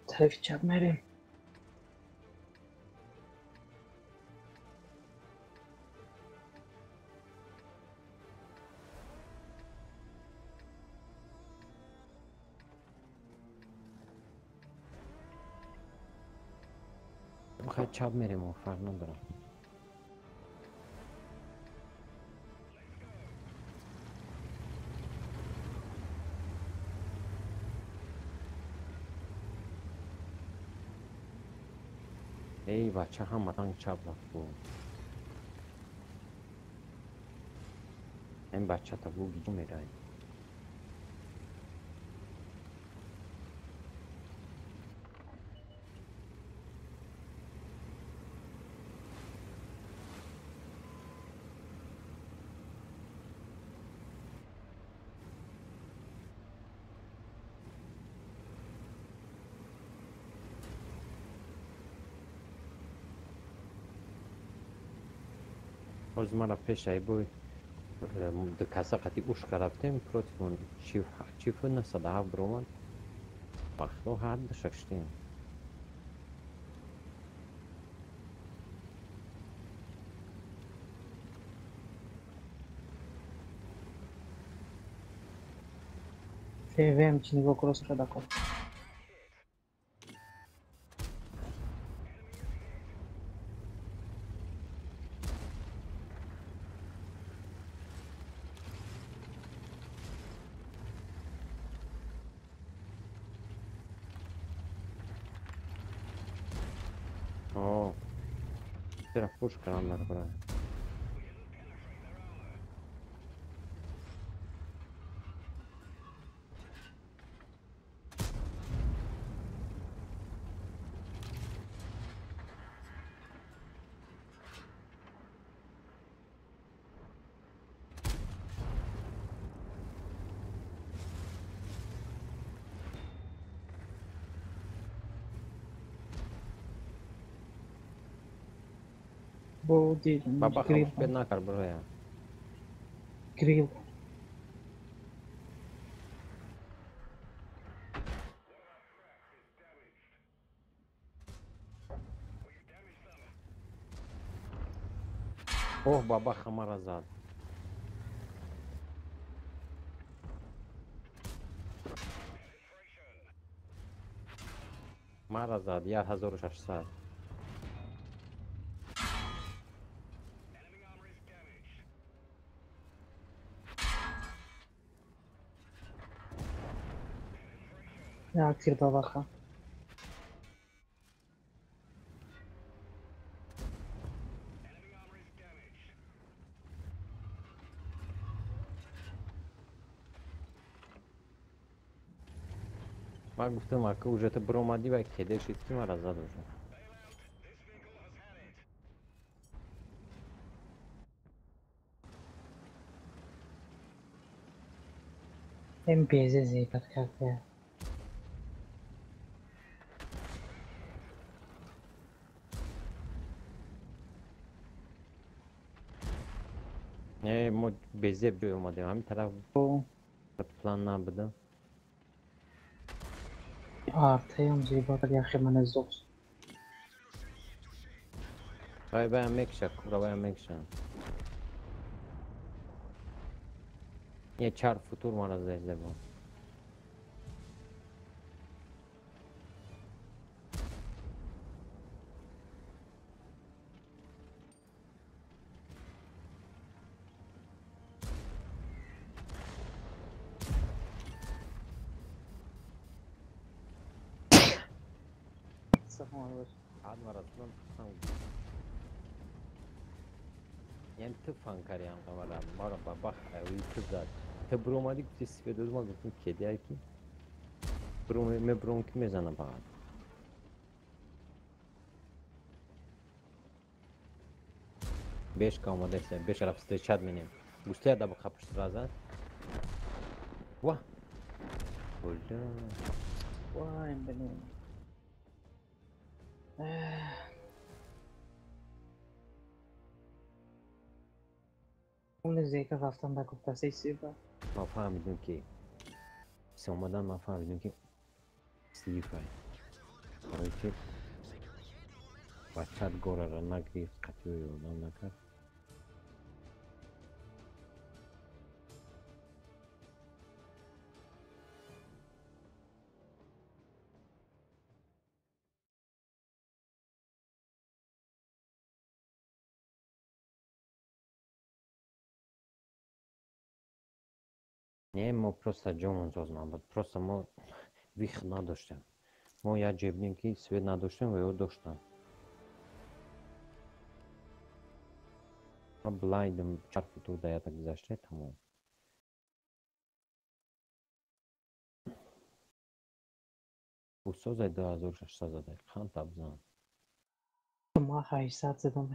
Тарафи чап мерем. Хай чап мерем, фарқ надорам. Эй, бача ҳама танк чап рафт бу. Ин бачата бу гиҷо мерай. Ҳозир мара пешай бой ду каса қати ушка рафтем против он чиф 907 бромад. Вақто ҳар душа куштем. ФВМ чи нигоҳ кунро шуда кун. Пушка нам надо. Баба хаб накар броя. Кирилл. Оҳ, бабаха мара зад. Мара зад, 1600. Як тир бабаха. Ман гуфтам, ака уже ту биромадӣ ва кеде шид ки мара зад уже. М безе зебат карда. Не, мо безеб ҷой омадем, ҳамин тараф план набудам. Артаям зебат яхе мана зос. Вай баям мекша, кура баям мекша. Не чар футур мара зезебо. Яъне ту фан кариам қамара, мара бабах ави ту зад. Ту биромадӣ гуфти сифедоз, ман гуфтам кедия ки бром мебром ки мезана баъд. Бешка омадаст, беш рафт встречать менем. Густия да бақа пушт разад. Ва. Бля. Вай, блин. Зека рафтан да гуфтаси сиба. Ман фаҳмидам ки се омадан, ман фаҳмидам ки слифай. Барои ки бачат горара нагирифт, қатъиё ёрдам накард. Не, мо просто ҷомон соз набуд, просто мо вих надоштем. Мо як ҷой будем ки свет надоштем ва ё доштам. Ма блайдам чар футур да ята гузашта тамом. Усозай 2600 задай, қанд табзан. Ма 800 задам.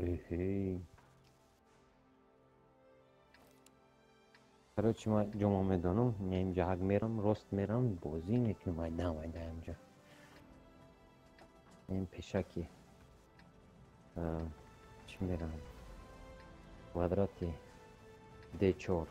Эхей. Короче, ман ҷома медонам, не инҷа ҳак мерам, рост мерам, бозӣ мекунам, майда майда инҷа. Ин пешаки. Чӣ мерам? Квадрати D4.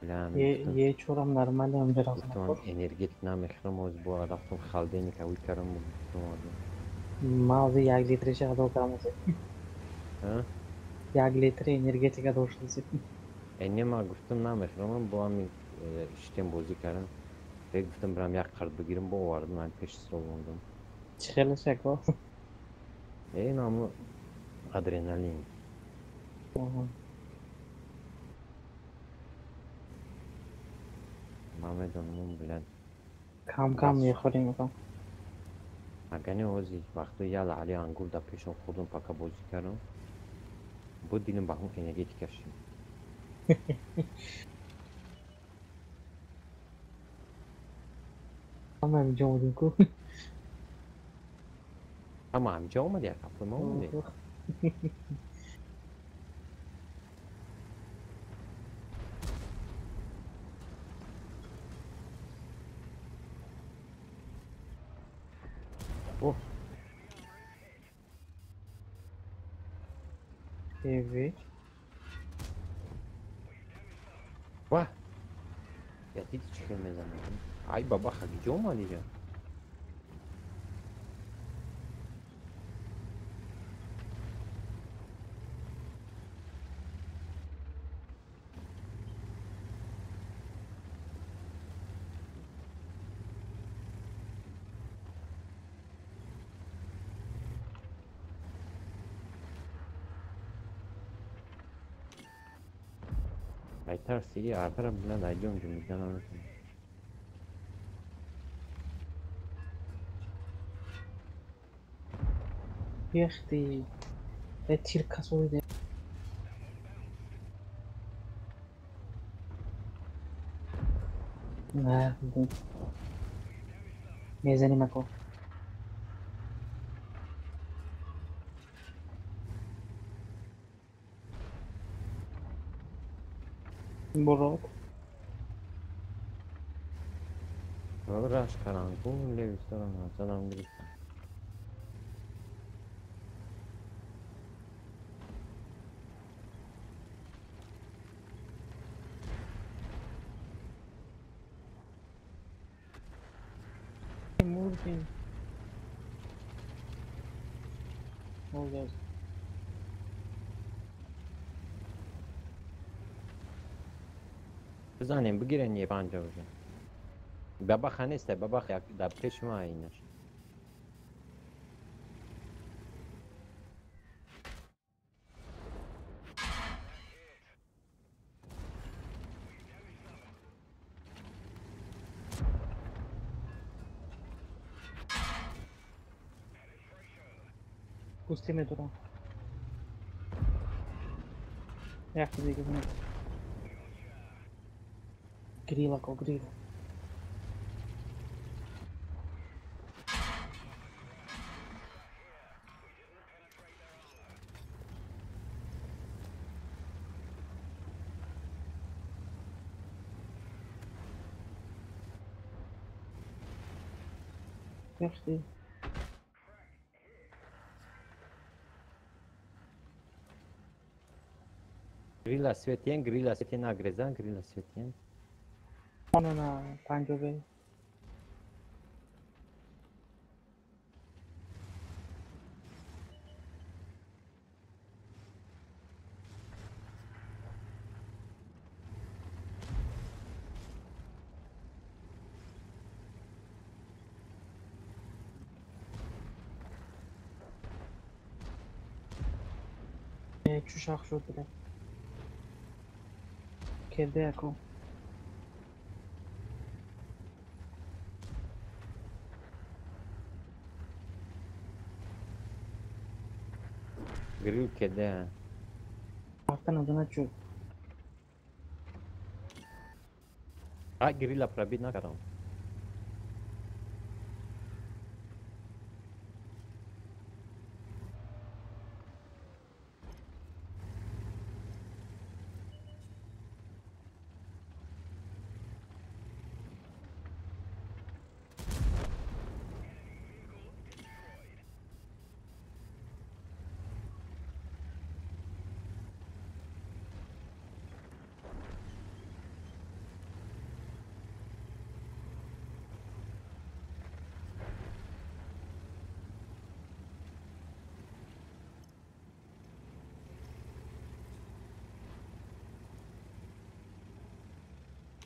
Е4 нормально гуфтам, энергетик намехӯрам, оз бо рафтам холодильник авӣ кардам, гуфтам Ма ози як литриша адо кардам ози. Як литри энергетик адо шуд. Не, ма гуфтам намехӯрам, бо ҳамин штем бозӣ кардам. Бе гуфтам бирам як қард бигирам, бо овардам, ҳамин пеши стол мондам. Чӣ хеле шако? Э, наму адреналин. Ман медонам, блядь. Кам кам мехӯрем акам. Агар не ози вақто я лаъли ангур дар пешам хӯрдам, пока бозӣ кардам. Буд дилам ба ҳамон энергетика шид. Ҳама инҷо будем ку. Ама ҳамҷо омади, қафои ма омади. О. ТВ. Ва. Я диди чӣ хел мезанад? Ай баба, хагиҷо омади ҷа? Тарси артара билан айҷом ҷумидан наметавонам. Яхти. Тир касоиде. На, мезаним ако. Бурок. Раш каранку, левую сторону, задам грифа. Мурдин. Молодец. Бизанем, бигирен е панҷа уже. Бабаха нест, бабаха як дар пеши ма инаш. Пусти медорам. Як дига не. Грила ко грила. Merci. Грила светен, грила светен агрезан, грила светен. На панҷобе. Чу шах шуд бля. Кеде ако. Грил кеде. Афта надона чу. А грила пробит накардам.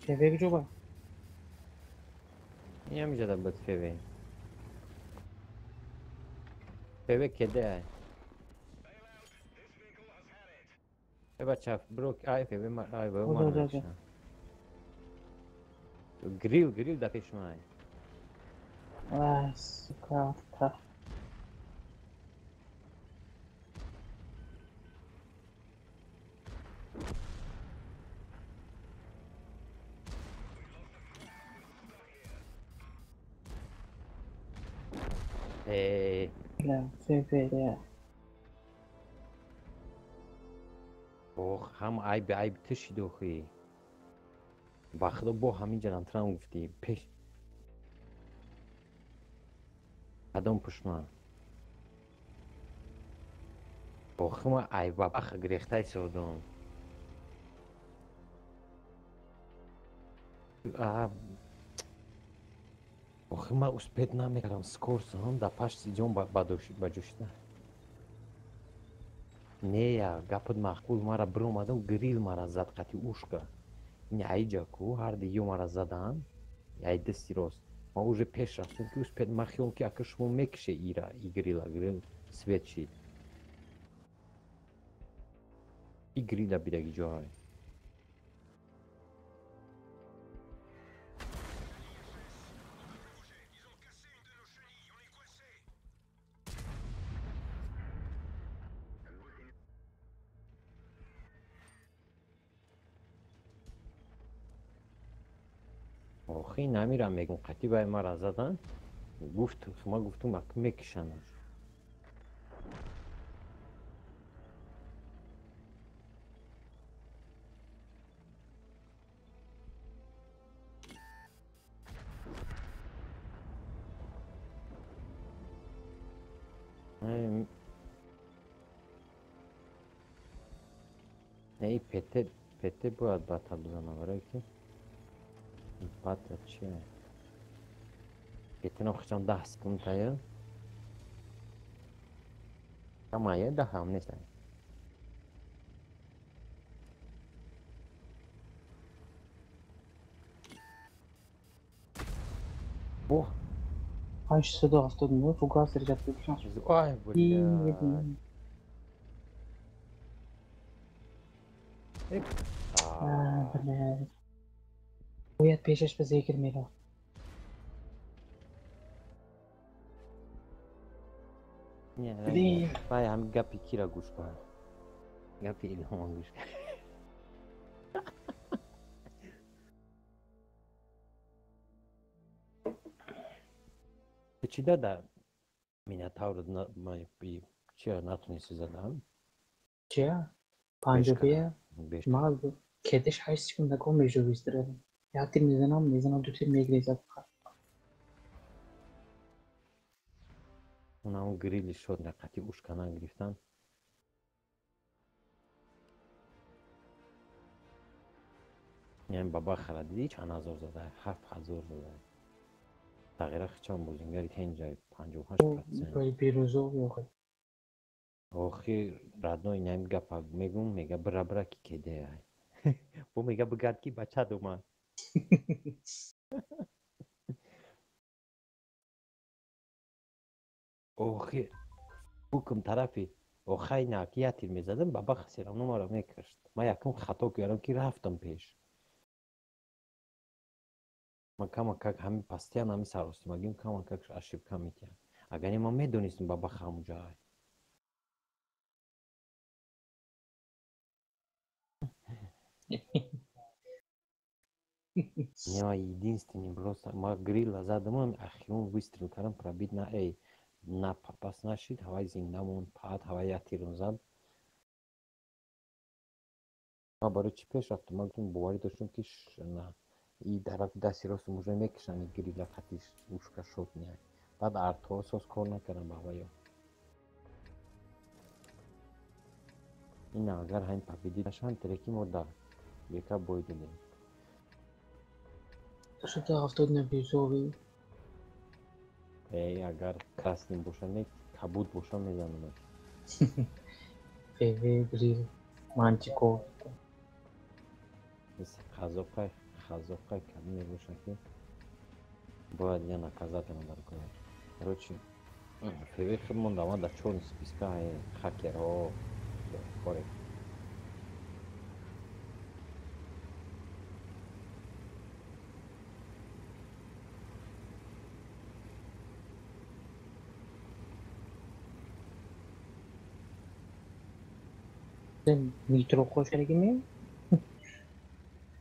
ФВ ҷоба. Ҳамиҷода буд ФВ. ФВ кеде. Бача, бро, ай ФВ ма, ай ВВ ма. Грил, грил да пеш май. Ай, сука, та. Бля, ФВ. Ох, ҳам айби айби ту шид охи. Ба худо бо ҳамин ҷанамтрам гуфтӣ. Пеш. Кадом пушма? Охи ма ай бабаха гирехтай содум. Охи ма успет намекардам скорсам да пашти ҷон ба ҷӯшида. Не я, гапат маъқул мара биромадам грил мара зад қати ушка. Ин айҷа ку ҳарди ё мара задан, ай дасти рост. Ма уже пеш рафтам ки успет ма хиёл ки ака шумо мекише ира и грила, грил свет шид. И грила бидаги ҷоҳай. Охи намирам мегум қатӣ бай мара задан. Гуфт, ма гуфтум ак мекишанаш. Не, пете, пете бояд бата бизанам, барое ки бата чие? Пете нохчам 10 секундтая. Камая даҳам нестай. О! 879 фугас режат бикшан. Ай, блядь. Блядь. Бояд пешаш ба зикр мерафт. Вай ҳам гапи кира гӯш кун. Гапи Илҳомон гӯш кун. Чӣ дада Минотавр чия натунисти задан? Чия? Панҷобия? Ма кедеш 8 секунд нако межовистрадам. Як тир мезанам, мезанам, ду тир мегрезад. Унам грили шуд нақати ушкана гирифтан. Яъне баба хара дидӣ чанд ҳазор зада? 7000 зада. Тағйира хичон бозингари тенҷай 58%. Бирӯзов охи. Охи родной инами гапа мегум, мега бира бира ки кеде ай. Бо мега бигард ки бача дума. Охи букм тарафи охай на ки я тир мезадам, баба всё равно маро мекашт. Ма якум хато кардам ки рафтам пеш. Ма кама как ҳами постоянно ҳами саросимагим кама как ошибка метиҳам. Агар не ман медонистам баба ҳамуҷа ай. Не, ма единственный просто ма грила задам, ахирон выстрел кардам, пробить на эй, на попасть нашид, ҳавай зинда монд, паат ҳавай як тирм зад. Ма барои чӣ пеш рафтам? Ма гуфтам боварӣ доштам ки на и тарафи дасти ростум уже мекишанд грила қатиш ушка шот не. Баъд артҳо соз кор накардам ба ҳавайё. Ин агар ҳамин победить нашаванд, тереки мо дар бека бой додем. 279 бирюзовый. Эй, агар красный боша, не кабуд боша мезанам. ФВ, грил, мантико. Қазоқай, қазоқай кабуд мебоша ки бояд я наказать дар кунад. Короче, ФВ худ монда ма дар чёрный списка хакерҳо коре. Нитро қошарагими?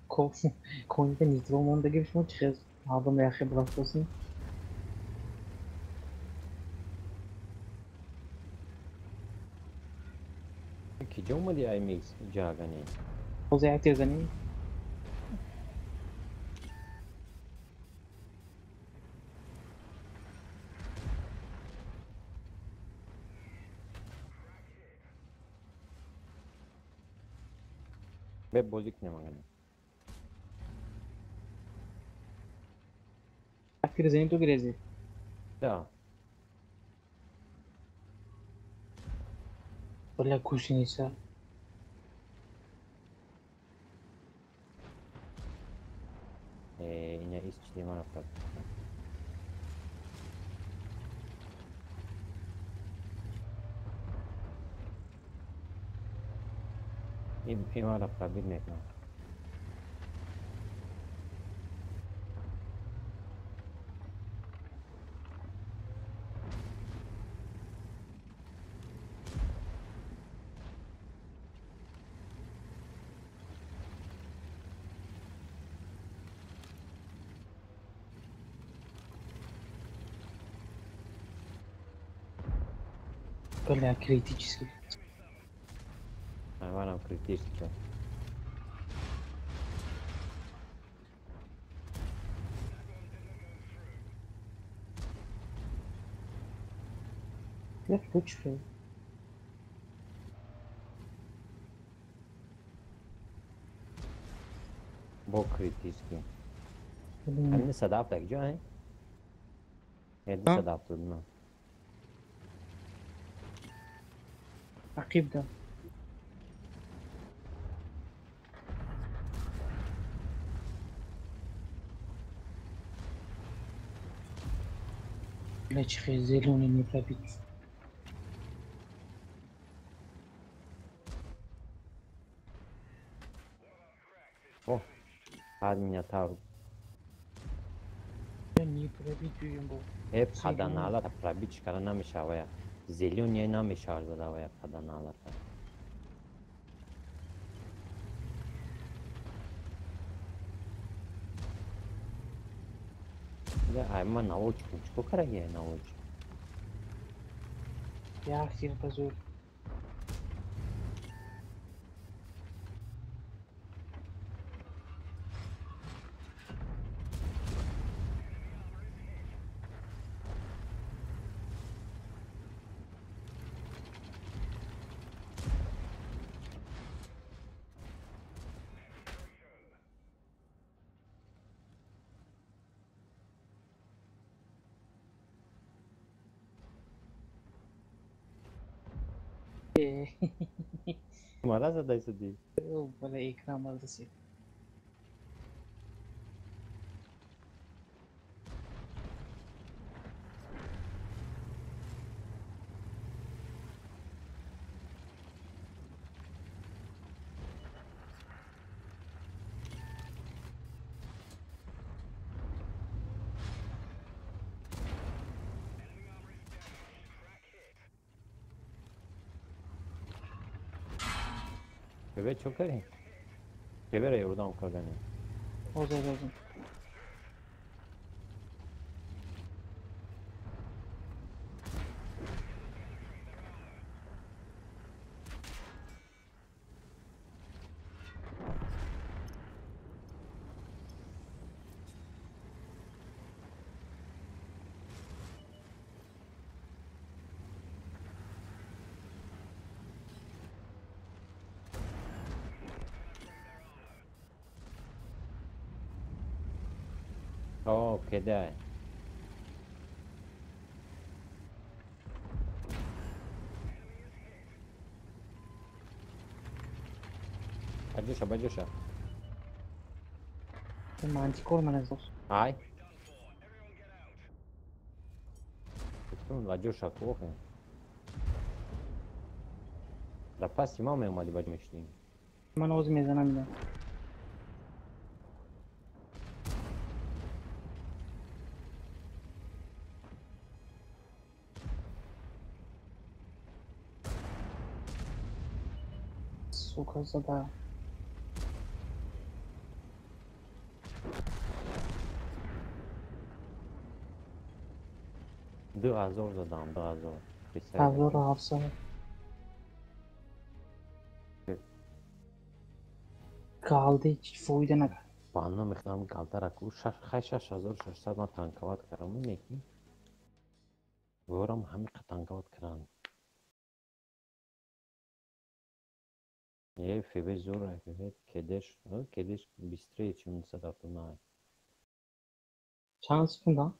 Коника нитро мондаги шумо чӣ хел мардум яхе бурафтосин? Киҷо омади ай микс ҷагани? Боз як тир занӣ? Бе бозӣ кунем агани. Як тир занӣ ту гирезӣ? Да. Бля, гусеница. Иня исчиди мара прав. И мара пробит мекунам. Бля, критически. Манам критически. Я включу. Бо критически. Ҳамин садафта киҷо ай? 279. Ақиб да. Бля, чӣ хел зелёный не пробить. О, ад Минотавр. Не пробить юем был. Э, паданалата пробить кара намешавая. Зелёный намешавад задавая паданалата. Да, ай ма наводчик, чӣ караги наводчик? Як тир позор. Мара задай суди. Бля, экран малдаси. Бебе чо кардем? Беберо ёрдам карданем. Озод, озод. О, кидай. Баджуша, баджуша. Мантикор мене зос. Ай. Баджуша, плохо. Да паси мама омади баҷ мешудем. Ман оз мезанам ина. Сука, зада. 2000 задам, 2000. 1700. Галди фоида накард. Ба номи галдара ку хай 6600 ман танковат кардам, неки ворам ҳамиқа танковат кардам. Е ФБ зур, ФБ кедеш, кедеш быстрее, чем 179. Чанд секунда?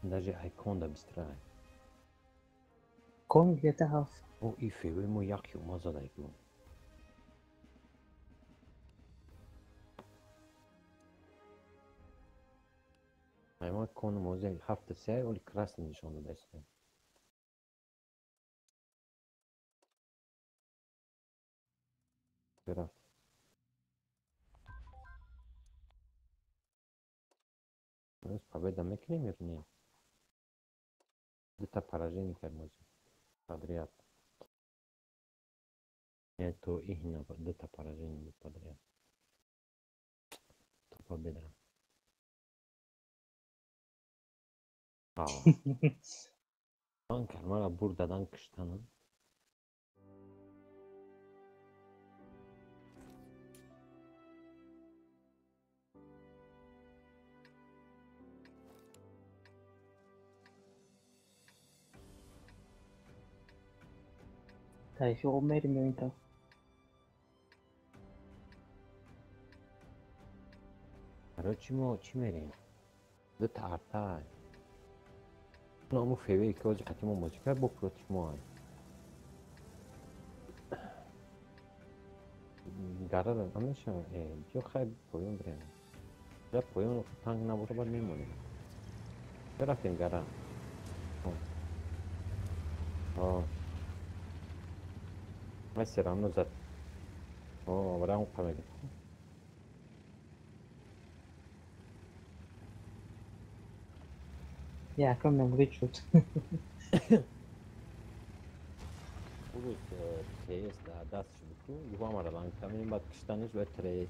Даже айконда быстрее. Кон где-то ҳафт. О, и ФБ мо яки ума задайку. Айма кон мозе ҳафта се, оли красный нишон додааст. Рафт. Имрӯз победа мекунем ё не? Дута поражение кард мози подряд. Не, то ихна дута поражение буд подряд. То победа. Ман кармара бур дадан киштанам. Тарифи об мерим ё ин тараф? Барои чӣ мо чӣ мерем? Дута арта. Ҳамун ФВ ки ҳозир қати мо бозӣ кард, бо против мо ай. Гарара намешава. Ё хай поён бирем. Я поён танк набоша, баъд мемонем. Ё рафтем гара. Ман все равно зад. О, барам қамега. Якам меморид шуд. Урӯз ТС дар даст шуд ку, гуфт амара ланг каминем, баъд киштаниш бояд тре.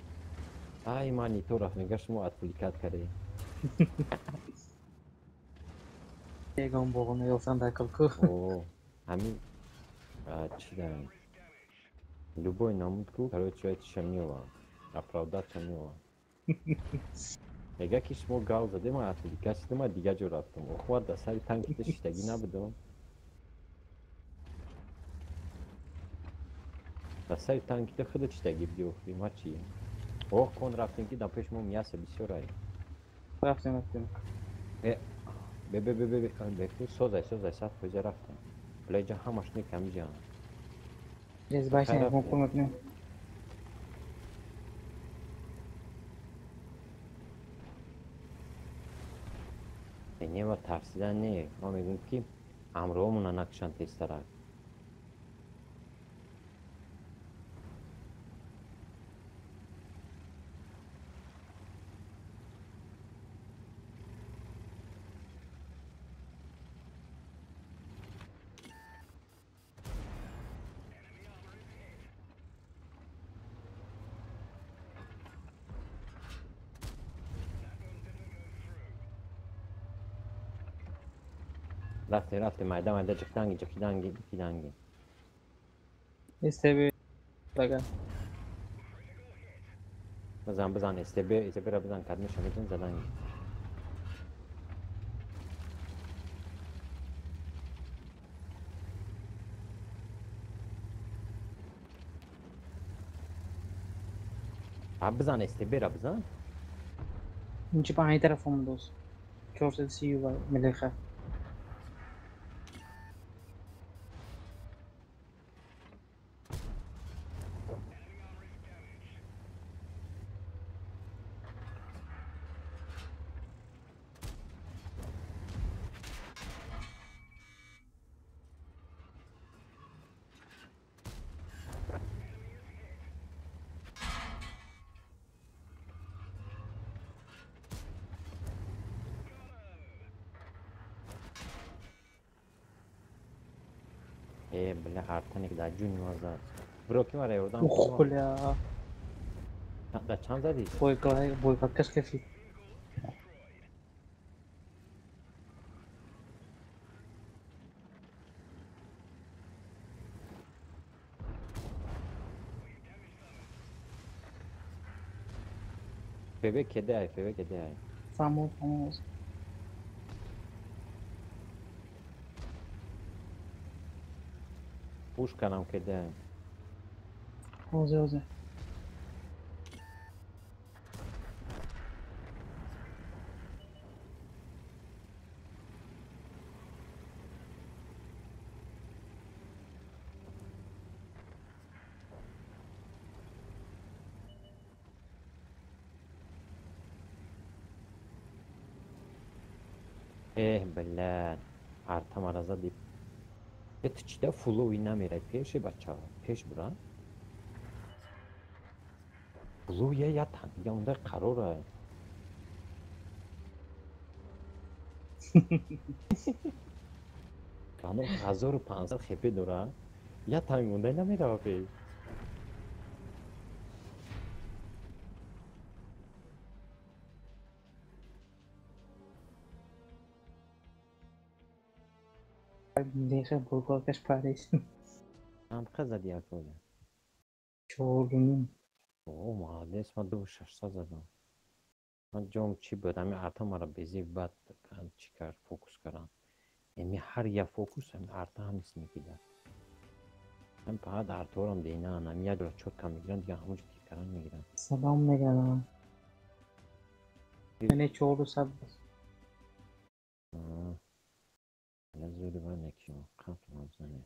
Ай, ман не то рафт, мега шумо отвлекать кардем. Ягон боғо наёфтан дар калку. О, ҳамин чӣ дарам? Любой намуд ку, короче, вай чиша меовам. Оправдаться меовам. Мега ки шумо гал задем, ман отвлекать шудам, ман дигар ҷо рафтам. Охват дар сари танки шиштагӣ набудам. Дар сари танки худо чиштагӣ будӣ охри, ма чӣ? Ох, кон рафтем ки дар пеш мо мясо бисёр ай. Рафтем, рафтем. Э, бе бе бе бе бе бе созай, созай, 100% рафтем. Бля, ҷа ҳамаш не камиҷа. Без башня, мо кӯмак не. Не, ва тарсидан не. Ма мегӯм ки ҳамроҳомона накушанд тезтарак. Рафтем, рафтем, майда майда ҷиқиданги, ҷиқиданги, ҷиқиданги. СТБ дага. Бизан, бизан, СТБ, СТБ ра бизан, кадмиша бизан, заданги. А бизан, СТБ ра бизан. Инчи па ҳамин тараф омадост. 430 ва мелеха. Э, бля, артаник дар ҷуни ма зад. Бро, ки мара ёрдам Ух, бля. Дар чанд задӣ? Бойкакаш кафид. ФВ кеде, ФВ кеде. Само, само. Пушка нам кеде. Озе, озе. Э, блядь, арта мара зади. Ту чида фулови намерай пеши бача, пеш бура. Фуловия я танк, я унда қарора. Кано 1500 хп дора. Я танк унда намерава пеш. Нехе бургокаш парис. Чанд зади акоя? 4.5. О, молодец, ман 2600 задам. Ман ҷом чӣ буд? Ҳами арта мара безӣ бад чӣ кард, фокус кардам. Эми ҳар як фокус ҳами арта ҳамис мегирад. Ҳам фақат арторам дейнаан, ҳами як дора чотка мегиранд, дигар ҳамонҷо тиркаран мегиранд. Салом мегардам. Яъне 400. Зуди бад некиё, қапл мабзане.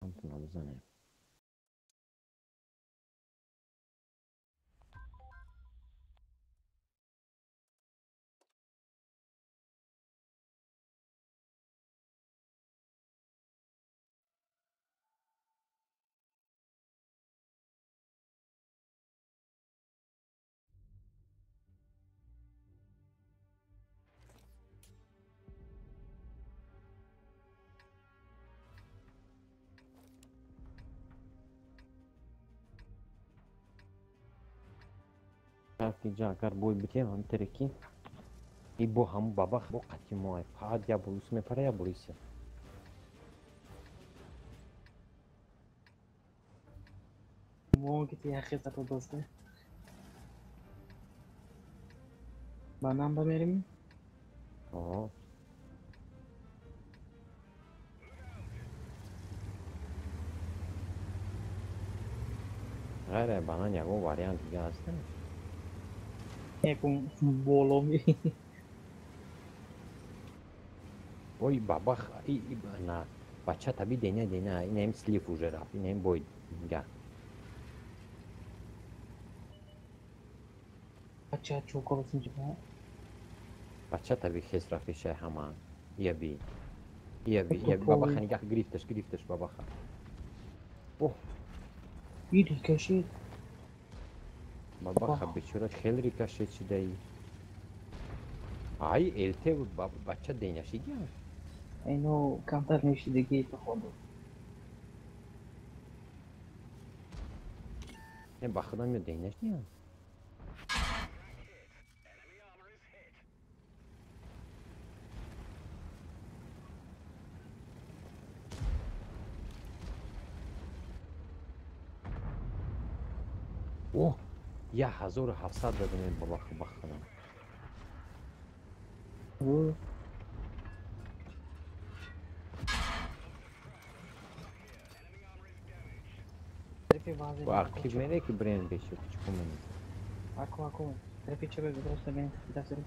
Қапл мабзане. Ҷа агар бой битем ҳамтаре ки и бо ҳаму бабах бо қатъи мо фақат я болус мепара я болиса. Мо ки ти яхе зато досте. Ба нам ба мерим? О. Ғайр банан ягон вариант дига ҳаст? Якум боло ми. Ой, бабах, и на бача таби деня деня, инем слив уже рафт, инем бой га. Бача чӯкол синҷа. Бача таби хес рафти шай ҳама. Ия би. Ия би, ия би бабаха нигаҳ гирифташ, гирифташ бабаха. Оҳ. И рикошет. Бабаха бечора хеле рикошет шидаи. Ай, ЛТ бача деняшиги? Ино камтар мешидагӣ походу. Не, ба худам ё деняш не. Оҳ, 1700 дадам бабаха ба худам. Ақиб мере ки брен беши чӣ мене? Ако, ако, трепи чебе просто бен тафсир.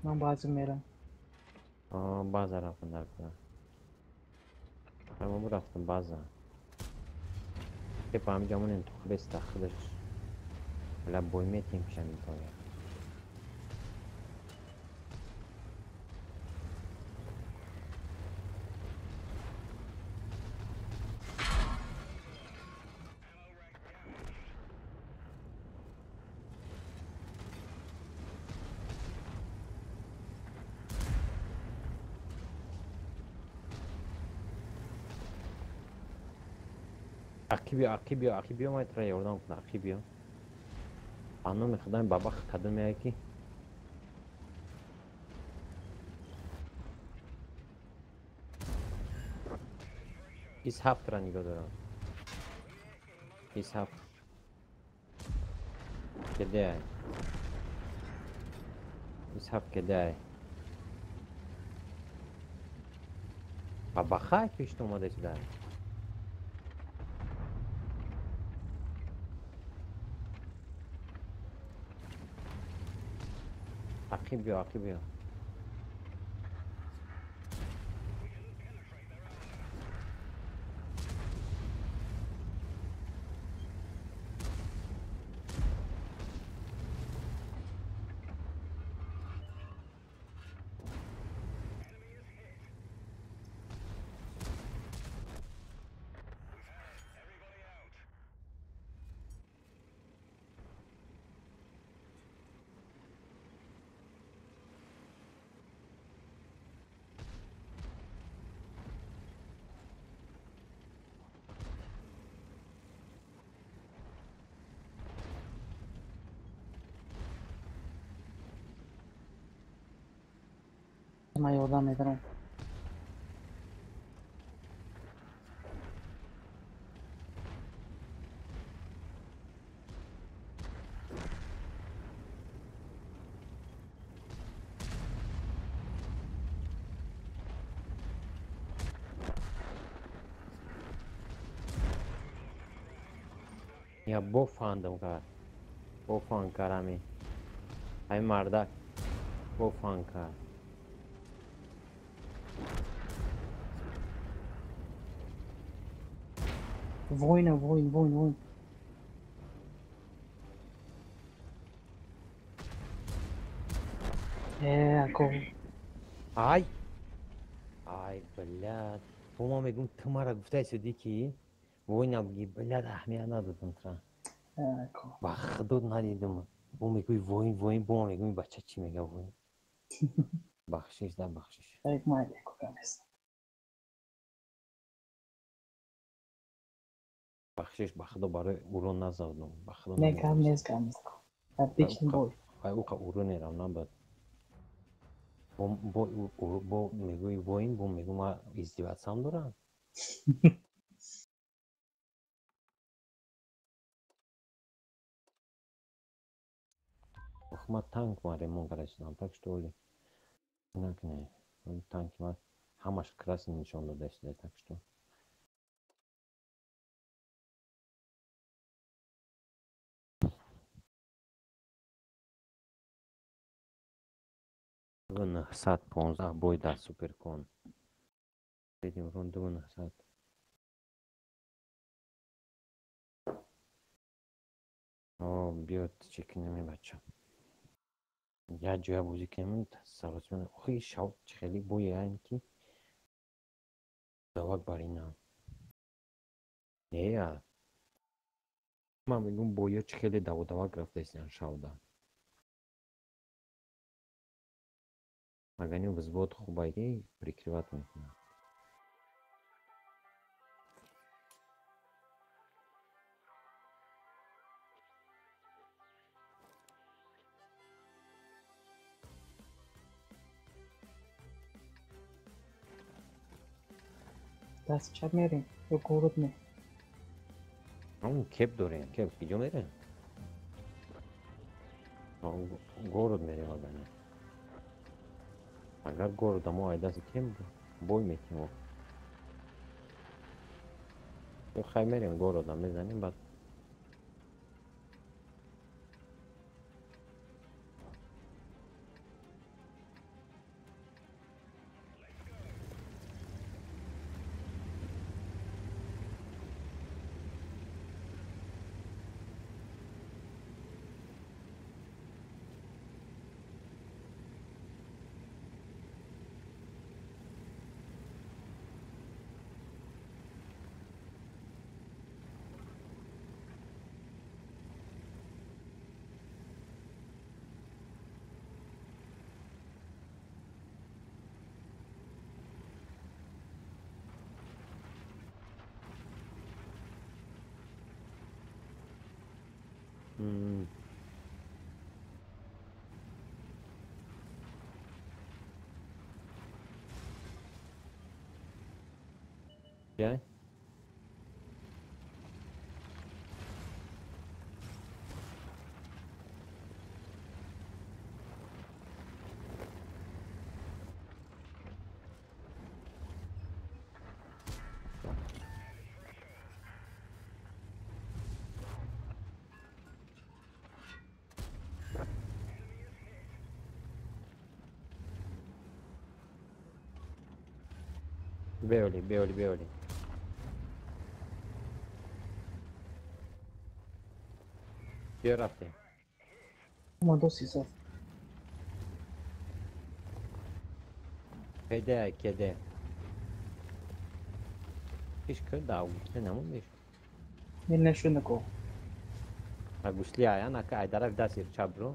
Ман баъзе мерам. А, база рафтам дар куна. Ман рафтам база. Тепа ҳамиҷа монем то хреста худаш. Ла бой метим шами боя. Ақибиё, ақибиё, ақибиё, ман тра ёрдам кунам, ақибиё. Ба номи худои бабах кадом меяй ки? Ис ҳафтра нигоҳ дорам. Ис ҳафт. Кедай. Ис ҳафт кедай. Ба бахай пешт омада сюда. Ақиб биё, ақиб биё. Ман ёрдам медарам. Я бо фандам кард. Бо фан карами. Ай мардак. Бо фан кард. Война, войн, войн, войн. Ако. Ай! Ай, блядь. Бо ман мегӯм ту мара гуфтай суди ки война буги, блядь, аҳамият надодам тра. Ако. Ба худо надидам. Бо мегӯи войн, войн, бо ман мегӯм бача чӣ мега войн. Бахшиш, да бахшиш. Так майли, ако нест. Бахшиш, ба худо барои урон назадам. Ба худо Не, гап нест, гап нест. Отличный бой. Ай уқа уронерам набад. Бо мегӯи воин, бо мегӯ ма издеваться дорам. Ох, ма танк ма ремонт карда шудам, так что ли? Накне. Танки ма ҳамаш красный нишон дода шуда, так что. Нӯҳсад понздаҳ бой дар Суперкон. Средний урон 2900. О, биёд чӣ кунем бача. Як ҷоя бозӣ кунем, саросимон. Охи шав хеле боян ки давак бар инам. Не, ман мегӯм боё чӣ хеле даводавак рафтаистан шавда. Агани взвод хубайки прикрывать мекунад. Даст чап мерем ё город ме? Ам кеп дорем, кеп киҷо мерем? Город мерем агани. Агар города мо айдаси кем бой метем. Хай мерем города мезанем баъд. Yeah. Беоли, беоли, беоли. Биё, рафтем. Омадо сисад. Кеде, кеде. Иш кӯ да гусле намондиш. Не нашуд нако. А гусли ая нака ай тараф дасир чап бро.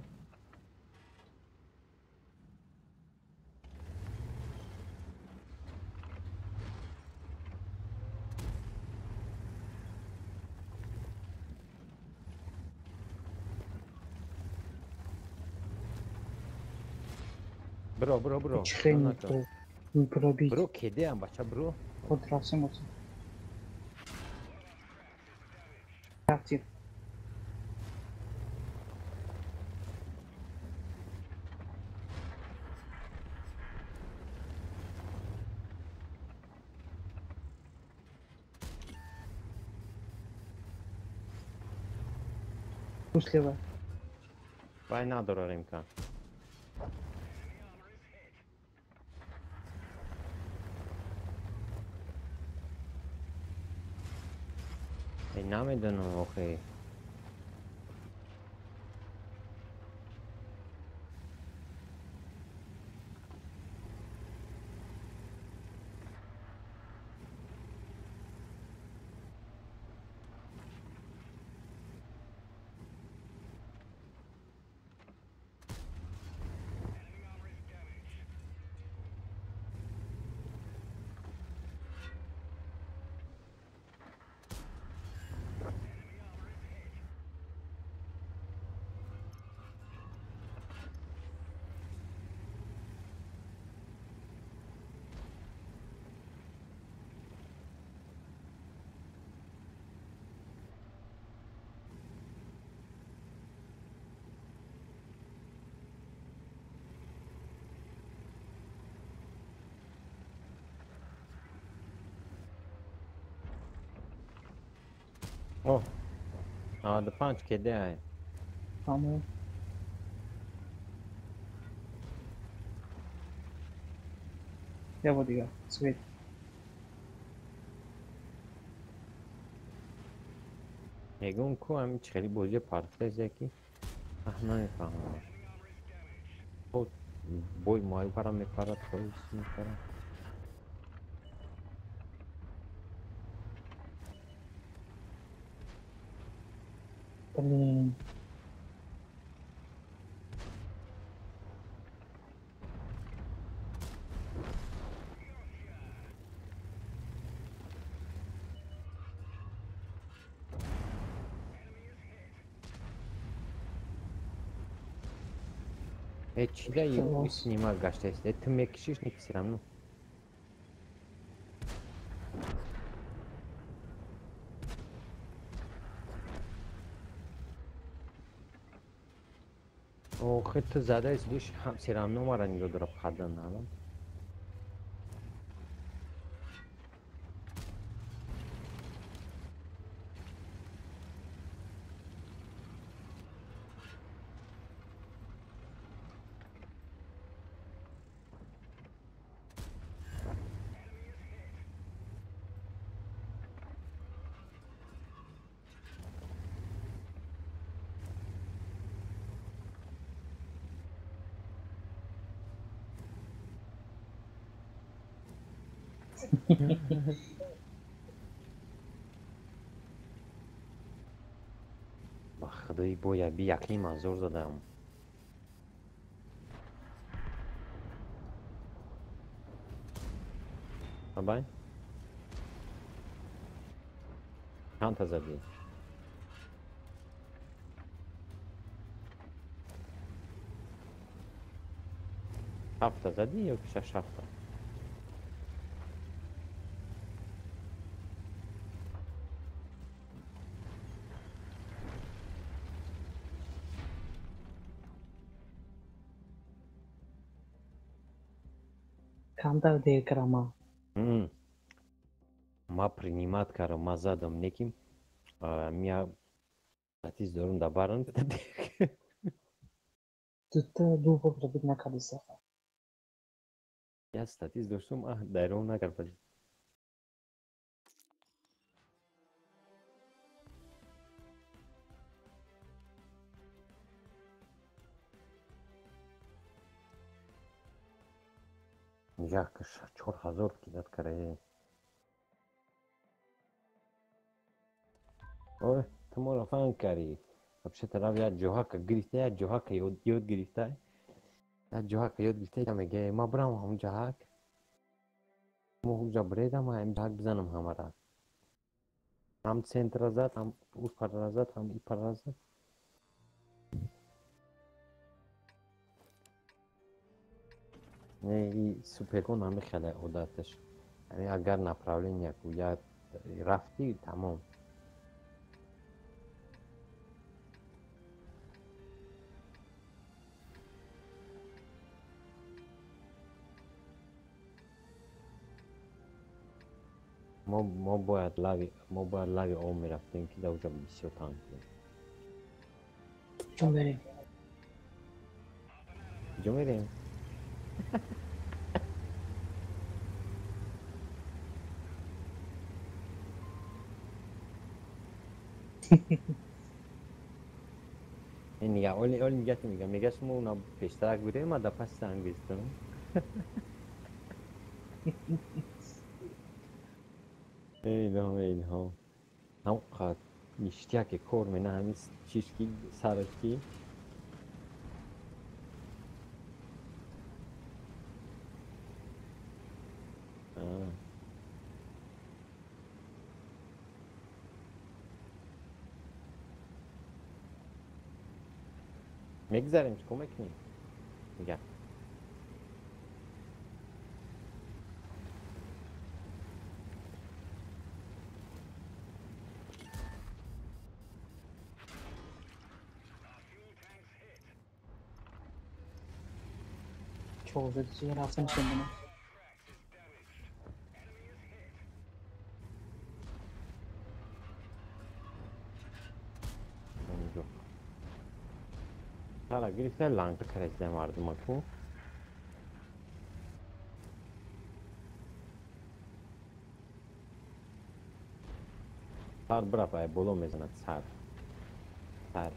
Бро, бро, бро. Чихел пробить. Бро, кеде ам бача, бро. Вот рафтем вот. Рафтем. Слева. Вай надора римка. Эй, намедонам охи. О, 95 кеде ай. Тамом. Ево дига, свет. Мегӯм ку ҳамин чӣ хеле бозии партез яки аҳ намефаҳмам. Бой мои пара мепарад, бой мепарад. Блин. Э, чида ю снима гаштаст? Э, ту мекишиш, не всё равно. Охи, ту задаешь лишь всё равно мара нигоҳ дора падан алан. Ба худои боя би якним ҳазор задам. Абай? Чандта задӣ? Ҳафта задӣ ё ки шаш ҳафта? Камтар дер карама. Ма принимать кардам, ма задам неким. Мия статист дорум да баран. Дута ду бор пробить накарди сафа. Я статист доштум, а дайром накард. Нигоҳ ки 4000 кидат карае. Ой, ту моро фан карӣ. Вообще тараф як ҷоҳака гирифта, як ҷоҳака ёд гирифта. Як ҷоҳака ёд гирифта, мега ма бирам ҳамун ҷоҳак. Мо ҳуҷа бредам, ҳам ҷоҳак бизанам ҳамара. Ҳам центра зад, ҳам ӯ пара зад, ҳам и пара зад. Не, и суперкон ҳами хеле одаташ. Яъне агар направление ку я рафтӣ, тамом. Мо бояд лави об мерафтем, ки дар уҷа бисёр танк буд. Куҷо мерем? Куҷо мерем? Нига, оли оли нига мега, мега шумо уна пештарак будем, ма да паси танк бистам. Эйдом, эйдом. Ҳам қад ништяке кор мена ҳамин чишки сарашки. Мегзарем, чӣ кор мекунем? Нига. Чорзади рафтам шумона. Сара гирифта ланга карда мардумаку. Сар бирав, ай боло мезанад сар. Сар.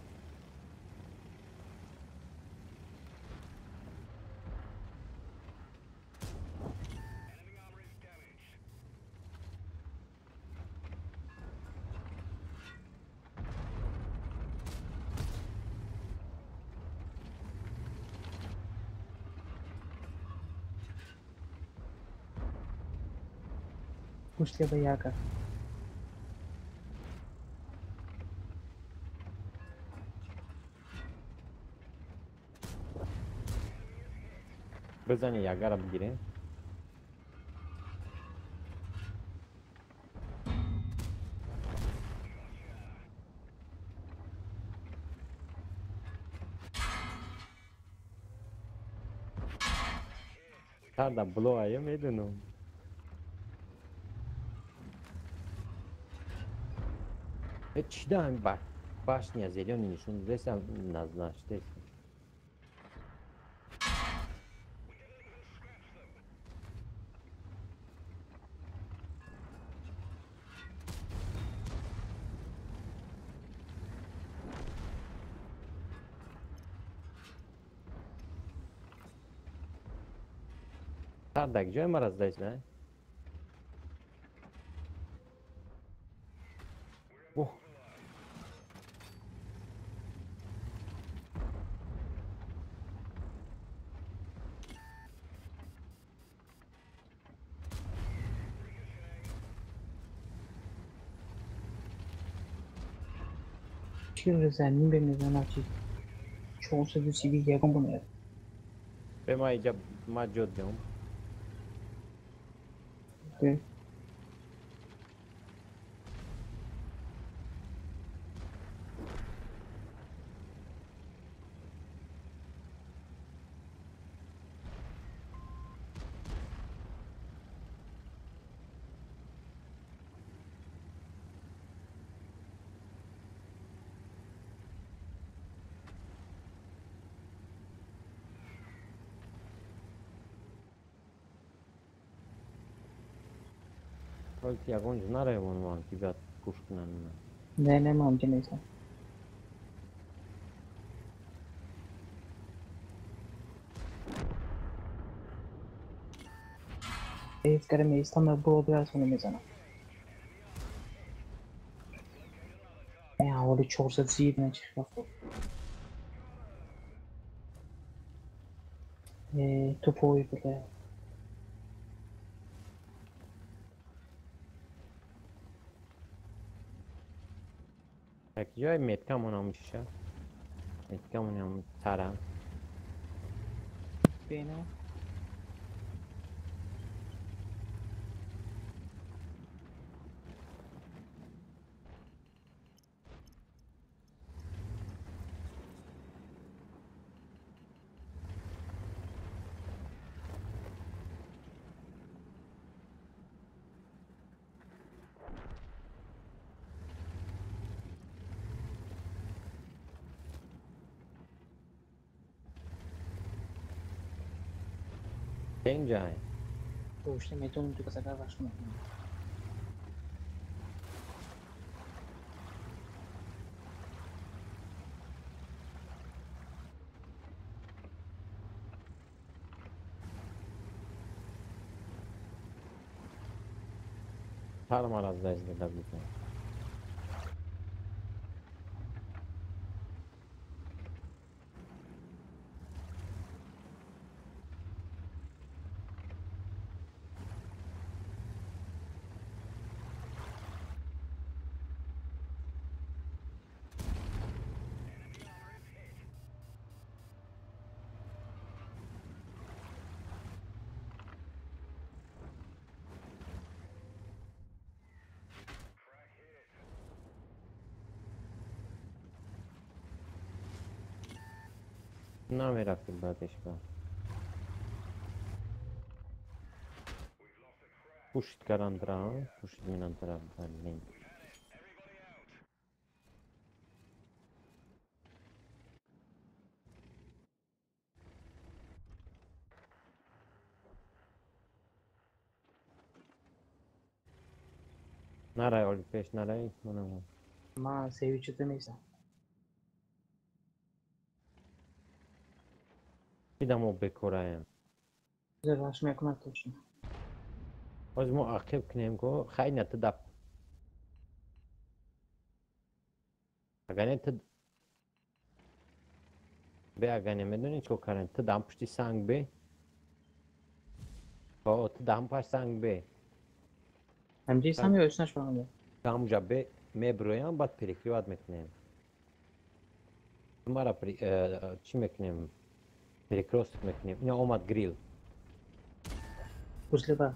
Пушти ба яка. Бизани ягара бигирем. Сарда блоая медунам. Чӣ да ҳами башня зелёный нишон додесам, назнаштесам. Сар дар ҷои мара задаист, не? Оҳ! Чиро замин бемезанад чи 431 ягон бо мерад. Бе ма иҷа ма ҷо диҳам. Ягон ҷо наравон ман ки биёд пуш кунам. Не, не, ман онҷо нестам. Эф кара меистам, бо дигар мезанам. Ҳаволи 430 на чи хилоф. Тупой, бля. Так, ҷои меткамон чиша? Меткамон тара. Бена. Инҷай. Дошта метавонем ту касагар ваш кунем. Тар мара здаст дода буд. Намерафтем баъдеш ба. Пушит каран, пушит минан тараф блин. Нарай, оли пеш, нарай, манам. Ма севичата нестам. Идамо бекораем. Раш мекунад точно. Ҳоз мо ақиб кунем ко, хай на ту дап. Агар не ту бе, агар не медонӣ чикор кардем, ту дам пушти санг бе. О, ту дам паш санг бе. Ҳамҷи сам ё ӯснаш фаҳмида. Ҳамуҷа бе меброям, баъд перекриват мекунем. Мара чӣ мекунем? Перекресток мекунем. Ина омад грил. Гузлеба.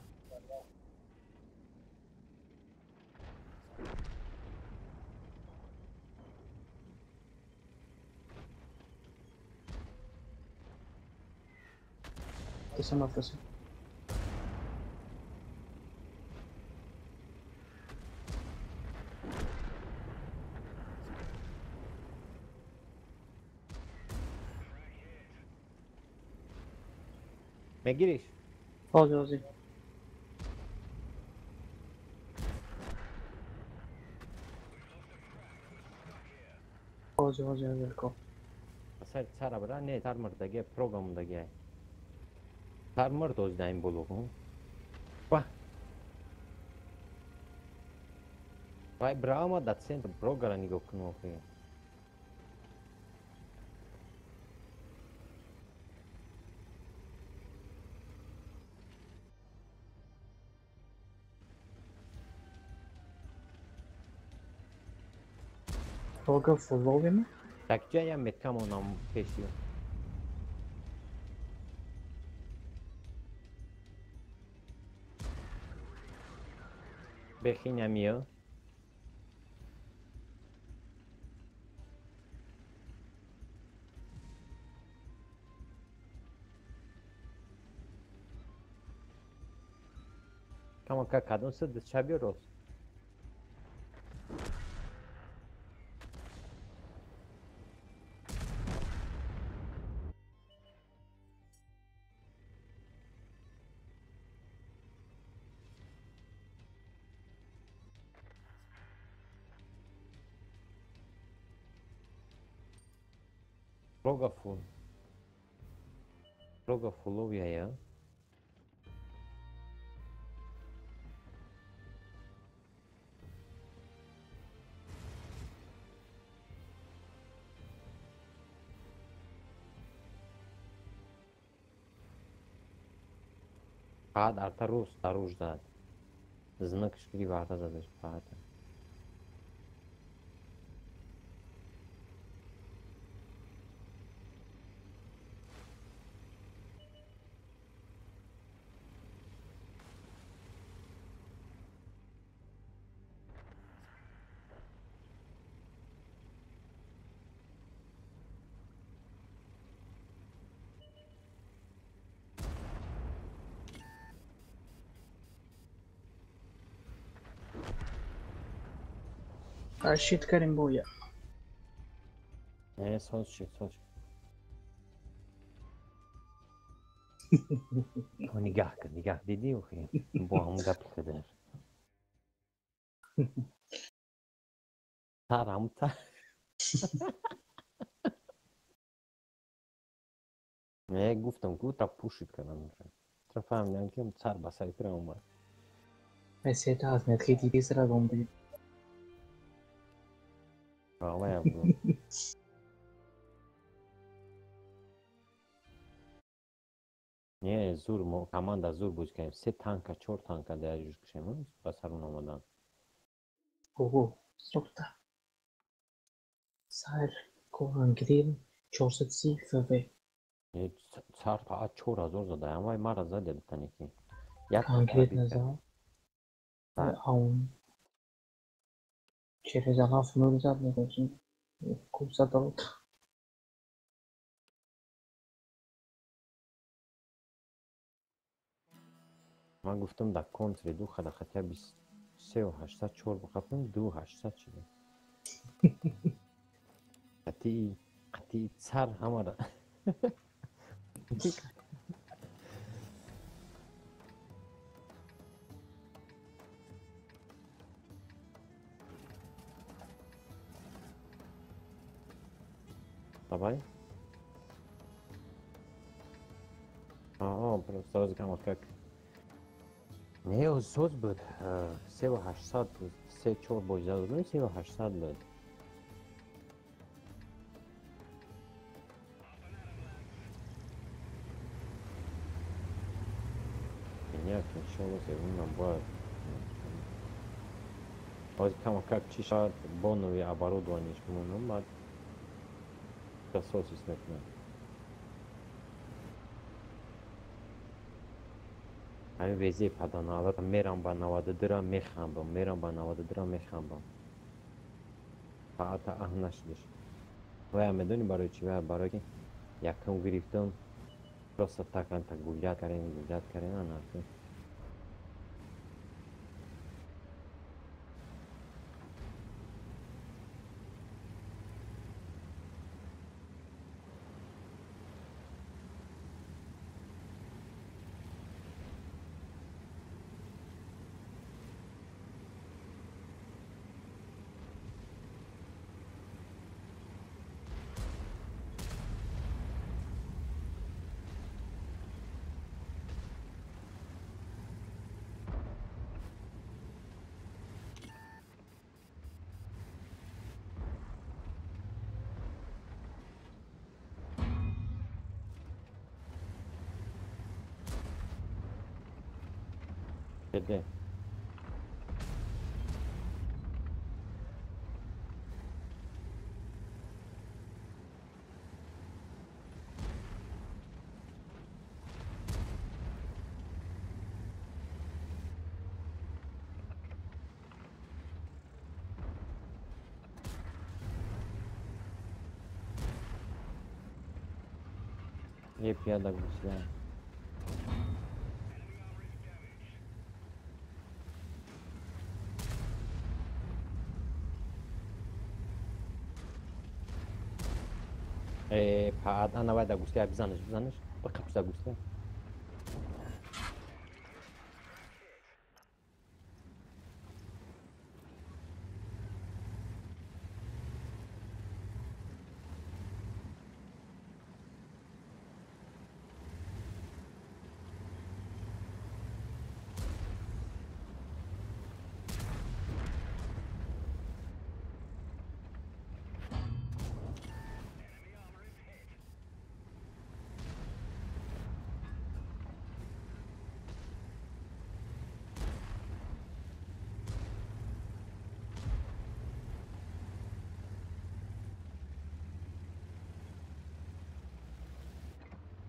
Ты сама фаса. Мегириш? Ҳозир, ҳозир. Ҳозир, ҳозир, ҳозир ко. Сар цара бра, не, тар мурдаге, прога мурдаге. Тар мурд оз даим болугу. Ба. Вай бра да центр прогара нигоҳ кун охи. Прога фолловиме? Так ҷа я меткамонам пеши. Бехиня миё. Камака кадом са дчаби рост. Прога фул. Прога фуловия я. Фақат арта рӯз даруж зад. Знакш гирифт арта задаш фақат. Щит карим боя. Не, соз шид, соз шид. Нигаҳ кун, нигаҳ дидӣ охи? Бо ҳамун гапи худаш. Тар ҳамун тар. Не, гуфтам, ку та пушид кардам. Тра фаҳмидам ки цар ба сари тра омад. Сета аз метхи диди сара бомби. Вале буд. Не, зур, мо команда зур буд кардем. Се танка, чор танка дар ҷуш кушем, ба сарон омадан. Ого, сохта. Сар Конгрил 430 ФВ. Не, цар фақат 4000 зада, ҳамаи мара заде битане ки. Конкретно зад. Аун. Через алаф нур зад мегӯям. Куб зад. Ман гуфтам дар контри ду хада хотя бы 3804 бихапам, 2800 шуда. Қатъи қатъи цар ҳамара. Давай. Просто разгамот как. Не, соз буд. 3800 буд. 3-4 бой зада будем, 3800 буд. Меня иншалло севум бояд. Ҳозир кама как чӣ шавад, бо нови оборудованиш бимонам, баъд соз ҳис мекунам. Ҳамин везе паданалата мерам ба 92-ра мехамбам, мерам ба 92-ра мехамбам. Фақат аҳ нашудиш. Вая медонӣ барои чӣ? Вая барои ки якум гирифтам, просто так анта гулят кардем, ана ки. Де? Е пиада гусля. Фақат ана вай дар гусля бизанеш, бизанеш, биқапш дар гусля.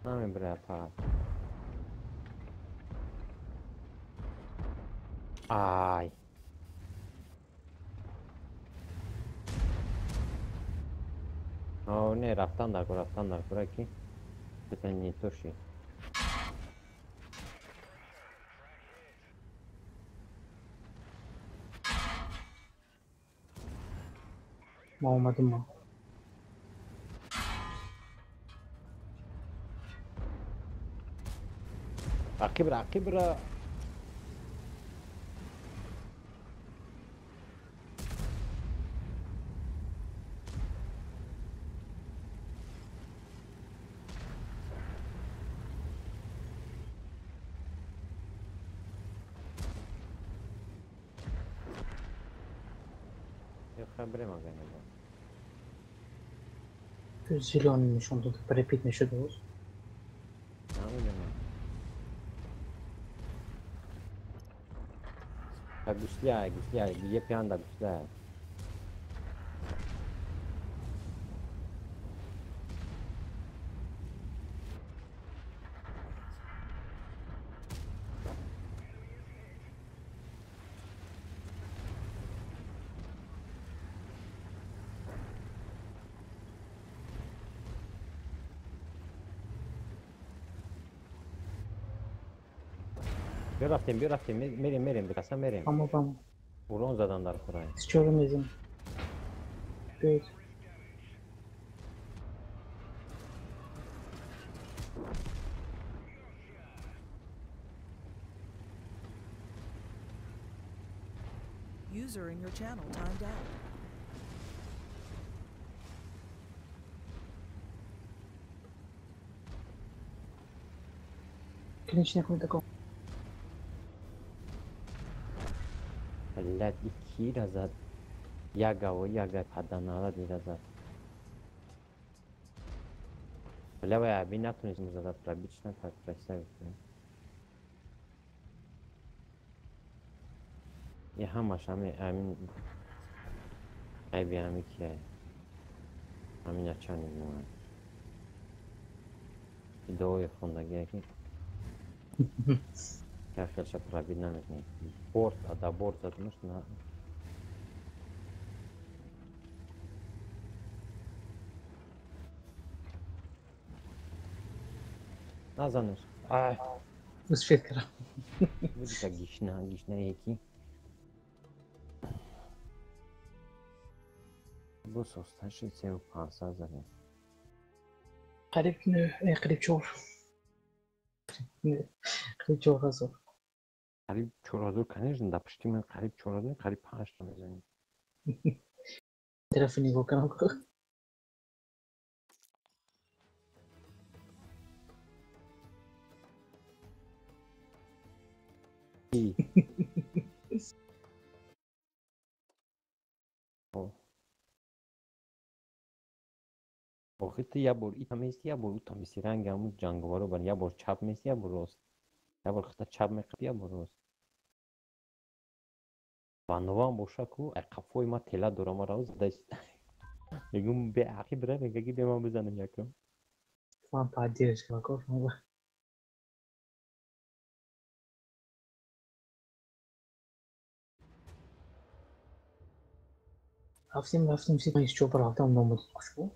Намебра па. Ай. О, не, рафтан дар кор, ки это не то ши. Ма омадим ма. Ақибра, ақибра. Зелёный нишон дод, препит мешуд боз. Намедонам. Гусля, гусля, е пианда гусля. Биё рафтем, мерем, бикаса мерем. Амо, амо. Урон задан дар хӯрай. Чора мезанем. Биёед. User in your channel timed out. Клинч накунед ако. Блядь, и кира зад. Яга, о, яга, паданала дира зад. Бля, вай, аби натунистем задат, пробить накард, представить. Я ҳамаш ҳами амин айби ҳами кия. Ҳамин начальник мо. Дуои хондагие ки хелша пробить намекунад. Борт, а да борт задмуш на. Назанеш. Ай. Успеть кардам. Буди гишна, гишна яки. Бу состаши севу пансад задем. Қариб не, қариб чор. Қариб 4000. Қариб 4000, конечно, да пушти ман қариб 4000, қариб 5 та мезанем. Тарафи нигоҳ кунам. Охи ту як бор ита мести, як бор ута мести, ранги ҳамун ҷанговаро бар, як бор чап мести, як бор рост. Як бор хита чап меқапи, як бор рост. Вановам боша ку, ай қафои ма тела дорам, маро зада. Мегум бе ақиб ра, мега ки бе ман бизанам якам. Ман поддержка кор. Рафтем, си панҷ чор рафтам номуд хушбу.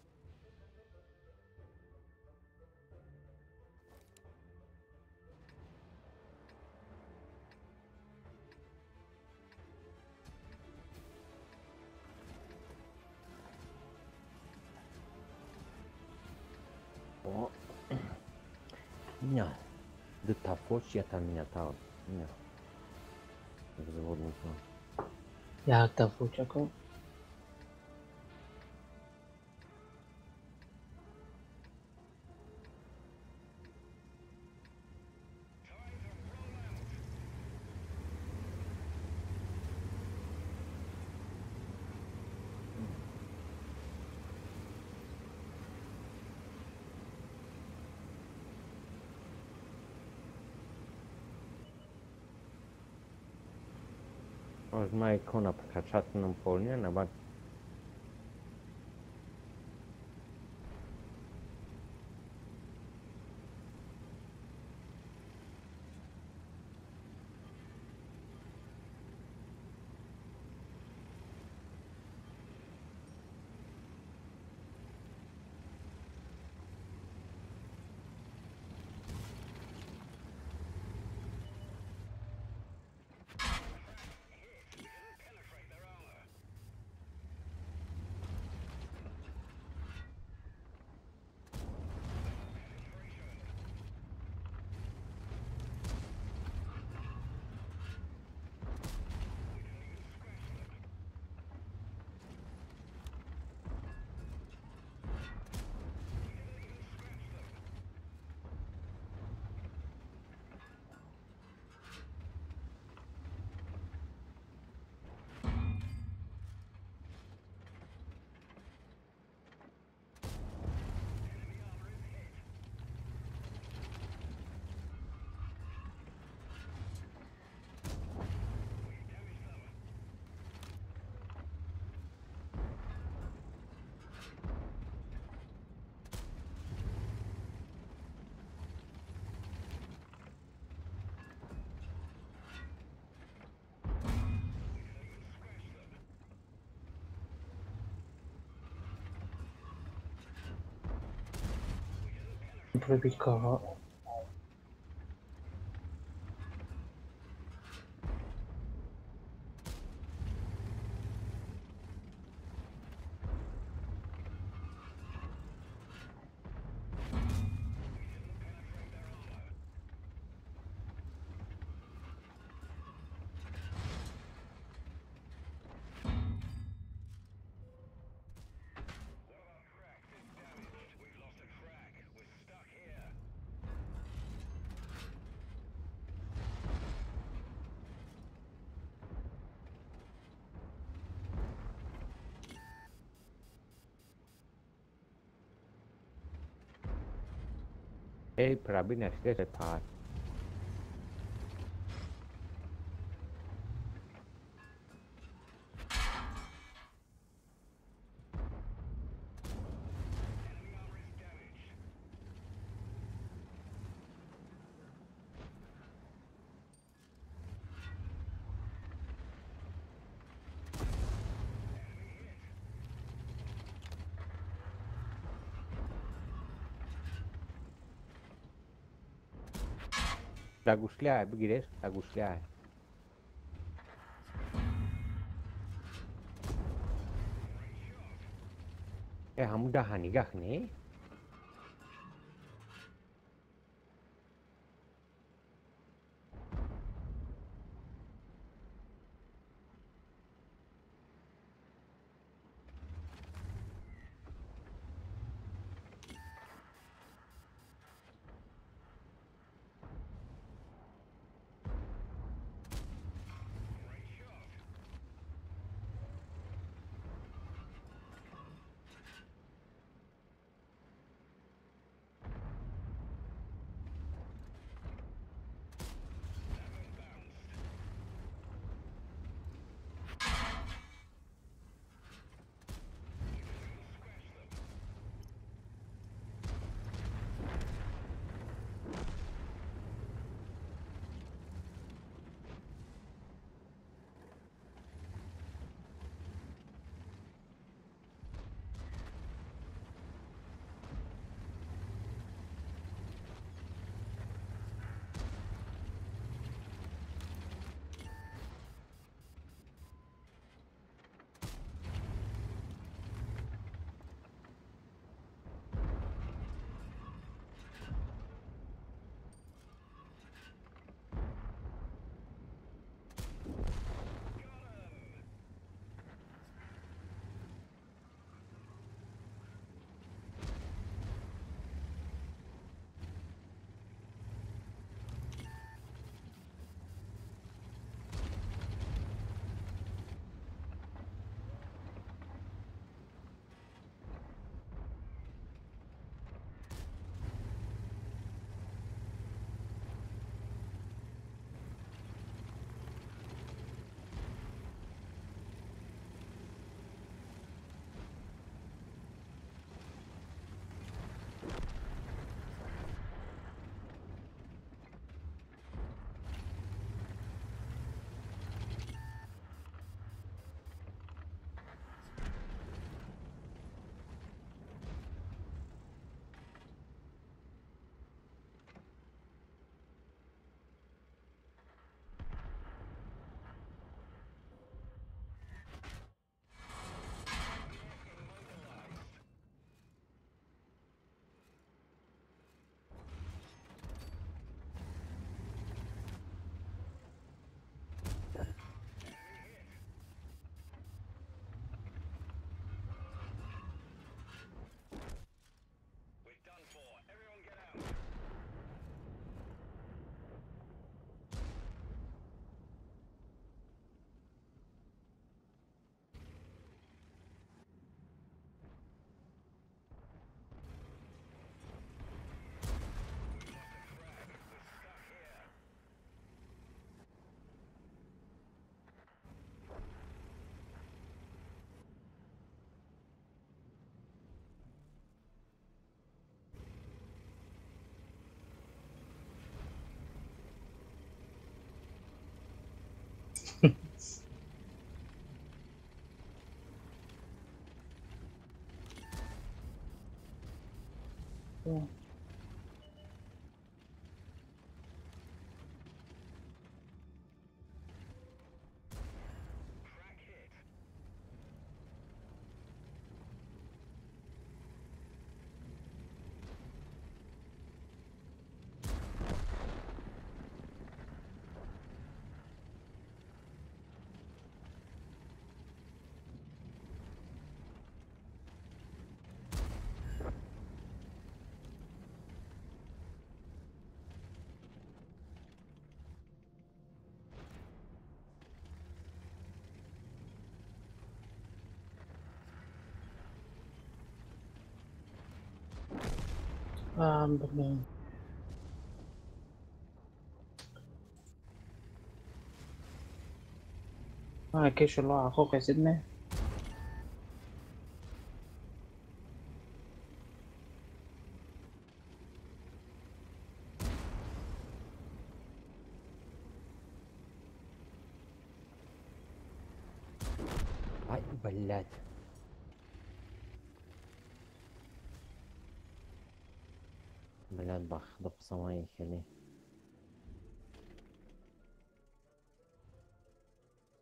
Ня, да тафоч я там меня там. Ня. Взводный план. Як тафоч ако? Ма икона прокачать нам полня, баъд Пробитка. Эй, пробы нашли пар. Да гушляй, бигиреш, да гушляй. Э, ҳамун даҳа нигаҳ не? А, блин. А, кешо ахо қесидме? Ай, блядь. Блядь, бах, допсамай хели.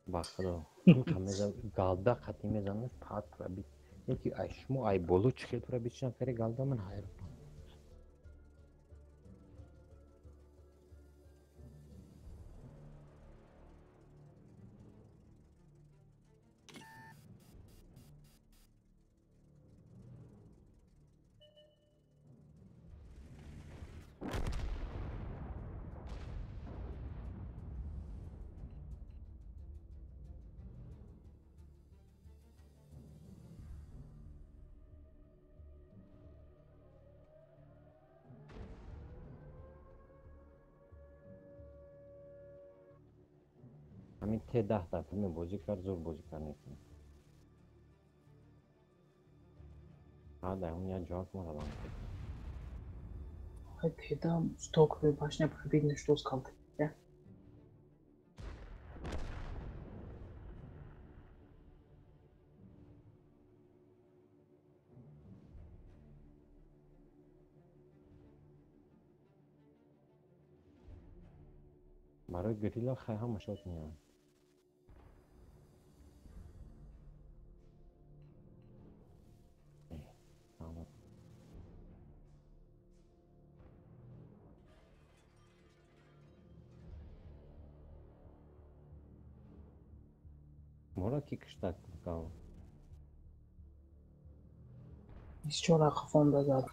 Бахадо. Галда хати мезанад, пат пробит. Яки ай шумо ай болу чихел пробит шан кари галда ман хайр. Ҳамин Т10 дар филми бозӣ кард, зур бозӣ кард некӣ. Ҳа, дар ҳамун як ҷоак мо раванд. Ай Т10 стоковый башня пробить нашдос калд. Я? Барои грилла хай ҳамашот меояд. Мора ки киштак гав. 24 қафон дазад.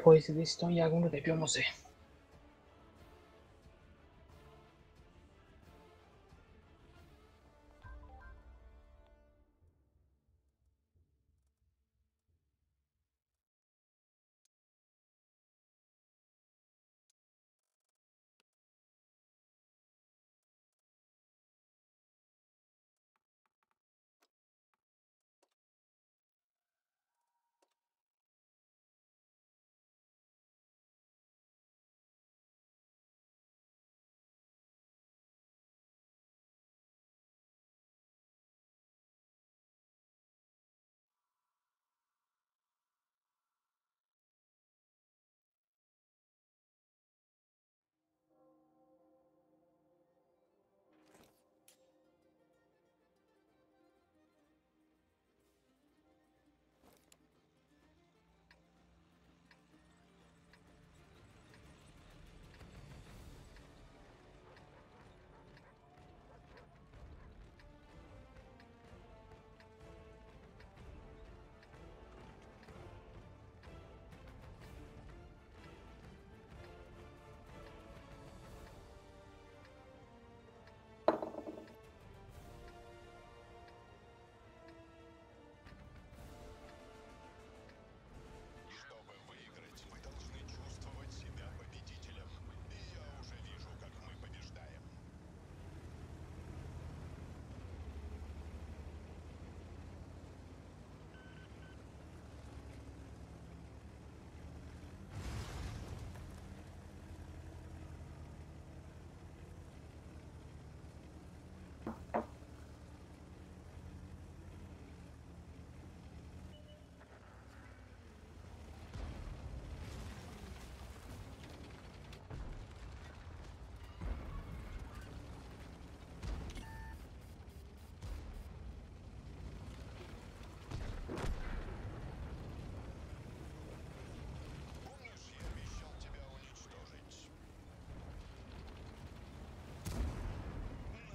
Поезидистон ягон рӯ биомӯзе.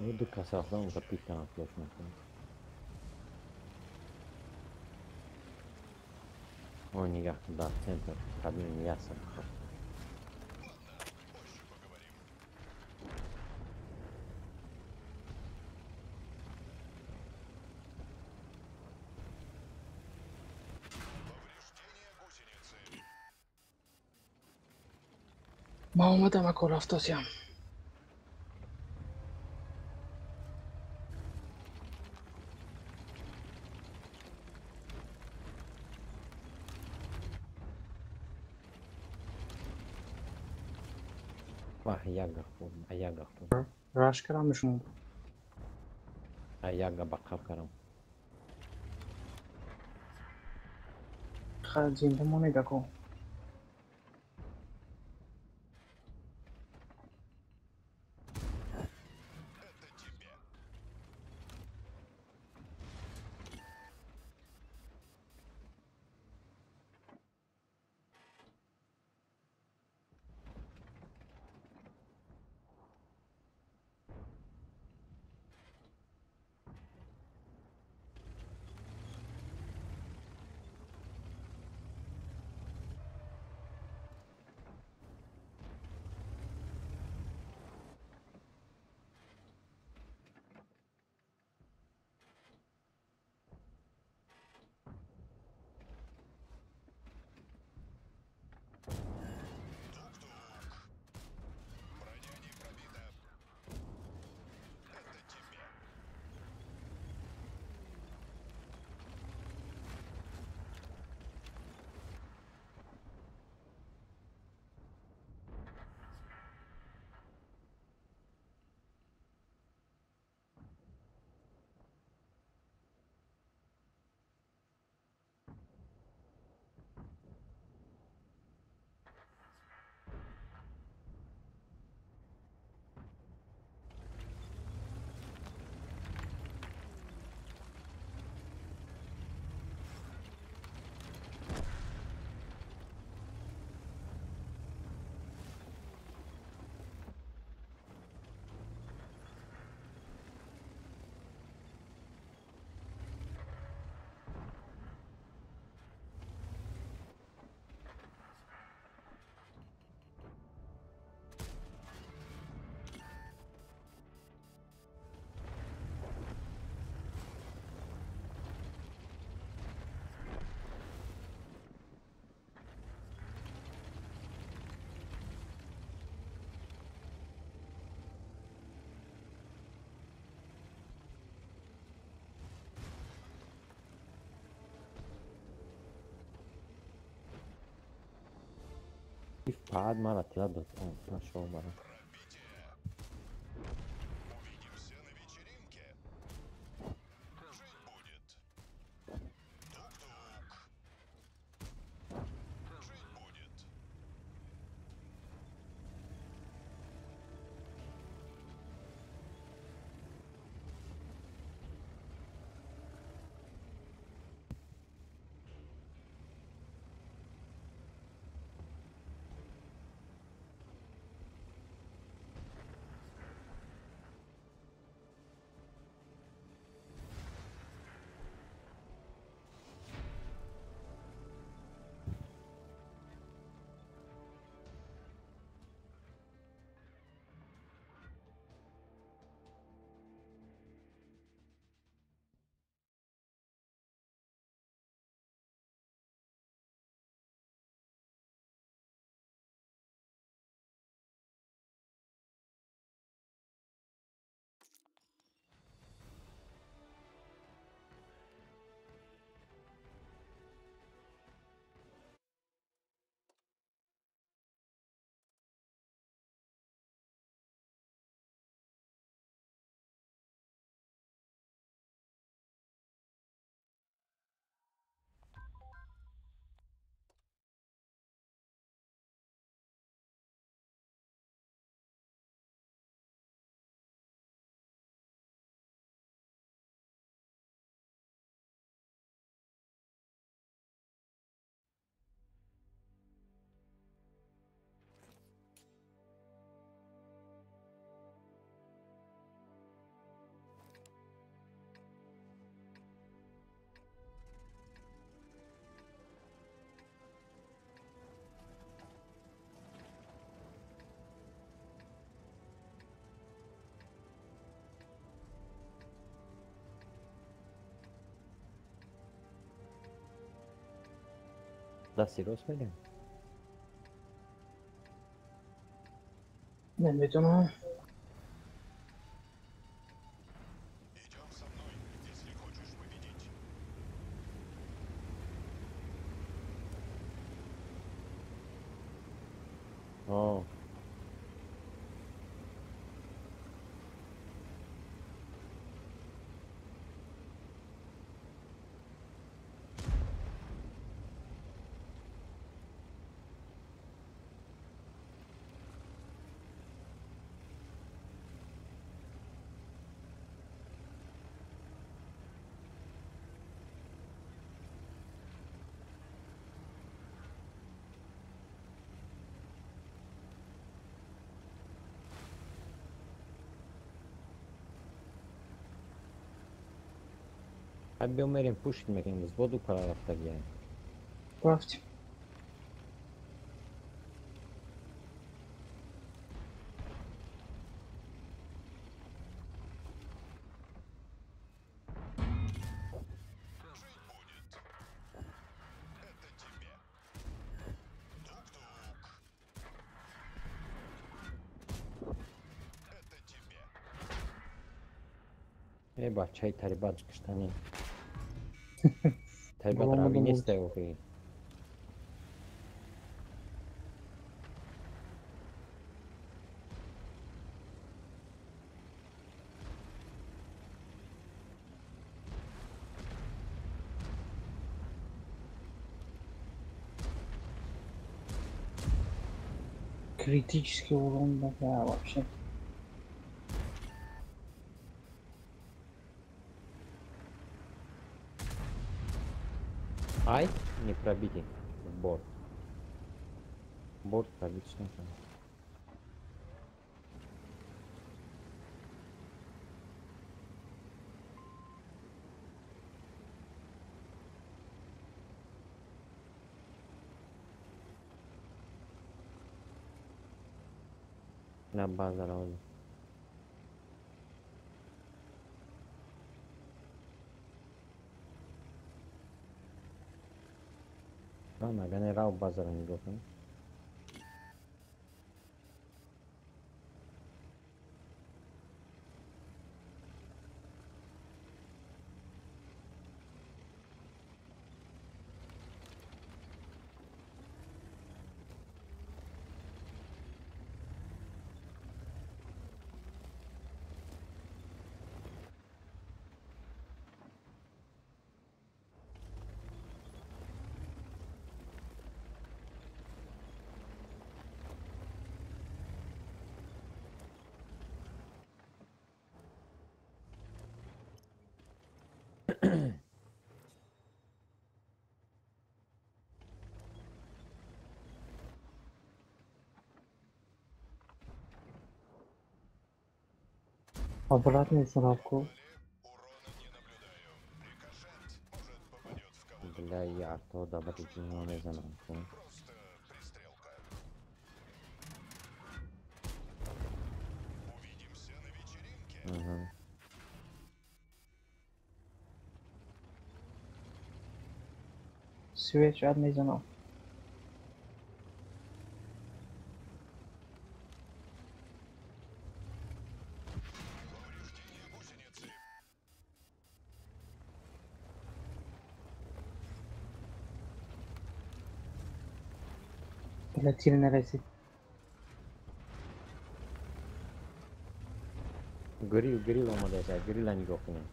Ну, ду каса рафтам, ка пик кардам, флеш мекунам. Ой, нигаҳ кун, дар центр кабини ясад. Ма омадам, ако рафтосиям. Як хӯрд. Раш кардам мешунам. Як ба қаб кардам. Ха, зинда монед ако. Фаҳад мара тила дод. Нашо бара. Дасти рост мерем? Намедонам. О. Биё мерем пушит мекунем, взводу пара рафтагиям. Рафтем. Э бачаи тарибат киштани. Тарибат рави нестай охи. Критический урон, да, вообще. Ай, не пробитый в борт. Борт пробить что-то. На базар он. Ана рав базара нигоҳ кун. Обратно коробку. Бля, я то добрый не знаю. Угу. Свеч одни занов. Бля, тир нарасид. Грил, грил омадааст, грила нигоҳ кунем.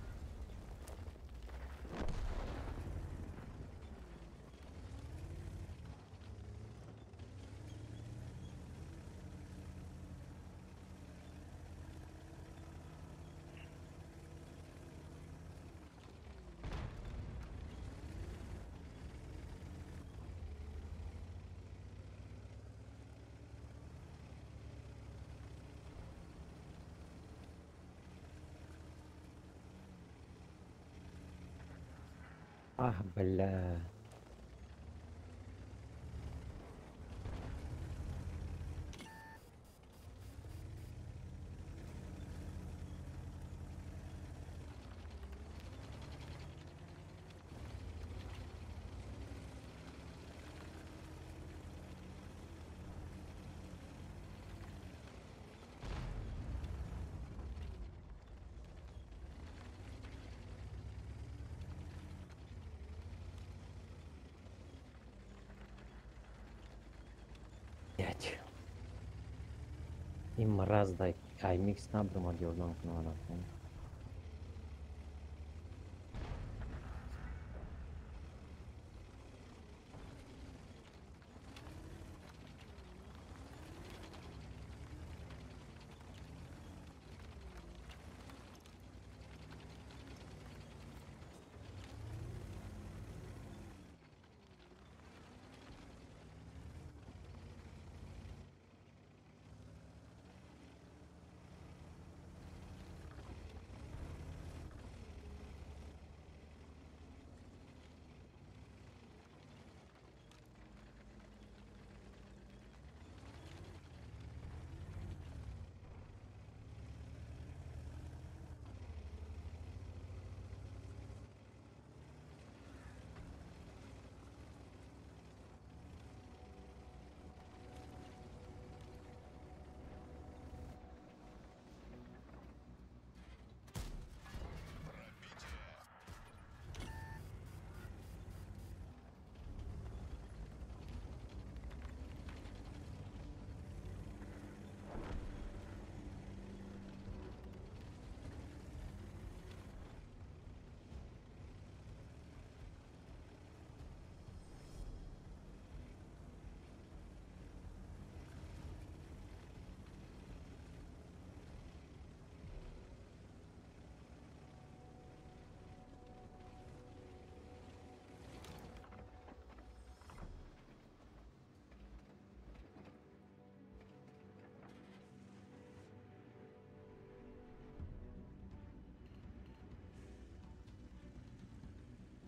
Ах, бля. Ин мраз дай аймикс набромад ёрдам кунад.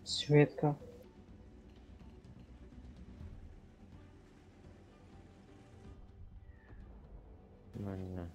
Светка. Не.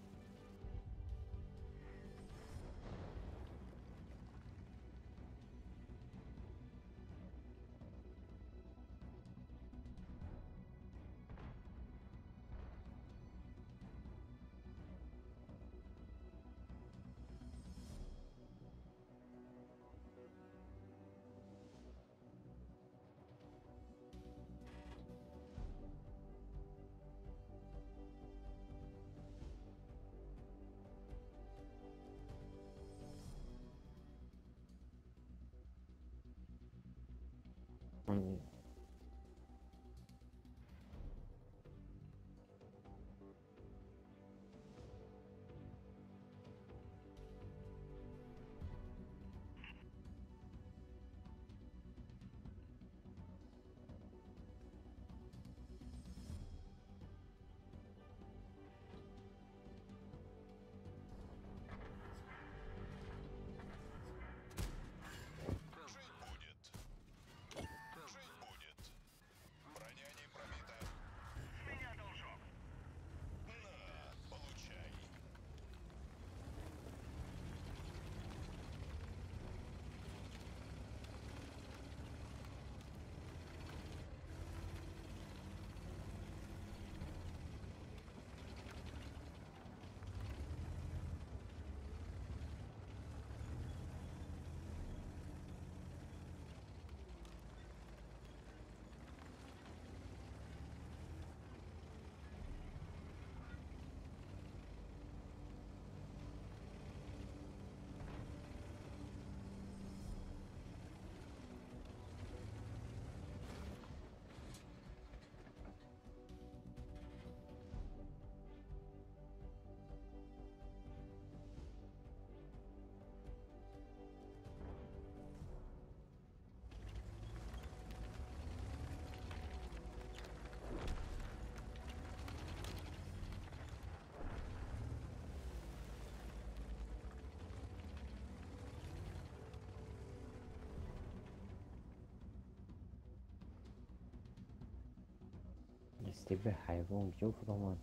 Стебе ҳайвон ҷо фуромад.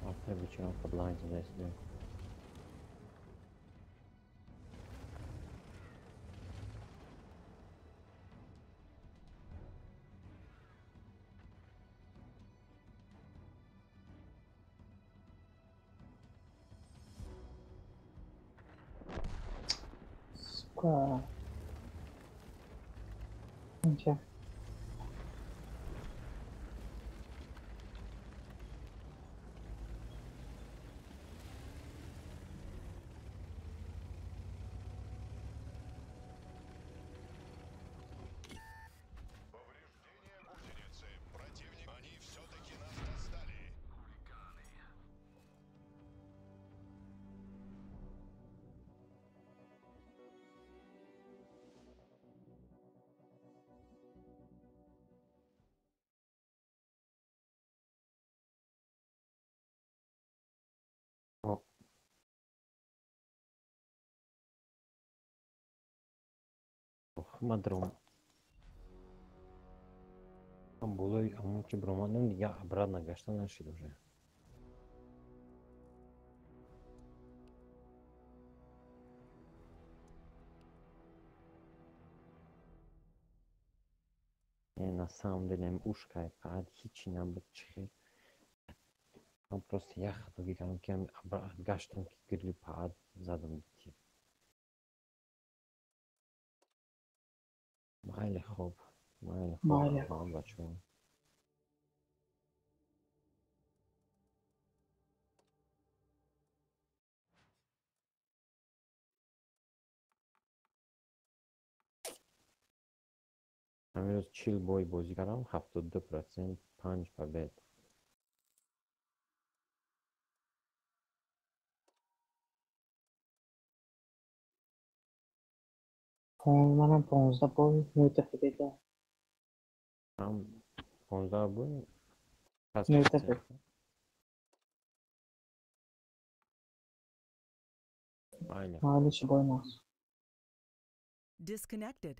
Автор бечора подлайн зада истода. Сука. Ничего. Ма дром болои ҳамон ки биромадем, дига обратно гашта нашид уже. На самом деле ушкай фақат ҳичи набуд, чӣ хел ман просто як хатогӣ кардам, ки гаштам, ки гирди паат задам. Майли, хоб, майли, хоб, бачаҳо. Ҳамин рӯз 40 бой бозӣ кардам, 72%, панҷ побед. Манам 15 бой, нӯта победа. Ҳам 15 бой. Нӯта. Майли, чӣ бой нас. Disconnected.